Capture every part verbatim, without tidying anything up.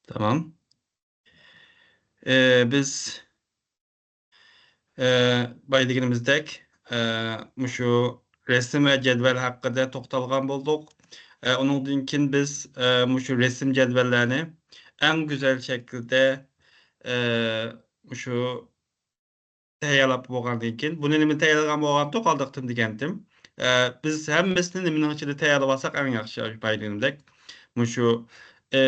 تامام. ئى، بىز، ئى، بايا دېگىنىمىزدەك، ئى، مۇشۇ رەسىم ۋە جەدۋەل ھەققىدە توختالغان بولدۇق. ئى، ئۇنىڭدىن كېيىن بىز، ئى، مۇشۇ رەسىم جەدۋەللەرنى ئەڭ گۈزەل شەكىلدە، ئى، مۇشۇ تەييارلاپ بولغاندىن كېيىن، بۇنى نېمە تەييارلىغان بولغانتۇق، ئالدىقتىن دېگەنتىم. ئە، بىز ھەممىسىنى نېمىنىڭ ئىچىدە تەييارلىۋالساق ئەڭ ياخشى، بايا دېگىنىمدەك. مۇشۇ، ئە،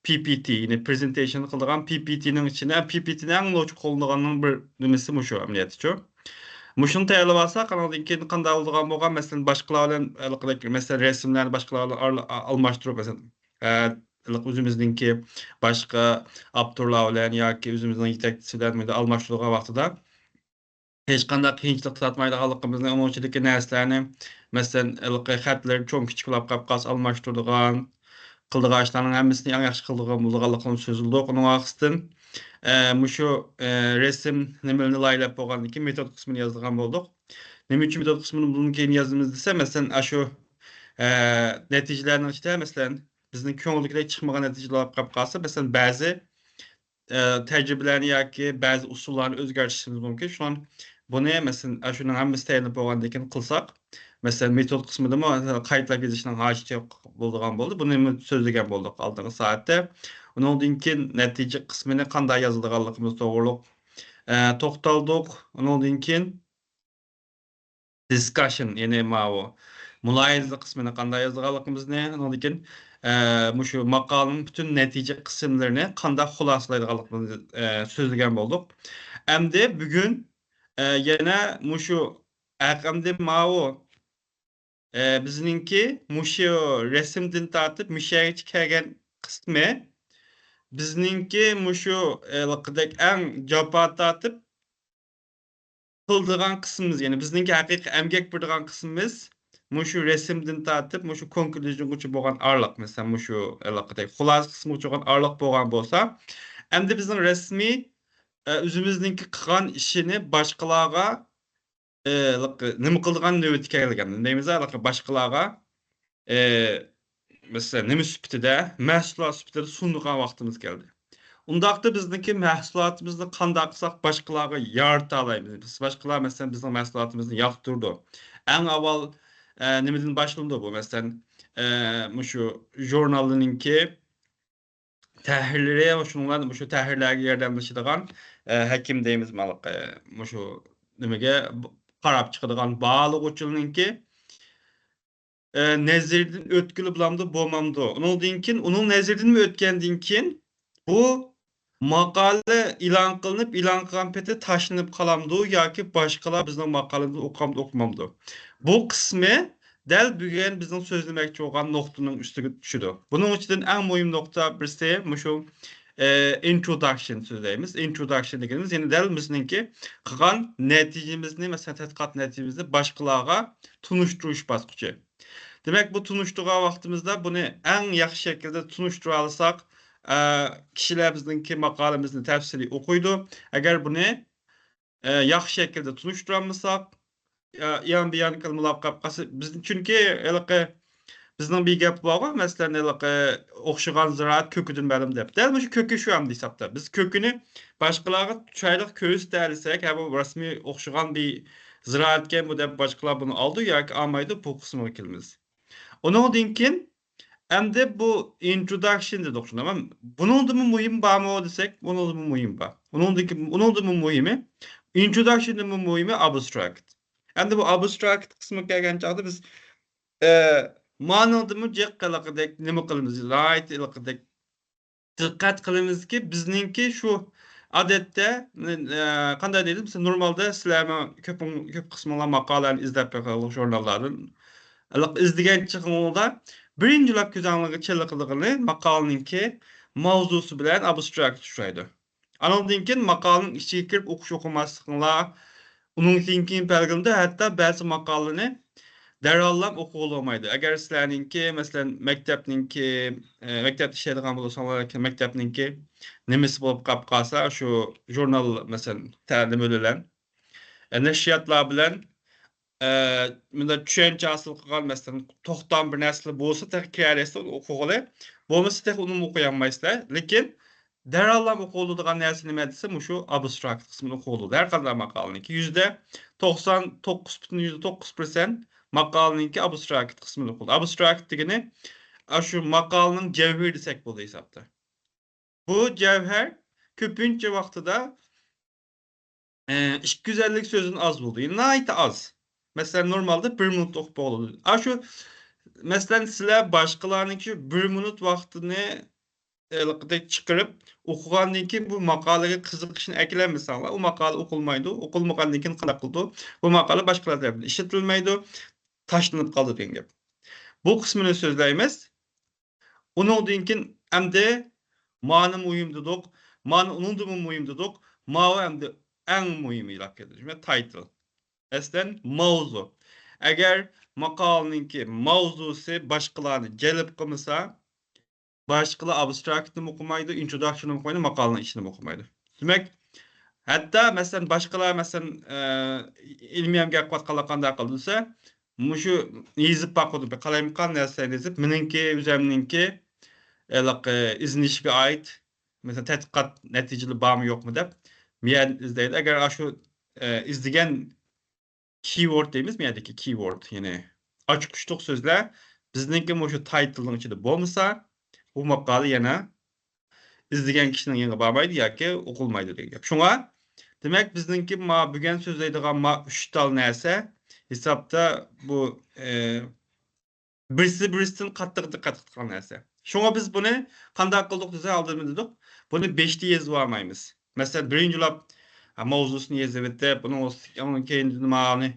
پى پى تى، يەنى پرېزېنتېيشن قىلىدىغان پى پى تىنىڭ ئىچىدە، پى پى تىنىڭ ئەڭ نوچى قوللىنىدىغاننىڭ بىر نېمىسى مۇشۇ ئەمەلىيەتتىچۇ. مۇشۇنى تەييارلىۋالساق، ئانىڭدىن كېيىن قانداق بولىدىغان بولغان، مەسىلەن، باشقىلار بىلەن ھېلىقىدەك، مەسىلەن، رەسىملەرنى باشقىلار بىلەن ئارىلا-، ئا-، ئالماشتۇرۇپ، مەسىلەن، ئە، ئۆزىمىزنىڭكى باشقا ئاپتورلار بىلەن ياكى ئۆزىمىزنىڭ يېتەكچىسى بىلەن بۇنداق ئالماشتۇرىدىغان ۋاقتىدا ھېچقانداق قىيىنچىلىق تارتمايدىغانلىقىمىزنى، ئۇنىڭ ئىچىدىكى نەرسىلەرنى، مەسىلەن، ھېلىقى خەتلىرى چوڭ كىچىك بولۇپ قالىپ قالسا ئالماشتۇرىدىغان، قىلىدىغان ئىشلارنىڭ ھەممىسىنى ئەڭ ياخشى قىلىدىغان بولىدىغانلىقىنى سۆزلىدۇق. ئۇنىڭ ئارقىسىدىن، ئە، مۇشۇ، ئە، رەسىم نېمىلىرىنى لايىھەلەپ بولغاندىن كېيىن مېتود قىسمىنى يازىدىغان بولدۇق. نېمە ئۈچۈن مېتود قىسمىنى بۇندىن كېيىن يازىمىز دېسە، مەسىلەن، ئاشۇ، ئە، نەتىجىلەرنىڭ ئىچىدە، مەسىلەن، بىزنىڭ كۆڭۈلدىكىدەك چىقمىغان نەتىجىلەر بولۇپ قالىپ قالسا، مەسىلەن، بەزى، ئە، تەجرىبىلەرنى ياكى بەزى ئۇسۇللارنى ئۆزگەرتىشىمىز مۇمكىن. شۇڭا بۇنى، مەسىلەن، ئاشۇنىڭ ھەممىسى تەييارلىنىپ بولغاندىن كېيىن قىلساق، مەسىلەن، مېتود قىسمىدىمۇ، مەسىلەن، قايتىلاپ يېزىشنىڭ ھاجىتى يوق بولىدىغان بولدى. بۇنى سۆزلىگەن بولدۇق ئالدىنقى سائەتتە. ئۇنىڭدىن كېيىن نەتىجە قىسمىنى قانداق يازىدىغانلىقىمىز توغرۇلۇق، ئە، توختالدۇق. ئۇنىڭدىن كېيىن دىسكاشن، يەنى ماۋۇ مۇلاھىزە قىسمىنى قانداق يازىدىغانلىقىمىزنى، ئۇنىڭدىن كېيىن، ئە، مۇشۇ ماقالىنىڭ پۈتۈن نەتىجە قىسىملىرىنى قانداق خۇلاسىلايدىغانلىقىمىزنى، ئە، سۆزلىگەن بولدۇق. ئەمدى بۈگۈن، ئە، يەنە مۇشۇ ھەق-، ئەمدى ماۋۇ، ئە، بىزنىڭكى مۇشۇ رەسىمدىن تارتىپ مۇشۇ يەرگىچە كەلگەن قىسمى بىزنىڭكى مۇشۇ ھېلىقىدەك ئەڭ جاپا تارتىپ قىلىدىغان قىسمىمىز، يەنى بىزنىڭكى ھەقىقىي ئەمگەك بېرىدىغان قىسمىمىز مۇشۇ رەسىمدىن تارتىپ مۇشۇ كونكلۇزىيىغىچە بولغان ئارىلىق، مەسىلەن، مۇشۇ ھېلىقىدەك خۇلاسە قىسمىغىچە بولغان ئارىلىق بولغان بولسا، ئەمدى بىزنىڭ رەسمىي، ئە، ئۆزىمىزنىڭكى قىلغان ئىشىنى باشقىلارغا، ئە، ھېلىقى نېمە قىلىدىغان نۆۋىتى كەلگەن. دەيمىز، ھېلىقى باشقىلارغا، ئە، مەسىلەن، نېمە سۈپىتىدە، مەھسۇلات سۈپىتىدە سۇنىدىغان ۋاقتىمىز كەلدى. ئۇنداقتا بىزنىڭكى مەھسۇلاتىمىزنى قانداق قىلساق باشقىلارغا يارىتالايمىز؟ بىز باشقىلار، مەسىلەن، بىزنىڭ مەھسۇلاتىمىزنى ياقتۇرىدۇ. ئەڭ ئاۋۋال، ئە، نېمىدىن باشلىنىدۇ بۇ؟ مەسىلەن، ئە، مۇشۇ ژۇرنالنىڭكى تەھرىرلىرى، شۇنىڭ بىلەن مۇشۇ تەھرىرلەرگە ياردەملىشىدىغان، ئە، ھەكىم دەيمىزمۇ، ھېلىقى، مۇشۇ نېمىگە قاراپ چىقىدىغان باھالىغۇچىنىڭكى، ئە، نەزىرىدىن ئۆتكىلى بولامدۇ، بولمامدۇ؟ ئۇنىڭدىن كېيىن، ئۇنىڭ نەزىرىدىنمۇ ئۆتكەندىن كېيىن، بۇ ماقالە ئېلان قىلىنىپ، ئېلان قىلغان پېتى تاشلىنىپ قالامدۇ ياكى باشقىلار بىزنىڭ ماقالىمىزنى ئوقۇامدۇ، ئوقۇمامدۇ؟ بۇ قىسمى دەل بۈگۈن بىزنىڭ سۆزلىمەكچى بولغان نۇقتىنىڭ ئۈستىگە چۈشىدۇ. بۇنىڭ ئىچىدىن ئەڭ مۇھىم نۇقتا بىرسى مۇشۇ، ئە، ئىنتروداكشن سۆزلەيمىز. ئىنتروداكشن دېگىنىمىز، يەنى دەل بىزنىڭكى قىلغان نەتىجىمىزنى، مەسىلەن، تەتقىقات نەتىجىمىزنى باشقىلارغا تونۇشتۇرۇش باسقۇچى. دېمەك، بۇ تونۇشتۇرغان ۋاقتىمىزدا بۇنى ئەڭ ياخشى شەكىلدە تونۇشتۇرالىساق، ئە، كىشىلەر بىزنىڭكى ماقالىمىزنى تەپسىلىي ئوقۇيدۇ. ئەگەر بۇنى، ئە، ياخشى شەكىلدە تونۇشتۇرالمىساق، ئە، ئىيان بىيان قىلمىلاپ قاپ قالسا، بىز، چۈنكى ھېلىقى بىزنىڭ بىر گەپ بارغۇ، مەسىلەن، ھېلىقى ئوخشىغان زىرائەت كۆكىدىن مەلۇم دەپ. دەل مۇشۇ كۆكى شۇ ئەمدى ھېسابتا. بىز كۆكىنى باشقىلارغا چىرايلىق كۆرسىتەلىسەك، ھە، بۇ رەسمىي ئوخشىغان بىر زىرائەتكەن بۇ دەپ باشقىلار بۇنى ئالىدۇ ياكى ئالمايدۇ، بۇ قىسمىغا كېلىمىز. ئۇنىڭدىن كېيىن ئەمدى بۇ ئىنتروداكشن دېدۇق، شۇنداقمۇ؟ بۇنىڭدىنمۇ مۇھىم بارمۇ دېسەك، بۇنىڭدىنمۇ مۇھىم بار. ئۇنىڭدىكى، ئۇنىڭدىنمۇ مۇھىمى، ئىنتروداكشندىنمۇ مۇھىمى ئابستراكت. ئەمدى بۇ ئابستراكت قىسمىغا كەلگەن چاغدا بىز، ئە، مانىڭدىمۇ جىق ھېلىقىدەك نېمە قىلىمىز، رايت ھېلىقىدەك دىققەت قىلىمىزكى، بىزنىڭكى شۇ ئادەتتە، ئە، قانداق دەيدۇ، مىسال، نورمالدا سىلەرمۇ كۆپ، كۆپ قىسمىڭلار ماقالىلەرنى ئىزدەپ بېقىدۇ ژۇرناللاردىن. ئىزدىگەن چېغىڭلاردا بىرىنچىلەپ كۆزۈڭلارغا چېلىقىدىغىنى ماقالىنىڭكى ماۋزۇسى بىلەن ئابستراكت ئۇچرايدۇ. ئانىڭدىن كېيىن ماقالىنىڭ ئىچىگە كىرىپ ئوقۇش ئوقۇماسلىقىڭلار، ئۇنىڭدىن كېيىن بەلگىلىمىدە ھەتتا بەزى ماقالىنى دەرھاللام ئوقۇغىلى بولمايدۇ. ئەگەر سىلەرنىڭكى، مەسىلەن، مەكتەپنىڭكى، ئە، مەكتەپتە ئىشلەيدىغان بولساڭلار، مەكتەپنىڭكى نېمىسى بولۇپ قاپ قالسا، شۇ ژۇرنال، مەسىلەن، تەلىمى بىلەن، ئە، نەشرىياتلار بىلەن ئە، مۇنداق چۈشەنچە ھاسىل قىلغان، مەسىلەن، توختام بىر نەرسىلەر بولسا تېخى كىرەلەيسىلەر ئوقۇغىلى. بولمىسا تېخى ئۇنىمۇ ئوقۇيالمايسىلەر. لېكىن دەرھاللا ئوقۇلىدىغان نەرسە نېمە دېسە، مۇشۇ ئابستراكت قىسمىنى ئوقۇلىدۇ. ھەر قانداق ماقالىنىڭكى يۈزدە توقسان توققۇز پۈتۈن يۈزدە توققۇز پىرسەنت ماقالىنىڭكى ئابستراكت قىسمىنى ئوقۇلىدۇ. ئابستراكت دېگىنى ئاشۇ ماقالىنىڭ جەۋھىرى دېسەك بولىدۇ ھېسابتا. بۇ جەۋھەر كۆپىنچە ۋاقتىدا، ئە، ئىككى يۈز ئەللىك سۆزدىن ئاز بولىدۇ. يەنى ناھايىتى ئاز. مەسىلەن، نورمالدا بىر مىنۇت ئوقۇپ بولىدۇ. ئاشۇ، مەسىلەن، سىلەر باشقىلارنىڭكى شۇ بىر مىنۇت ۋاقتىنى ھېلىقىدەك چىقىرىپ ئوقۇغاندىن كېيىن، بۇ ماقالىگە قىزىقىشنى ئەكېلەلمىسەڭلار، ئۇ ماقالە ئوقۇلمايدۇ. ئوقۇلمىغاندىن كېيىن قانداق قىلىدۇ؟ بۇ ماقالە باشقىلار تەرىپىدىن ئىشلىتىلمەيدۇ، تاشلىنىپ قالىدۇ دېگەن گەپ. بۇ قىسمىنى سۆزلەيمىز. ئۇنىڭدىن كېيىن ئەمدى مانى مۇھىم دېدۇق، مانى ئۇنىڭدىنمۇ مۇھىم دېدۇق، ماۋۇ ئەمدى ئەڭ مۇھىمى بولۇپ كەتتى، تايتىل. مەسىلەن، ماۋزۇ. ئەگەر ماقالىنىڭكى ماۋزۇسى باشقىلارنى جەلپ قىلمىسا، باشقىلار ئابستراكتنىمۇ ئوقۇمايدۇ، ئىنتروداكشننىمۇ ئوقۇمايدۇ، ماقالىنىڭ ئىچىنىمۇ ئوقۇمايدۇ. دېمەك، ھەتتا، مەسىلەن، باشقىلار، مەسىلەن، ئە، ئىلمىي ئەمگەك قىلىۋاتقانلار قانداق قىلىدۇ دېسە، مۇشۇ يېزىپ باقىدۇ، بىر قالايمىقان نەرسىلەرنى يېزىپ، مېنىڭكى، ئۆزۈمنىڭكى، ھېلىقى ئىزدىنىشىگە ئائىت، مەسىلەن، تەتقىقات نەتىجىلىرى بارمۇ، يوقمۇ دەپ، مۇ يەردىن ئىزدەيدۇ. ئەگەر ئاشۇ، ئە، ئىزدىگەن keyword دەيمىز، بۇ يەردىكى keyword، يەنى ئاچقۇچلۇق سۆزلەر بىزنىڭكى مۇشۇ تايتىلنىڭ ئىچىدە بولمىسا، بۇ ماقالە يەنە ئىزدىگەن كىشىنىڭ يېنىغا بارمايدۇ ياكى ئوقۇلمايدۇ دېگەن گەپ. شۇڭا، دېمەك، بىزنىڭكى ما بۈگۈن سۆزلەيدىغان ما ئۈچ تال نەرسە ھېسابتا بۇ، ئە، بىرسى بىرسىدىن قاتتىق دىققەت قىلىدىغان نەرسە. شۇڭا بىز بۇنى قانداق قىلدۇق دېسە، ئالدىن دېدۇق، بۇنى بەشتە يېزىۋالمايمىز. مەسىلەن، بىرىنچىلەپ، ھە، ماۋزۇسىنى يېزىۋېتىپ، بۇنىڭ ئۈستىگە، ئۇنىڭ كەينىدىن مانى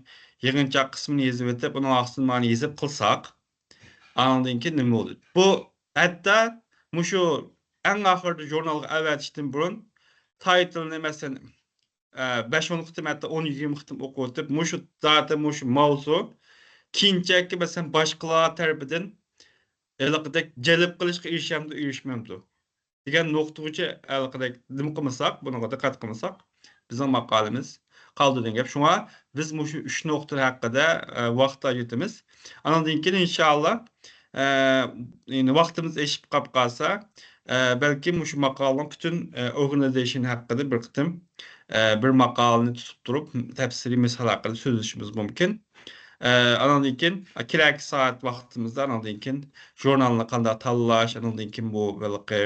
يىغىنچاق قىسمىنى يېزىۋېتىپ، ئۇنىڭ ئاستىدىن مانى يېزىپ قىلساق، ئانىڭدىن كېيىن نېمە بولدى؟ بۇ ھەتتا مۇشۇ ئەڭ ئاخىرىدا ژۇرنالغا ئەۋەتىشتىن بۇرۇن تايتىلنى، مەسىلەن، ئە، بەش-ئون قېتىم، ھەتتا ئون-يىگىرمە قېتىم ئوقۇۋېتىپ، مۇشۇ داتا، مۇشۇ ماۋزۇ كېيىنچەكى، مەسىلەن، باشقىلار تەرىپىدىن ھېلىقىدەك جەلپ قىلىشقا ئېرىشەمدۇ، ئېرىشمەمدۇ دېگەن نۇقتىغىچە ھېلىقىدەك نېمە قىلمىساق، بۇنىڭغا دىققەت قىلمىساق، بىزنىڭ ماقالىمىز قالىدۇ دېگەن گەپ. شۇڭا بىز مۇشۇ ئۈچ نۇقتا ھەققىدە، ئە، ۋاقىت ئاجرىتىمىز. ئانىڭدىن كېيىن، ئىنشائاللا، ئە، يەنى ۋاقتىمىز ئېشىپ قاپ قالسا، ئە، بەلكىم مۇشۇ ماقالىنىڭ پۈتۈن، ئە، ئورگانىزېيشن ھەققىدە بىر قېتىم، ئە، بىر ماقالىنى تۇتۇپ تۇرۇپ، تەپسىلىي مىسال ھەققىدە سۆزلىشىمىز مۇمكىن. ئە، ئانىڭدىن كېيىن، كېلەركى سائەت ۋاقتىمىزدا ئانىڭدىن كېيىن ژۇرنالنى قانداق تاللاش، ئانىڭدىن كېيىن بۇ ھېلىقى،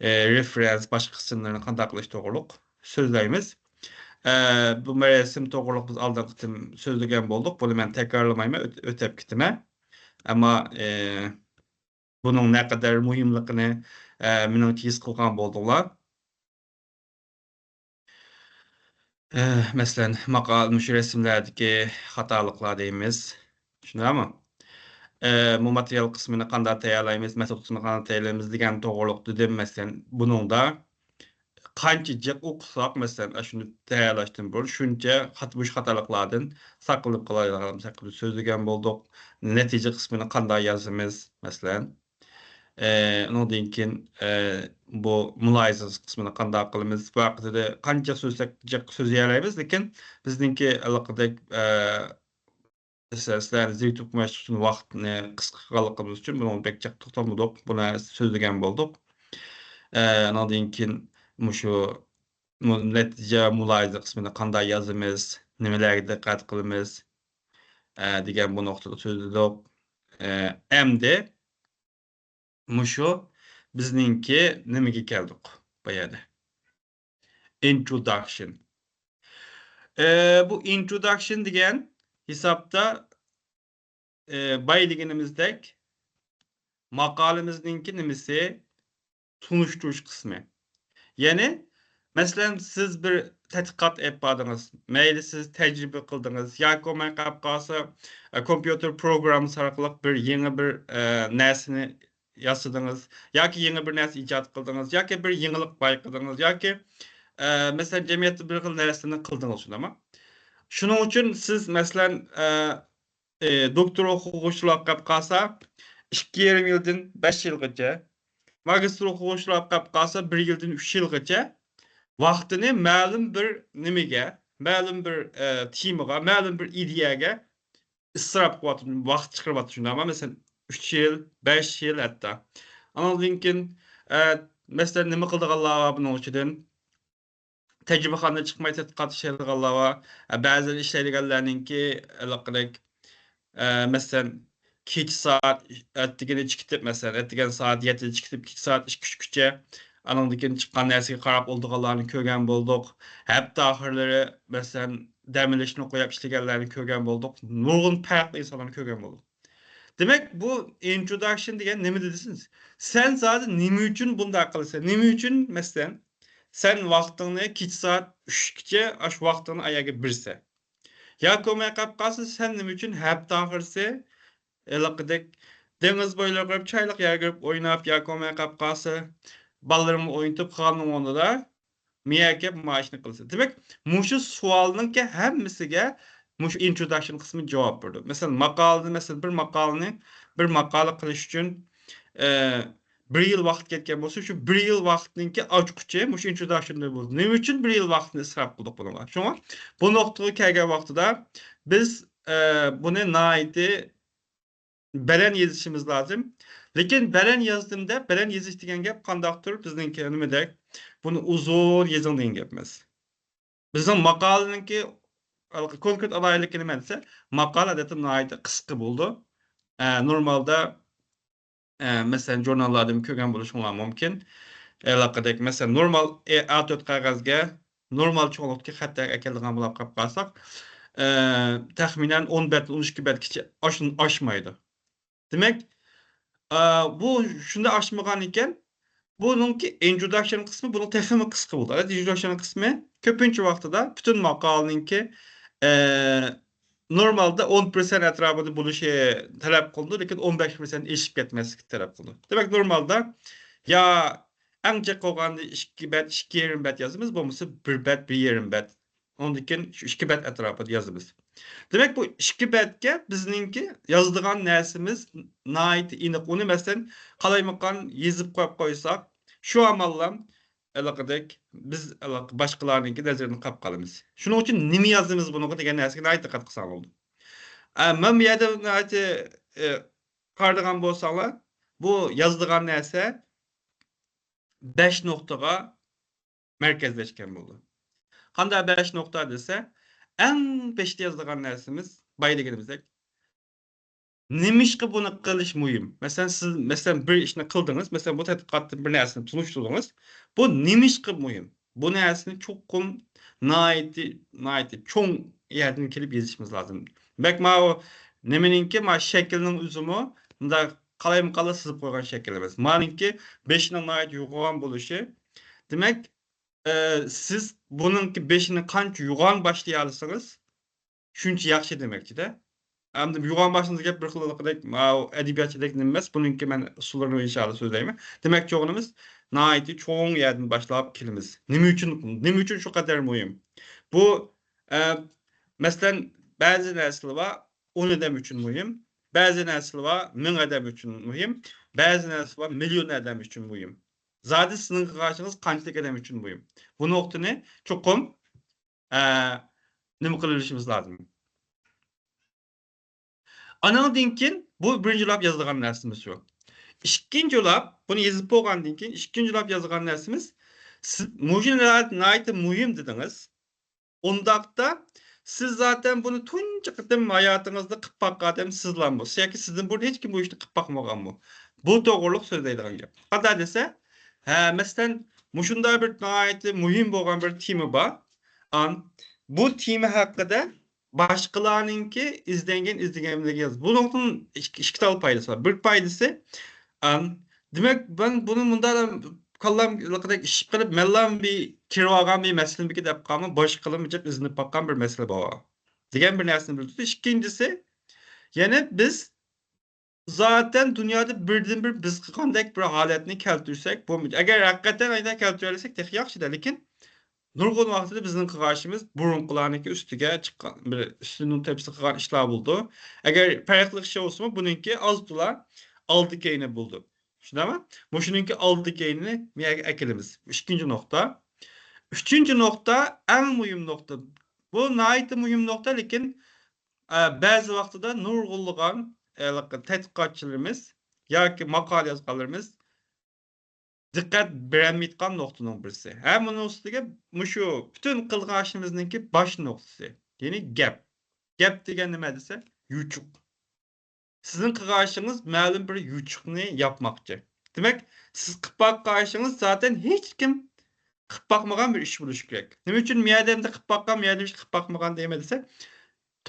ئە، رېفېرېنس، باشقا قىسىملىرىنى قانداق قىلىش توغرۇلۇق سۆزلەيمىز. ئە، بۇ مەراسىم توغرۇلۇق بىز ئالدىنقى قېتىم سۆزلىگەن بولدۇق. بۇنى مەن تەكرارلىمايمەن، ئۆت-، ئۆتەپ كېتىمەن. ئەمما، ئە، بۇنىڭ نەقەدەر مۇھىملىقىنى، ئە، مېنىڭچە ھېس قىلغان بولدۇڭلار. ئە، مەسىلەن، ماقالە، مۇشۇ رەسىملەردىكى خاتالىقلار دەيمىز. شۇنداقمۇ؟ ئە، بۇ ماتېرىيال قىسمىنى قانداق تەييارلايمىز، مېتود قىسمىنى قانداق تەييارلايمىز دېگەن توغرۇلۇق دېدىم. مەسىلەن، بۇنىڭدا قانچە جىق ئوقۇساق، مەسىلەن، ئاشۇنى تەييارلاشتىن بۇرۇن شۇنچە خات-، مۇشۇ خاتالىقلاردىن ساقلىنىپ قالايلىغانلىقىمىز ھەققىدە سۆزلىگەن بولدۇق. نەتىجە قىسمىنى قانداق يازىمىز، مەسىلەن. ئە، ئۇنىڭدىن كېيىن، ئە، بۇ مۇلاھىزە قىسمىنى قانداق قىلىمىز؟ بۇ ھەققىدە قانچە سۆزلىسەك جىق سۆزلىيەلەيمىز، لېكىن بىزنىڭكى ھېلىقىدەك، ئە، مەسىلەن، سىلەرنى زېرىكتۈرۈپ قويماسلىق ئۈچۈن ۋاقىتنى قىسقا قىلغانلىقىمىز ئۈچۈن بۇنىڭغا بەك جىق توختالمىدۇق. بۇنى سۆزلىگەن بولدۇق. ئە، ئۇنىڭدىن كېيىن مۇشۇ مۇ-، نەتىجە مۇلاھىزە قىسمىنى قانداق يازىمىز، نېمىلەرگە دىققەت قىلىمىز، ئە، دېگەن بۇ نۇقتىدا سۆزلىدۇق. ئە، ئەمدى مۇشۇ بىزنىڭكى نېمىگە كەلدۇق بۇ يەردە؟ Introduction. ئە، بۇ introduction دېگەن ھېسابتا، ئە، بايا دېگىنىمىزدەك ماقالىمىزنىڭكى نېمىسى؟ تونۇشتۇرۇش قىسمى. يەنى، مەسىلەن، سىز بىر تەتقىقات ئېلىپ باردىڭىز، مەيلى سىز تەجرىبە قىلدىڭىز ياكى بولماي قاپ قالسا، ئە، كومپيۇتېر پروگراممىسى ئارقىلىق بىر يېڭى بىر، ئە، نەرسىنى ياسىدىڭىز ياكى يېڭى بىر نەرسە ئىجاد قىلدىڭىز ياكى بىر يېڭىلىق بايقىدىڭىز ياكى، ئە، مەسىلەن، جەمئىيەتتە بىر خىل نەرسىنى قىلدىڭىز، شۇنداقمۇ؟ شۇنىڭ ئۈچۈن سىز، مەسىلەن، ئە، ئى، دوكتور ئوقۇغۇچىلار قاپ قالسا، ئىككى يېرىم يىلدىن بەش يىلغىچە، ماگىستر ئوقۇغۇچىلار قاپ قالسا، بىر يىلدىن ئۈچ يىلغىچە ۋاقتىنى مەلۇم بىر نېمىگە، مەلۇم بىر، ئە، تېمىغا، مەلۇم بىر ئىدىيەگە ئىسراپ قىلىۋاتىدۇ، ۋاقىت چىقىرىۋاتىدۇ، شۇنداقمۇ؟ مەسىلەن، ئۈچ يىل، بەش يىل ھەتتا. ئانىڭدىن كېيىن، ئە، مەسىلەن، نېمە قىلىدىغانلار بار بۇنىڭ ئىچىدىن؟ تەجرىبىخانىدىن چىقماي تەتقىقات ئىشلەيدىغانلار بار. ئە، بەزىلەر ئىشلەيدىغانلارنىڭكى ھېلىقىدەك، ئە، مەسىلەن، كېچە سائەت، ئەتىگىنى چىقىپ، مەسىلەن، ئەتىگەن سائەت يەتتىدە چىقىپ، كېچە سائەت ئىككى، ئۈچكىچە، ئانىڭدىن كېيىن چىققان نەرسىگە قاراپ ئولتۇرغانلارنى كۆرگەن بولدۇق. ھەپتە ئاخىرلىرى، مەسىلەن، دەم ئېلىشنى قويۇپ ئىشلىگەنلەرنى كۆرگەن بولدۇق. نۇرغۇن پەرقلىك ئىنسانلارنى كۆرگەن بولدۇق. دېمەك، بۇ introduction دېگەن نېمە دېسىڭىز، سەن زادى نېمە ئۈچۈن بۇنداق قىلىسەن؟ نېمە ئۈچۈن، مەسىلەن، سەن ۋاقتىڭنى كېچە سائەت ئۈچكىچە ئاشۇ ۋاقتىڭنى ئاياغا بېرىسەن؟ ياكى بولماي قاپ قالسا، سەن نېمە ئۈچۈن ھەپتە ئاخىرسى ھېلىقىدەك دېڭىز بويلىرىغا بېرىپ، چىرايلىق يەرگە بېرىپ ئويناپ، ياكى بولماي قاپ قالسا، بالىلىرىڭنى ئوينىتىپ قالغاننىڭ ئورنىدا مېيەكەپ مانا ئىشنى قىلىسەن. دېمەك، مۇشۇ سوئالنىڭكى ھەممىسىگە مۇشۇ introduction قىسمى جاۋاب بېرىدۇ. مەسىلەن، ماقالىنى، مەسىلەن، بىر ماقالىنى، بىر ماقالە قىلىش ئۈچۈن، ئە، بىر يىل ۋاقىت كەتكەن بولسا، شۇ بىر يىل ۋاقىتنىڭكى ئاچقۇچى مۇشۇ introduction بولىدۇ. نېمە ئۈچۈن بىر يىل ۋاقىتنى ئىسراپ قىلدۇق بۇنىڭغا؟ شۇڭا بۇ نۇقتىغا كەلگەن ۋاقتىدا بىز، ئە، بۇنى ناھايىتى بەلەن يېزىشىمىز لازىم. لېكىن بەلەن يازدىم دەپ، بەلەن يېزىش دېگەن گەپ قانداقتۇر بىزنىڭكى نېمىدەك، بۇنى ئۇزۇن يېزىڭ دېگەن گەپ ئەمەس. بىزنىڭ ماقالىنىڭكى كونكرېت ئالاھىدىلىكى نېمە دېسە، ماقالە ئادەتتە ناھايىتى قىسقا بولىدۇ. ئە، نورمالدا، ئە، مەسىلەن، ژۇرناللاردىمۇ كۆرگەن بولۇشۇڭلار مۇمكىن. ھېلىقىدەك، مەسىلەن، نورمال ئە، ئا تۆت قەغەزگە نورمال چوڭلۇقتىكى خەتلەرگە ئەكېلىدىغان بولۇپ قالساق، ئە، تەخمىنەن ئون بەت، ئون ئىككى بەتكىچە ئاشۇن-، ئاشمايدۇ. دېمەك، ئە، بۇ شۇنداق ئاشمىغان ئىكەن، بۇنىڭكى introduction قىسمى بۇنىڭ تېخىمۇ قىسقا بولىدۇ. ئادەتتە introduction قىسمى كۆپىنچە ۋاقتىدا پۈتۈن ماقالىنىڭكى، ئە، نورمالدا ئون پىرسەنت ئەتراپىدا بولۇشى تەلەپ قىلىنىدۇ، لېكىن ئون بەش پىرسەنت ئېشىپ كەتمەسلىكى تەلەپ قىلىنىدۇ. دېمەك، نورمالدا يا ئەڭ جىق قىلغاندا ئىككى بەت، ئىككى يېرىم بەت يازىمىز، بولمىسا بىر بەت، بىر يېرىم بەت. ئۇنىڭدىن كېيىن شۇ ئىككى بەت ئەتراپىدا يازىمىز. دېمەك، بۇ ئىككى بەتكە بىزنىڭكى يازىدىغان نەرسىمىز ناھايىتى ئېنىق. ئۇنى، مەسىلەن، قالايمىقان يېزىپ قويۇپ قويساق، شۇ ئاماللا ھېلىقىدەك بىز ھېلىقى باشقىلارنىڭكى نەزىرىدىن قاپ قالىمىز. شۇنىڭ ئۈچۈن نېمە يازىمىز بۇنىڭغا دېگەن نەرسىگە ناھايىتى دىققەت قىلساڭلار بولىدۇ. ئە، مەن بۇ يەردە ناھايىتى، ئە، قارىدىغان بولساڭلار، بۇ يازىدىغان نەرسە بەش نۇقتىغا مەركەزلەشكەن بولىدۇ. قانداق بەش نۇقتا دېسە، ئەڭ بېشىدا يازىدىغان نەرسىمىز، بايا دېگىنىمىزدەك، نېمىشقا بۇنى قىلىش مۇھىم؟ مەسىلەن، سىز، مەسىلەن، بىر ئىشنى قىلدىڭىز، مەسىلەن، بۇ تەتقىقاتتىن بىر نەرسىنى تونۇشتۇردىڭىز. بۇ نېمىشقا مۇھىم؟ بۇ نەرسىنى چوقۇم ناھايىتى، ناھايىتى چوڭ يەردىن كېلىپ يېزىشىمىز لازىم. دېمەك، ماۋۇ نېمىنىڭكى، ماۋۇ شەكىلنىڭ ئۆزىمۇ مۇنداق قالايمىقانلا سىزىپ قويغان شەكىل ئەمەس. مانىڭكى بېشىنىڭ ناھايىتى يوغان بولۇشى. دېمەك، ئە، سىز بۇنىڭكى بېشىنى قانچە يوغان باشلىيالىسىڭىز، شۇنچە ياخشى دېمەكچىدە. ئەمدى يوغان باشلىنىدىغان گەپ بىر خىل ھېلىقىدەك، ماۋۇ ئەدەبىياتچىدەك نېمە ئەمەس، بۇنىڭكى مەن ئۇسۇللىرىنى ئىنشائاللا سۆزلەيمەن. دېمەكچى بولغىنىمىز، ناھايىتى چوڭ يەردىن باشلاپ كېلىمىز. نېمە ئۈچۈن، نېمە ئۈچۈن شۇ قەدەر مۇھىم؟ بۇ، ئە، مەسىلەن، بەزى نەرسىلەر بار، ئون ئادەم ئۈچۈن مۇھىم، بەزى نەرسىلەر بار، مىڭ ئادەم ئۈچۈن مۇھىم، بەزى نەرسىلەر بار، مىليون ئادەم ئۈچۈن مۇھىم. زادى سىزنىڭ قىلغان ئىشىڭىز قانچىلىك ئادەم ئۈچۈن مۇھىم؟ بۇ نۇقتىنى چوقۇم، ئە، نېمە قىلىۋېلىشىمىز لازىم. ئانىڭدىن كېيىن بۇ بىرىنچى لاپ يازىدىغان نەرسىمىز شۇ. ئىككىنچى لاپ، بۇنى يېزىپ بولغاندىن كېيىن ئىككىنچى لاپ يازىدىغان نەرسىمىز، سىز مۇشۇ ناھايىتى مۇھىم دېدىڭىز. ئۇنداقتا سىز زاتەن بۇنى تۇنجى قېتىم ھاياتىڭىزدا قىلىپ باققان ئادەم سىزلامۇ؟ ياكى سىزدىن بۇرۇن ھېچكىم بۇ ئىشنى قىلىپ باقمىغانمۇ؟ بۇ توغرۇلۇق سۆزلەيدىغان گەپ. قانداق دېسە، ھە، مەسىلەن، مۇشۇنداق بىر ناھايىتى مۇھىم بولغان بىر تېما بار. ئان، بۇ تېما ھەققىدە باشقىلارنىڭكى ئىزدەنگەن ئىزدىگەنلىرىگە ياز. بۇنىڭدىن ئىككى، ئىككى تال پايدىسى بار. بىر پايدىسى، ئان، دېمەك، مەن بۇنى مۇنداق كاللام لىقىدەك ئىششىپ قېلىپ، مەنلا بىر كىرىۋالغان بىر مەسىلىمىكى دەپ قالماي، باشقىلارمۇ جىق ئىزدىنىپ باققان بىر مەسىلە بار دېگەن بىر نەرسىنى بىلدۈردى. ئىككىنچىسى، يەنە بىز زاتەن دۇنيادا بىردىنبىر بىز قىلغاندەك بىر ھالەتنى كەلتۈرسەك، بۇ، ئەگەر ھەقىقەتەن ئايدا كەلتۈرەلىسەك تېخى ياخشىدە، لېكىن نۇرغۇن ۋاقتىدا بىزنىڭ قىلغان ئىشىمىز بۇرۇنقىلارنىڭكى ئۈستىگە چىققان، بىر ئۈستىنىڭ تەپسىلى قىلغان ئىشلار بولىدۇ. ئەگەر پەرقلىق ئىش بولسىمۇ، بۇنىڭكى ئاز تولا ئالدى كەينى بولىدۇ. شۇنداقمۇ؟ مۇشۇنىڭكى ئالدى كەينىنى مەيەگە ئەكېلىمىز. ئىككىنچى نۇقتا. ئۈچىنچى نۇقتا، ئەڭ مۇھىم نۇقتا. بۇ ناھايىتى مۇھىم نۇقتا، لېكىن ئە، بەزى ۋاقتىدا نۇرغۇنلىغان، ئە، تەتقىقاتچىلىرىمىز ياكى ماقالە يازغانلىرىمىز دىققەت بېرەلمەيدىغان نۇقتىنىڭ بىرسى. ھەم ئۇنىڭ ئۈستىگە مۇشۇ پۈتۈن قىلغان ئىشىمىزنىڭكى باش نۇقتىسى. يەنى گەپ. گەپ دېگەن نېمە دېسە، يوچۇق. سىزنىڭ قىلغان ئىشىڭىز مەلۇم بىر يوچۇقنى ياپماقچى. دېمەك، سىز قىلىپ باققان ئىشىڭىز زاتەن ھېچكىم قىلىپ باقمىغان بىر ئىش بولۇشى كېرەك. نېمە ئۈچۈن مۇ يەردە ئەمدى قىلىپ باققان، مۇ يەردە ھېچ قىلىپ باقمىغان دەيمەن دېسە،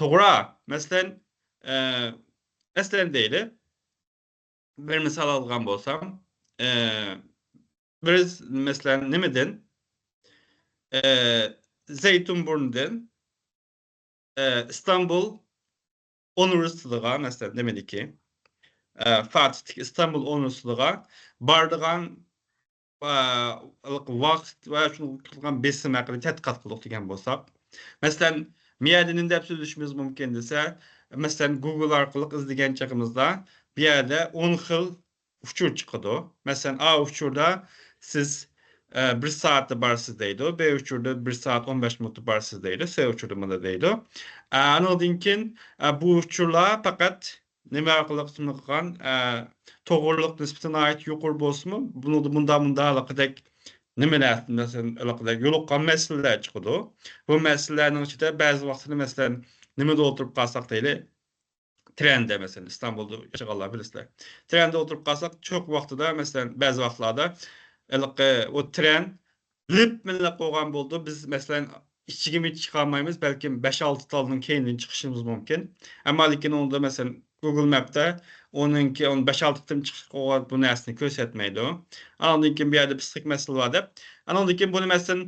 توغرا. مەسىلەن، ئە، مەسىلەن دەيلى، بىر مىسال ئالغان بولسام، ئە، بىز، مەسىلەن، نېمىدىن، ئە، زەيتۇنبۇرنىدىن، ئە، ئىستانبۇل ئۇنىۋېرسىتېتىغا، مەسىلەن، نېمىدىكى، ئە، فاتىھتىكى ئىستانبۇل ئۇنىۋېرسىتېتىغا بارىدىغان، ئە، ۋاقىت ۋە شۇنىڭغا قىلغان بېسىم ھەققىدە تەتقىقات قىلدۇق دېگەن بولساق، مەسىلەن، مۇ يەردە نېمە دەپ سۆزلىشىمىز مۇمكىن دېسە، مەسىلەن، گۇگل ئارقىلىق ئىزدىگەن چېغىمىزدا، بۇ يەردە ئون خىل ئۇچۇر چىقىدۇ. مەسىلەن، ئا ئۇچۇردا سىز، ئە، بىر سائەتتە بارسىز دەيدۇ، بى ئۇچۇردا بىر سائەت ئون بەش مىنۇتتا بارسىز دەيدۇ، سى ئۇچۇردا مۇنداق دەيدۇ. ئە، ئانىڭدىن كېيىن، ئە، بۇ ئۇچۇرلار پەقەت نېمە ئارقىلىق سىنىلغان، ئە، توغرىلىق نىسبىتى ناھايىتى يۇقىرى بولسىمۇ، بۇنىڭدا مۇنداق، مۇنداق ھېلىقىدەك نېمىلەر، مەسىلەن، ھېلىقىدەك يولۇققان مەسىلىلەر چىقىدۇ. بۇ مەسىلىلەرنىڭ ئىچىدە بەزى ۋاقىتتا، مەسىلەن، نېمىدە ئولتۇرۇپ قالساق دەيلى، ترەندە، مەسىلەن، ئىستانبۇلدا ياشىغانلار بىلىسىلەر. ترەندە ئولتۇرۇپ قالساق، چوڭ ۋاقتىدا، مەسىلەن، بەزى ۋاقىتلاردا ھېلىقى ئۇ ترەن لىپمىللا قويغان بولىدۇ. بىز، مەسىلەن، ئىچىگىمۇ چىقالمايمىز، بەلكىم بەش-ئالتە تالنىڭ كەينىدىن چىقىشىمىز مۇمكىن. ئەمما لېكىن ئۇندا، مەسىلەن، گۇگل مەپتە ئۇنىڭكى، ئۇنى بەش-ئالتە قېتىم چىقىش قويغان بۇ نەرسىنى كۆرسەتمەيدۇ. ئاندىن كېيىن بۇ يەردە پسىخىك مەسىلە بار دەپ. ئاندىن كېيىن بۇنى، مەسىلەن،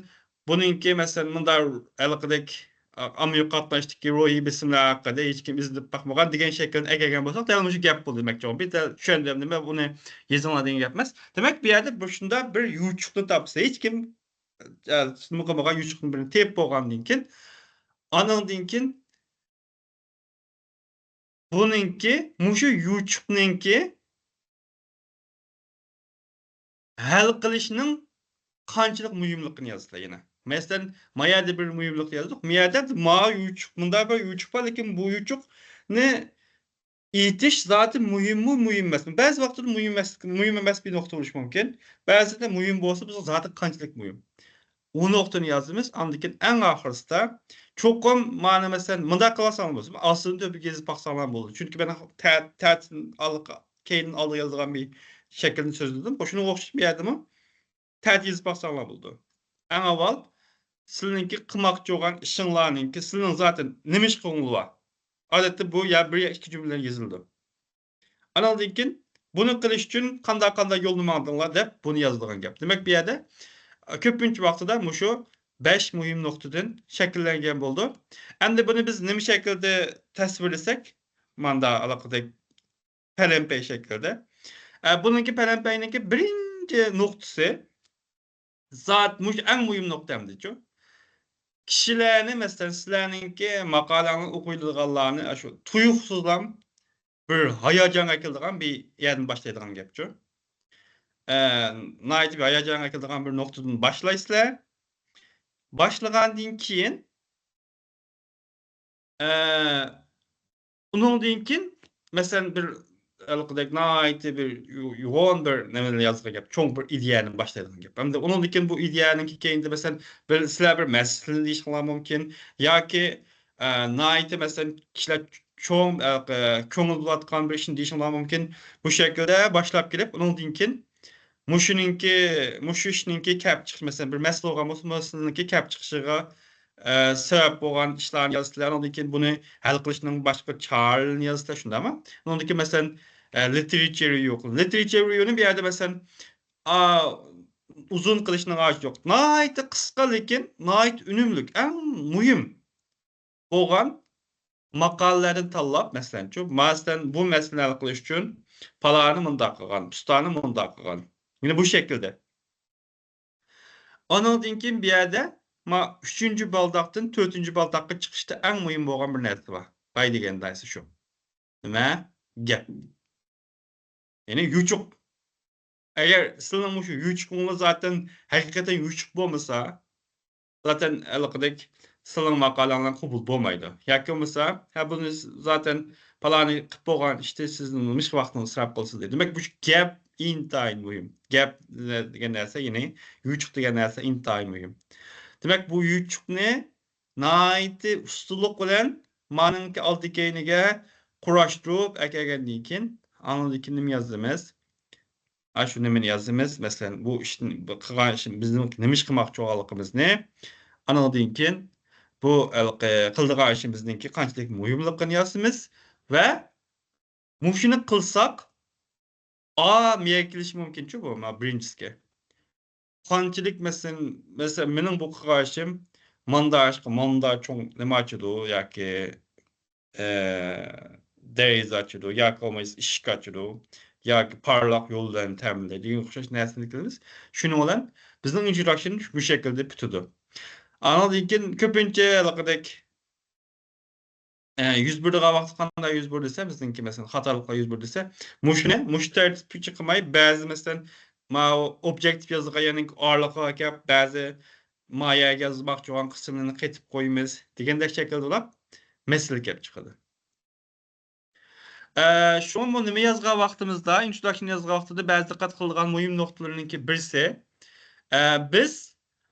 بۇنىڭكى، مەسىلەن، مۇنداق ھېلىقىدەك، ئا، ئاممىۋى قاتناشتىكى روھىي بېسىملار ھەققىدە ھېچكىم ئىزدىنىپ باقمىغان دېگەن شەكىلنى ئەكەلگەن بولساق، دەل مۇشۇ گەپ بولدى، دېمەكچى. بىر دەل چۈشەندۈرۈپ، نېمە، بۇنى يېزىڭلار دېگەن گەپ ئەمەس. دېمەك، بۇ يەردە بۇ شۇنداق بىر يوچۇقنى تاپسا، ھېچكىم، ئە، سىزمۇ قىلمىغان يوچۇقنى بىرنى تېپىپ بولغاندىن كېيىن، ئانىڭدىن كېيىن بۇنىڭكى، مۇشۇ يوچۇقنىڭكى ھەل قىلىشنىڭ قانچىلىك مۇھىملىقىنى يازسىلەر يەنە. مەسىلەن، ما يەردە بىر مۇھىملىقنى يازدۇق. ما يەردە ما يوچۇق، مۇنداق بىر يوچۇق بار، لېكىن بۇ يوچۇقنى ئېيتىش زاتى مۇھىممۇ، مۇھىم ئەمەسمۇ؟ بەزى ۋاقىتتا مۇھىم ئەمەس، مۇھىم ئەمەس بىر نۇقتا بولۇشى مۇمكىن. بەزىدە مۇھىم بولسا، بىزگە زاتى قانچىلىك مۇھىم؟ ئۇ نۇقتىنى يازىمىز. ئاندىن كېيىن ئەڭ ئاخىرسىدا چوقۇم مانا، مەسىلەن، مۇنداق قىلساڭلار بولسا، ئاستىن تۆپىگە يېزىپ باقساڭلار بولىدۇ. چۈنكى مەن تە-، تەتىن ئالدى، كەينىدىن ئالدىغا يازىدىغان بىر شەكىلنى سۆزلىدىم. شۇنىڭغا ئوخشاش بۇ يەردىمۇ تەتۈر يېزىپ باقساڭلار بولىدۇ. ئەڭ ئاۋۋال سىلىنىڭكى قىلماقچى بولغان ئىشىڭلارنىڭكى، سىلىنىڭ زاتەن نېمە ئىش قىلغۇڭلار بار؟ ئادەتتە بۇ يا بىر يا ئىككى جۈملە يېزىلىدۇ. ئانىڭدىن كېيىن بۇنى قىلىش ئۈچۈن قانداق، قانداق يولنى ماڭدىڭلار دەپ بۇنى يازىدىغان گەپ. دېمەك، بۇ يەردە، ئە، كۆپىنچە ۋاقتىدا مۇشۇ بەش مۇھىم نۇقتىدىن شەكىللەنگەن بولىدۇ. ئەمدى بۇنى بىز نېمە شەكىلدە تەسۋىرلىسەك، ماندا ئالاقىدەك پەلەمپەي شەكلىدە. ئە، بۇنىڭكى پەلەمپەينىڭكى بىرىنچى نۇقتىسى، زات مۇشۇ ئەڭ مۇھىم نۇقتا ئەمدىچۇ. كىشىلەرنى، مەسىلەن، سىلەرنىڭكى ماقالەڭنى ئوقۇيدىغانلارنى ئاشۇ تۇيۇقسىزلا بىر ھاياجانغا كېلىدىغان بىر يەردىن باشلايدىغان گەپچۇ. ئە، ناھايىتى بىر ھاياجانغا كېلىدىغان بىر نۇقتىدىن باشلايسىلەر. باشلىغاندىن كېيىن، ئە، ئۇنىڭدىن كېيىن، مەسىلەن، بىر ھېلىقىدەك ناھايىتى بىر يو-، يوغان بىر نېمىنى يازغان گەپ، چوڭ بىر ئىدىيەنى باشلايدىغان گەپ. ئەمدى ئۇنىڭدىن كېيىن بۇ ئىدىيەنىڭكى كەينىدە، مەسىلەن، بىر سىلەر بىر مەسىلىنى دېيىشىڭلار مۇمكىن ياكى، ئە، ناھايىتى، مەسىلەن، كىشىلەر چوڭ، ئە، كۆڭۈل بۆلۈۋاتقان بىر ئىشنى دېيىشىڭلار مۇمكىن. بۇ شەكىلدە باشلاپ كېلىپ، ئۇنىڭدىن كېيىن مۇشۇنىڭكى، مۇشۇ ئىشنىڭكى كەپ چىقىش، مەسىلەن، بىر مەسىلە بولغان بولسا، مۇشۇنىڭكى كەپ چىقىشىغا، ئە، سەۋەب بولغان ئىشلارنى يازىسىلەر. ئۇنىڭدىن كېيىن بۇنى ھەل قىلىشنىڭ باشقا چارىلىرىنى يازىسىلەر، شۇنداقمۇ؟ ئۇنىڭدىن كېيىن، مەسىلەن، ئە، لىتېرىچۇر رېۋيۇ قىلىڭ. لىتېرىچۇر رېۋيۇنى بۇ يەردە، مەسىلەن، ئا، ئۇزۇن قىلىشنىڭ ھاجىتى يوق. ناھايىتى قىسقا، لېكىن ناھايىتى ئۈنۈملۈك، ئەڭ مۇھىم بولغان ماقالىلەردىن تاللاپ، مەسىلەنچۇ، مەسىلەن، بۇ مەسىلىنى ھەل قىلىش ئۈچۈن پالانى مۇنداق قىلغان، پۇستانى مۇنداق قىلغان. يەنە بۇ شەكىلدە. ئانىڭدىن كېيىن بۇ يەردە ما ئۈچىنچى بالداقتىن تۆتىنچى بالداققا چىقىشتا ئەڭ مۇھىم بولغان بىر نەرسە بار. باي دېگەن نەرسە شۇ. نېمە؟ گەپ. يەنى يوچۇق. ئەگەر سىلىنىڭ مۇشۇ يوچۇقىڭىز زاتەن ھەقىقەتەن يوچۇق بولمىسا، زاتەن ھېلىقىدەك سىلىنىڭ ماقالەڭلار قوبۇل بولمايدۇ. ياكى بولمىسا، ھە، بۇنى زاتەن پالانى قىلىپ بولغان ئىشتا سىز نېمىشقا ۋاقتىڭىزنى ئىسراپ قىلىسىز دەيدۇ. دېمەك، بۇ گەپ ئىنتايىن مۇھىم. گەپ دېگەن نەرسە، يەنى يوچۇق دېگەن نەرسە ئىنتايىن مۇھىم. دېمەك، بۇ يوچۇقنى ناھايىتى ئۇستىلىق بىلەن مانىڭكى ئالدى كەينىگە قۇراشتۇرۇپ ئەكەلگەندىن كېيىن، ئاندىن كېيىن نېمە يازىمىز؟ ئاشۇ نېمىنى يازىمىز؟ مەسىلەن، بۇ ئىشنى، بۇ قىلغان ئىشىمىز، بىزنىڭ نېمە ئىش قىلماقچى بولغانلىقىمىزنى. ئانىڭدىن كېيىن بۇ ھېلىقى قىلىدىغان ئىشىمىزنىڭكى قانچىلىك مۇھىملىقىنى يازىمىز ۋە مۇشۇنى قىلساق، ئا، مېيەگە كېلىشى مۇمكىنچۇ بۇ، مانا بىرىنچىسىگە. قانچىلىك، مەسىلەن، مەسىلەن، مېنىڭ بۇ قىلغان ئىشىم ماندا ئىشقا، ماندا چوڭ نېمە ئاچىدۇ ياكى، ئە، دېرىزە ئاچىدۇ ياكى بولمىسا ئىشىك ئاچىدۇ ياكى پارلاق يوللارنى تەمىنلەيدۇ دېگەن ئوخشاش نەرسىنى قىلىمىز. شۇنىڭ بىلەن بىزنىڭ ئىنتروداكشن بۇ شەكىلدە پۈتىدۇ. ئانىڭدىن كېيىن كۆپىنچە ھېلىقىدەك ئە، يۈز بېرىدىغان ۋاقىت قانداق يۈز بېرىدۇ دېسە، بىزنىڭكى، مەسىلەن، خاتالىقلار يۈز بېرىدۇ دېسە، مۇشۇنى، مۇشۇ تەرتىپكە قىلماي، بەزى، مەسىلەن، ماۋۇ ئوبيېكتىپ يازىدىغان يەرنىڭ ئارىلىقىغا كەپ، بەزى ما يەرگە يازماقچى بولغان قىسىملىرىنى قېتىپ قويىمىز دېگەندەك شەكىلدىلا مەسىلە كەپ چىقىدۇ. ئە، شۇڭا بۇ نېمە يازغان ۋاقتىمىزدا، ئىنتروداكشن يازغان ۋاقتىدا بەزى دىققەت قىلىدىغان مۇھىم نۇقتىلىرىنىڭكى بىرسى، ئە، بىز،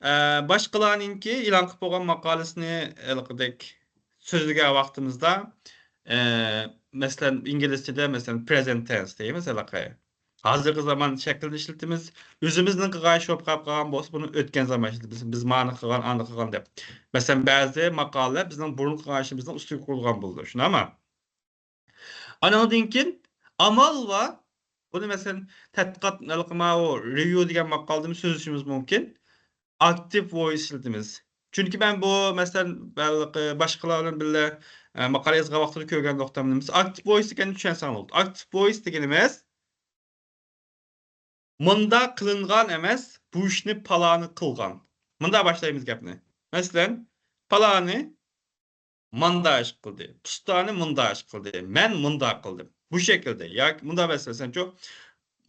ئە، باشقىلارنىڭكى ئېلان قىلىپ بولغان ماقالىسىنى ھېلىقىدەك سۆزلىگەن ۋاقتىمىزدا، ئە، مەسىلەن، ئىنگلىزچىدە، مەسىلەن، پرېزېنت تېنس دەيمىز ھېلىقى. ھازىرقى زامان شەكلىنى ئىشلىتىمىز. ئۆزىمىزنىڭ قىلغان ئىشى بولۇپ قاپ قالغان بولسا، بۇنى ئۆتكەن زامان ئىشلىتىمىز. بىز مانى قىلغان، ئانى قىلغان دەپ. مەسىلەن، بەزى ماقالىلەر بىزنىڭ بۇرۇن قىلغان ئىشىمىزنىڭ ئۈستىگە قۇرۇلغان بولىدۇ. شۇنداقمۇ؟ ئانىڭدىن كېيىن ئامال بار. بۇنى، مەسىلەن، تەتقىقات، ھېلىقى ماۋۇ رېۋىيۇ دېگەن ماقالىدىمۇ سۆزلىشىمىز مۇمكىن. ئاكتىپ ۋويس ئىشلىتىمىز. چۈنكى مەن بۇ، مەسىلەن، ھېلىقى باشقىلار بىلەن بىللە، ئە، ماقالە يازغان ۋاقتىدا كۆرگەن نۇقتامدىن، بىز ئاكتىپ ۋويس دېگەننى چۈشەنسەڭلار بولىدۇ. ئاكتىپ ۋويس دېگىنىمىز مۇنداق قىلىنغان ئەمەس، بۇ ئىشنى پالانى قىلغان. مۇنداق باشلايمىز گەپنى. مەسىلەن، پالانى ماندا ئىش قىلدى، پۇستانى مۇندا ئىش قىلدى، مەن مۇندا قىلدىم. بۇ شەكىلدە ياكى مۇندا مەسىلەن، شۇ،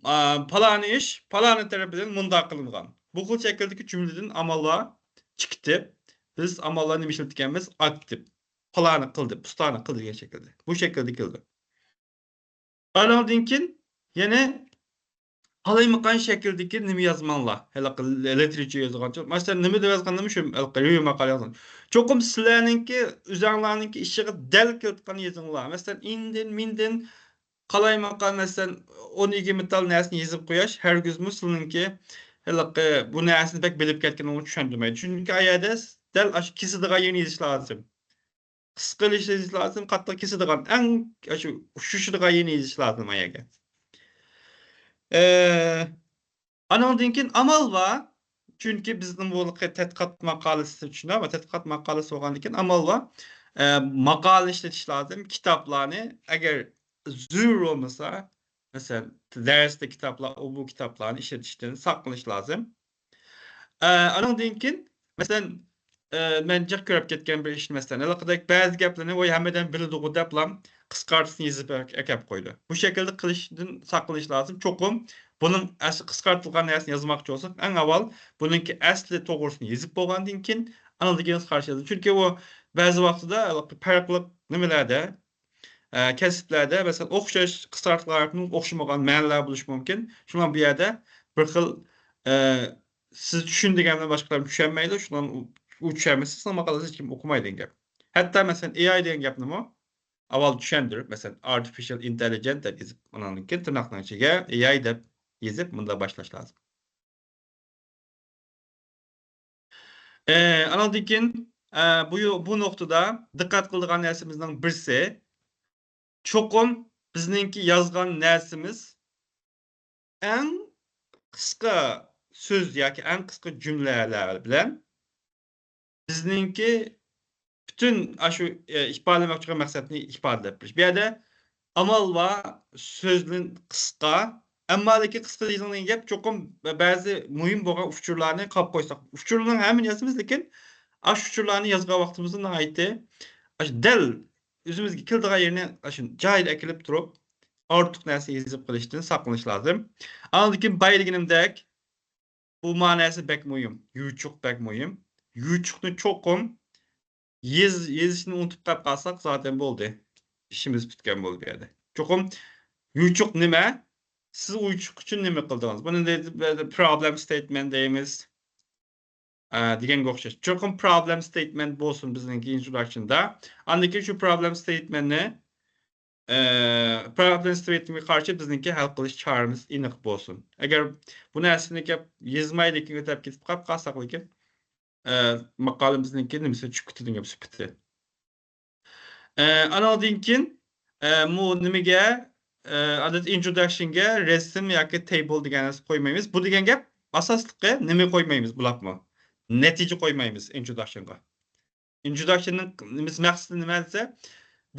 ئا، پالانى ئىش پالانى تەرىپىدىن مۇندا قىلىنغان. بۇ خىل شەكىلدىكى جۈملىدىن ئاماللار چىقىتىپ، بىز ئاماللار نېمە ئىشلىتىدىكەنمىز؟ ئاكتىپ. پالانى قىلدى، پۇستانى قىلدى دېگەن شەكىلدە. بۇ شەكىلدە كېلىدۇ. ئانىڭدىن كېيىن يەنە قالايمىقان شەكىلدىكى نېمە يازماڭلار. ھېلىقى لىتېراتۇر يازغانچە. مەسىلەن، نېمە دەپ يازغان، نېمە شۇ ھېلىقى رېۋىيۇ ماقالە يازغان. چوقۇم سىلەرنىڭكى ئۆزەڭلارنىڭكى ئىشىغا دەل كېلىدىغان يېزىڭلار. مەسىلەن، ئىندىن، مىندىن قالايمىقان، مەسىلەن، ئون يىگىرمە تال نەرسىنى يېزىپ قويۇش ھەرگىزمۇ سىلىنىڭكى ھېلىقى بۇ نەرسىنى بەك بىلىپ كەتكىنىڭىزنى چۈشەندۈرمەيدۇ. چۈنكى ئا يەردە دەل ئاشۇ كېسىدىغان يېرىنى يېزىش لازىم. قىسقا يېزىش لازىم، قاتتىق كېسىدىغان، ئەڭ ئاشۇ ئۇششىشىدىغان يېرىنى يېزىش لازىم ئايەرگە. ئە، ئانىڭدىن كېيىن ئامال بار. چۈنكى بىزنىڭ بۇ تەتقىقات ماقالىسى ئۈچۈن، تەتقىقات ماقالىسى بولغاندىن كېيىن ئامال بار. ئە، ماقالىنى ئىشلىتىش لازىم، كىتابلارنى. ئەگەر زۆرۈر بولمىسا، مەسىلەن، دەرستە كىتابلار، ئۇ بۇ كىتابلارنى ئىشلىتىشتىن ساقلىنىش لازىم. ئە، ئانىڭدىن كېيىن، مەسىلەن، ئە، مەن جىق كۆرۈپ كەتكەن بىر ئىش، مەسىلەن، ھېلىقىدەك بەزى گەپلەرنى ۋاي ھەممىدەم بىلىدىغۇ دەپلا قىسقارتىسىنى يېزىپ ئەك-، ئەكەپ قويىدۇ. بۇ شەكىلدە قىلىشتىن ساقلىنىش لازىم. چوقۇم بۇنىڭ ئەسلى قىسقارتىلغان نەرسىنى يازماقچى بولساق، ئەڭ ئاۋۋال بۇنىڭكى ئەسلى توغرىسىنى يېزىپ بولغاندىن كېيىن، ئانىڭدىن كېيىن قىسقارتىش لازىم. چۈنكى ئۇ بەزى ۋاقتىدا ھېلىقى پەرقلىق نېمىلەردە، ئە، كەسىپلەردە، مەسىلەن، ئوخشاش قىسقارتىلغان ئوخشىمىغان مەنىلەر بولۇشى مۇمكىن. شۇڭا بۇ يەردە بىر خىل، ئە، سىز چۈشىنىدىگەن بىلەن باشقىلار چۈشەنمەيدۇ. شۇڭا ئۇ، ئۇ چۈشەنمىسە، سىزنىڭ ماقالىڭىزنى ھېچكىم ئوقۇمايدۇ دېگەن گەپ. ھەتتا، مەسىلەن، ئېئاي دېگەن گەپنىمۇ ئاۋۋال چۈشەندۈرۈپ، مەسىلەن، ئارتىفىشال ئىنتېللىجېنت دەپ يېزىپ، ئۇنىڭدىن كېيىن تىرناقنىڭ ئىچىگە ئېئاي دەپ يېزىپ، مۇنداق باشلاش لازىم. ئە، ئانىڭدىن كېيىن، ئە، بۇ يو-، بۇ نۇقتىدا دىققەت قىلىدىغان نەرسىمىزنىڭ بىرسى، چوقۇم بىزنىڭكى يازغان نەرسىمىز ئەڭ قىسقا سۆز ياكى ئەڭ قىسقا جۈملىلەر بىلەن بىزنىڭكى پۈتۈن ئاشۇ، ئە، ئىپادىلىمەكچى بولغان مەقسەتنى ئىپادىلەپ بېرىش. بۇ يەردە ئامال بار، سۆزنى قىسقا، ئەمما لېكىن قىسقا دېگەن گەپ چوقۇم بەزى مۇھىم بولغان ئۇچۇرلارنى قاپ قويساق، ئۇچۇرنىڭ ھەممىنى يازىمىز، لېكىن ئاشۇ ئۇچۇرلارنى يازغان ۋاقتىمىزدا ناھايىتى ئاشۇ دەل ئۆزىمىزگە كېلىدىغان يېرىنى ئاشۇ جايىدا ئەكېلىپ تۇرۇپ، ئارتۇق نەرسە يېزىپ قېلىشتىن ساقلىنىش لازىم. ئاندىن كېيىن بايا دېگىنىمدەك، بۇ ماناسى بەك مۇھىم. يوچۇق بەك مۇھىم. يوچۇقنى چوقۇم يېز-، يېزىشنى ئۇنتۇپ قېلىپ قالساق، زاتەن بولدى. ئىشىمىز پۈتكەن بولدى بۇ يەردە. چوقۇم يوچۇق نېمە؟ سىز يوچۇق ئۈچۈن نېمە قىلدىڭىز؟ بۇنى دەيدۇ، problem statement دەيمىز. ئە، دېگەنگە ئوخشاش. چوقۇم problem statement بولسۇن بىزنىڭكى introduction دا. ئاندىن كېيىن شۇ problem statement نى، ئە، problem statement قا قارشى بىزنىڭكى ھەل قىلىش چارىمىز ئېنىق بولسۇن. ئەگەر بۇ نەرسىنى كەپ يازماي، لېكىن ئۆتەپ كېتىپ قاپ قالساق، لېكىن، ئە، ماقالىمىزنىڭكى نېمىسى چۈشۈپ كېتىدۇ، سۈپىتى. ئە، ئانىڭدىن كېيىن، ئە، مۇ نېمىگە، ئە، ئادەتتە introduction گە رەسىم ياكى table دېگەن نەرسە قويمايمىز. بۇ دېگەن گەپ ئاساسلىقى نېمە قويمايمىز بۇلاپمۇ؟ نەتىجە قويمايمىز introduction غا. Introduction نىڭ نېمىسى، مەقسىتى نېمە دېسە،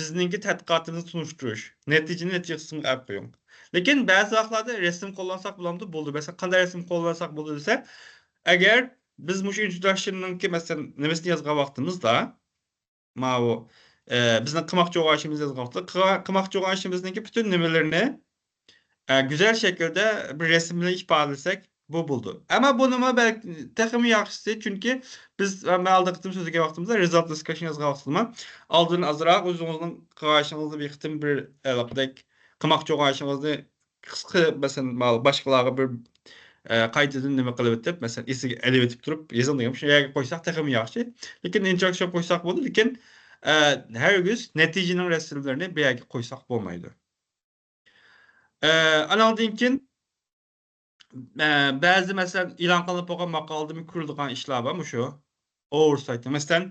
بىزنىڭكى تەتقىقاتىمىزنى تونۇشتۇرۇش، نەتىجىنى نەتىجە قىسمىغا ئەپ قويۇڭ. لېكىن بەزى ۋاقىتلاردا رەسىم قوللانساق بولامدۇ؟ بولىدۇ. مەسىلەن، قانداق رەسىم قوللانساق بولىدۇ دېسە، ئەگەر بىز مۇشۇ introduction نىڭكى، مەسىلەن، نېمىسىنى يازغان ۋاقتىمىزدا، ماۋۇ، ئە، بىزنىڭ قىماقچى ئوغان ئىشىمىزنى يازغان ۋاقتىدا، قىغا-، قىماقچى ئوغان ئىشىمىزنىڭكى پۈتۈن نېمىلىرىنى، ئە، گۈزەل شەكىلدە بىر رەسىم بىلەن ئىپادىلىسەك، بۇ بولىدۇ. ئەمما بۇنىمۇ بەلكى تېخىمۇ ياخشىسى، چۈنكى بىز، مەن ئالدىنقى قېتىم سۆزلىگەن ۋاقتىمىزدا، result discussion يازغان ۋاقتىمدا، ئالدىن ئازراق ئۆزىڭىزنىڭ قىغان ئىشىڭىزنى بىر قېتىم بىر، ئە، لاپدەك قىماقچى ئوغان ئىشىڭىزنى قىسقا، مەسىلەن، ماۋۇ باشقىلارغا بىر، ئە، قايتىدىن نېمە قىلىۋېتىپ، مەسىلەن، ئېسىگە ئېلىۋېتىپ تۇرۇپ يېزىڭ دېگەن، شۇ يەرگە قويساق تېخىمۇ ياخشى. لېكىن introduction قويساق بولىدۇ، لېكىن، ئە، ھەرگىز نەتىجىنىڭ رەسىملىرىنى بۇ يەرگە قويساق بولمايدۇ. ئە، ئانىڭدىن كېيىن، ئە، بەزى، مەسىلەن، ئېلان قىلىنىپ بولغان ماقالىدىمۇ كۆرۈلىدىغان ئىشلار بار، مۇشۇ. Oversight. مەسىلەن،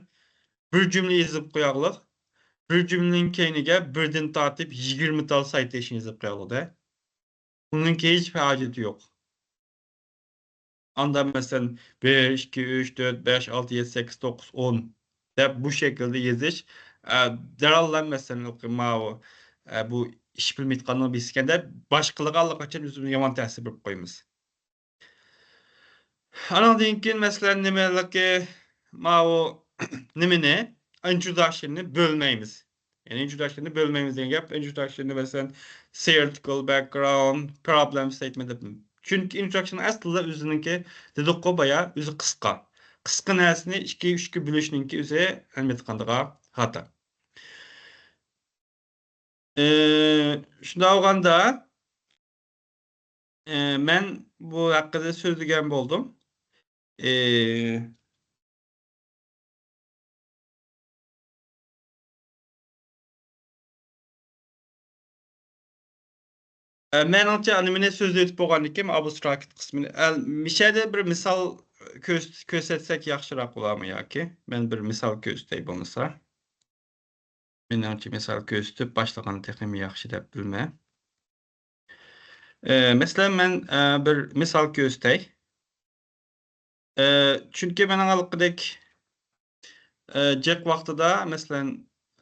بىر جۈملە يېزىپ قوياغلىق، بىر جۈملىنىڭ كەينىگە بىردىن تارتىپ يىگىرمە تال citation يېزىپ قوياغلىق-دە. ئۇنىڭكى ھېچ ھاجىتى يوق. ئاندا، مەسىلەن، بىر، ئىككى، ئۈچ، تۆت، بەش، ئالتە، يەتتە، سەككىز، توققۇز، ئون دەپ بۇ شەكىلدە يېزىش، ئە، دەرھاللا، مەسىلەن، ماۋۇ، ئە، بۇ ئىش بىلمەيدىغاننىڭ بىرسىكەن دەپ باشقىلارغا ئاللىقاچان ئۆزىمىزنى يامان تەسىر بېرىپ قويىمىز. ئانىڭدىن كېيىن، مەسىلەن، نېمىلىكى، ماۋۇ نېمىنى، introduction نى بۆلمەيمىز. يەنى introduction نى بۆلمەيمىز دېگەن گەپ، introduction نى، مەسىلەن، theoretical background، problem statement دەپ. چۈنكى introduction ئەسلىدە ئۆزىنىڭكى، دېدۇققۇ بايا، ئۆزى قىسقا. قىسقا نەرسىنى ئىككى، ئۈچكە بۆلۈشنىڭكى ئۆزى ئەلۋەتتە خاتا. ئى، شۇنداق بولغاندا، ئى، مەن بۇ ھەققىدە سۆزلىگەن بولدۇم. ئى، ئە، مېنىڭچە، نېمىنى سۆزلىۋېتىپ بولغاندىكىن، ئابستراكت قىسمىنى. ئە، مىشەدە بىر مىسال كۆرس-، كۆرسەتسەك ياخشىراق بولارمۇ ياكى؟ مەن بىر مىسال كۆرسىتەي بولمىسا. مېنىڭچە، مىسال كۆرسىتىپ باشلىغان تېخىمۇ ياخشى دەپ بىلمەن. ئە، مەسىلەن، مەن، ئە، بىر مىسال كۆرسىتەي. ئە، چۈنكى مېنىڭ ھېلىقىدەك، ئە، جىق ۋاقتىدا، مەسىلەن،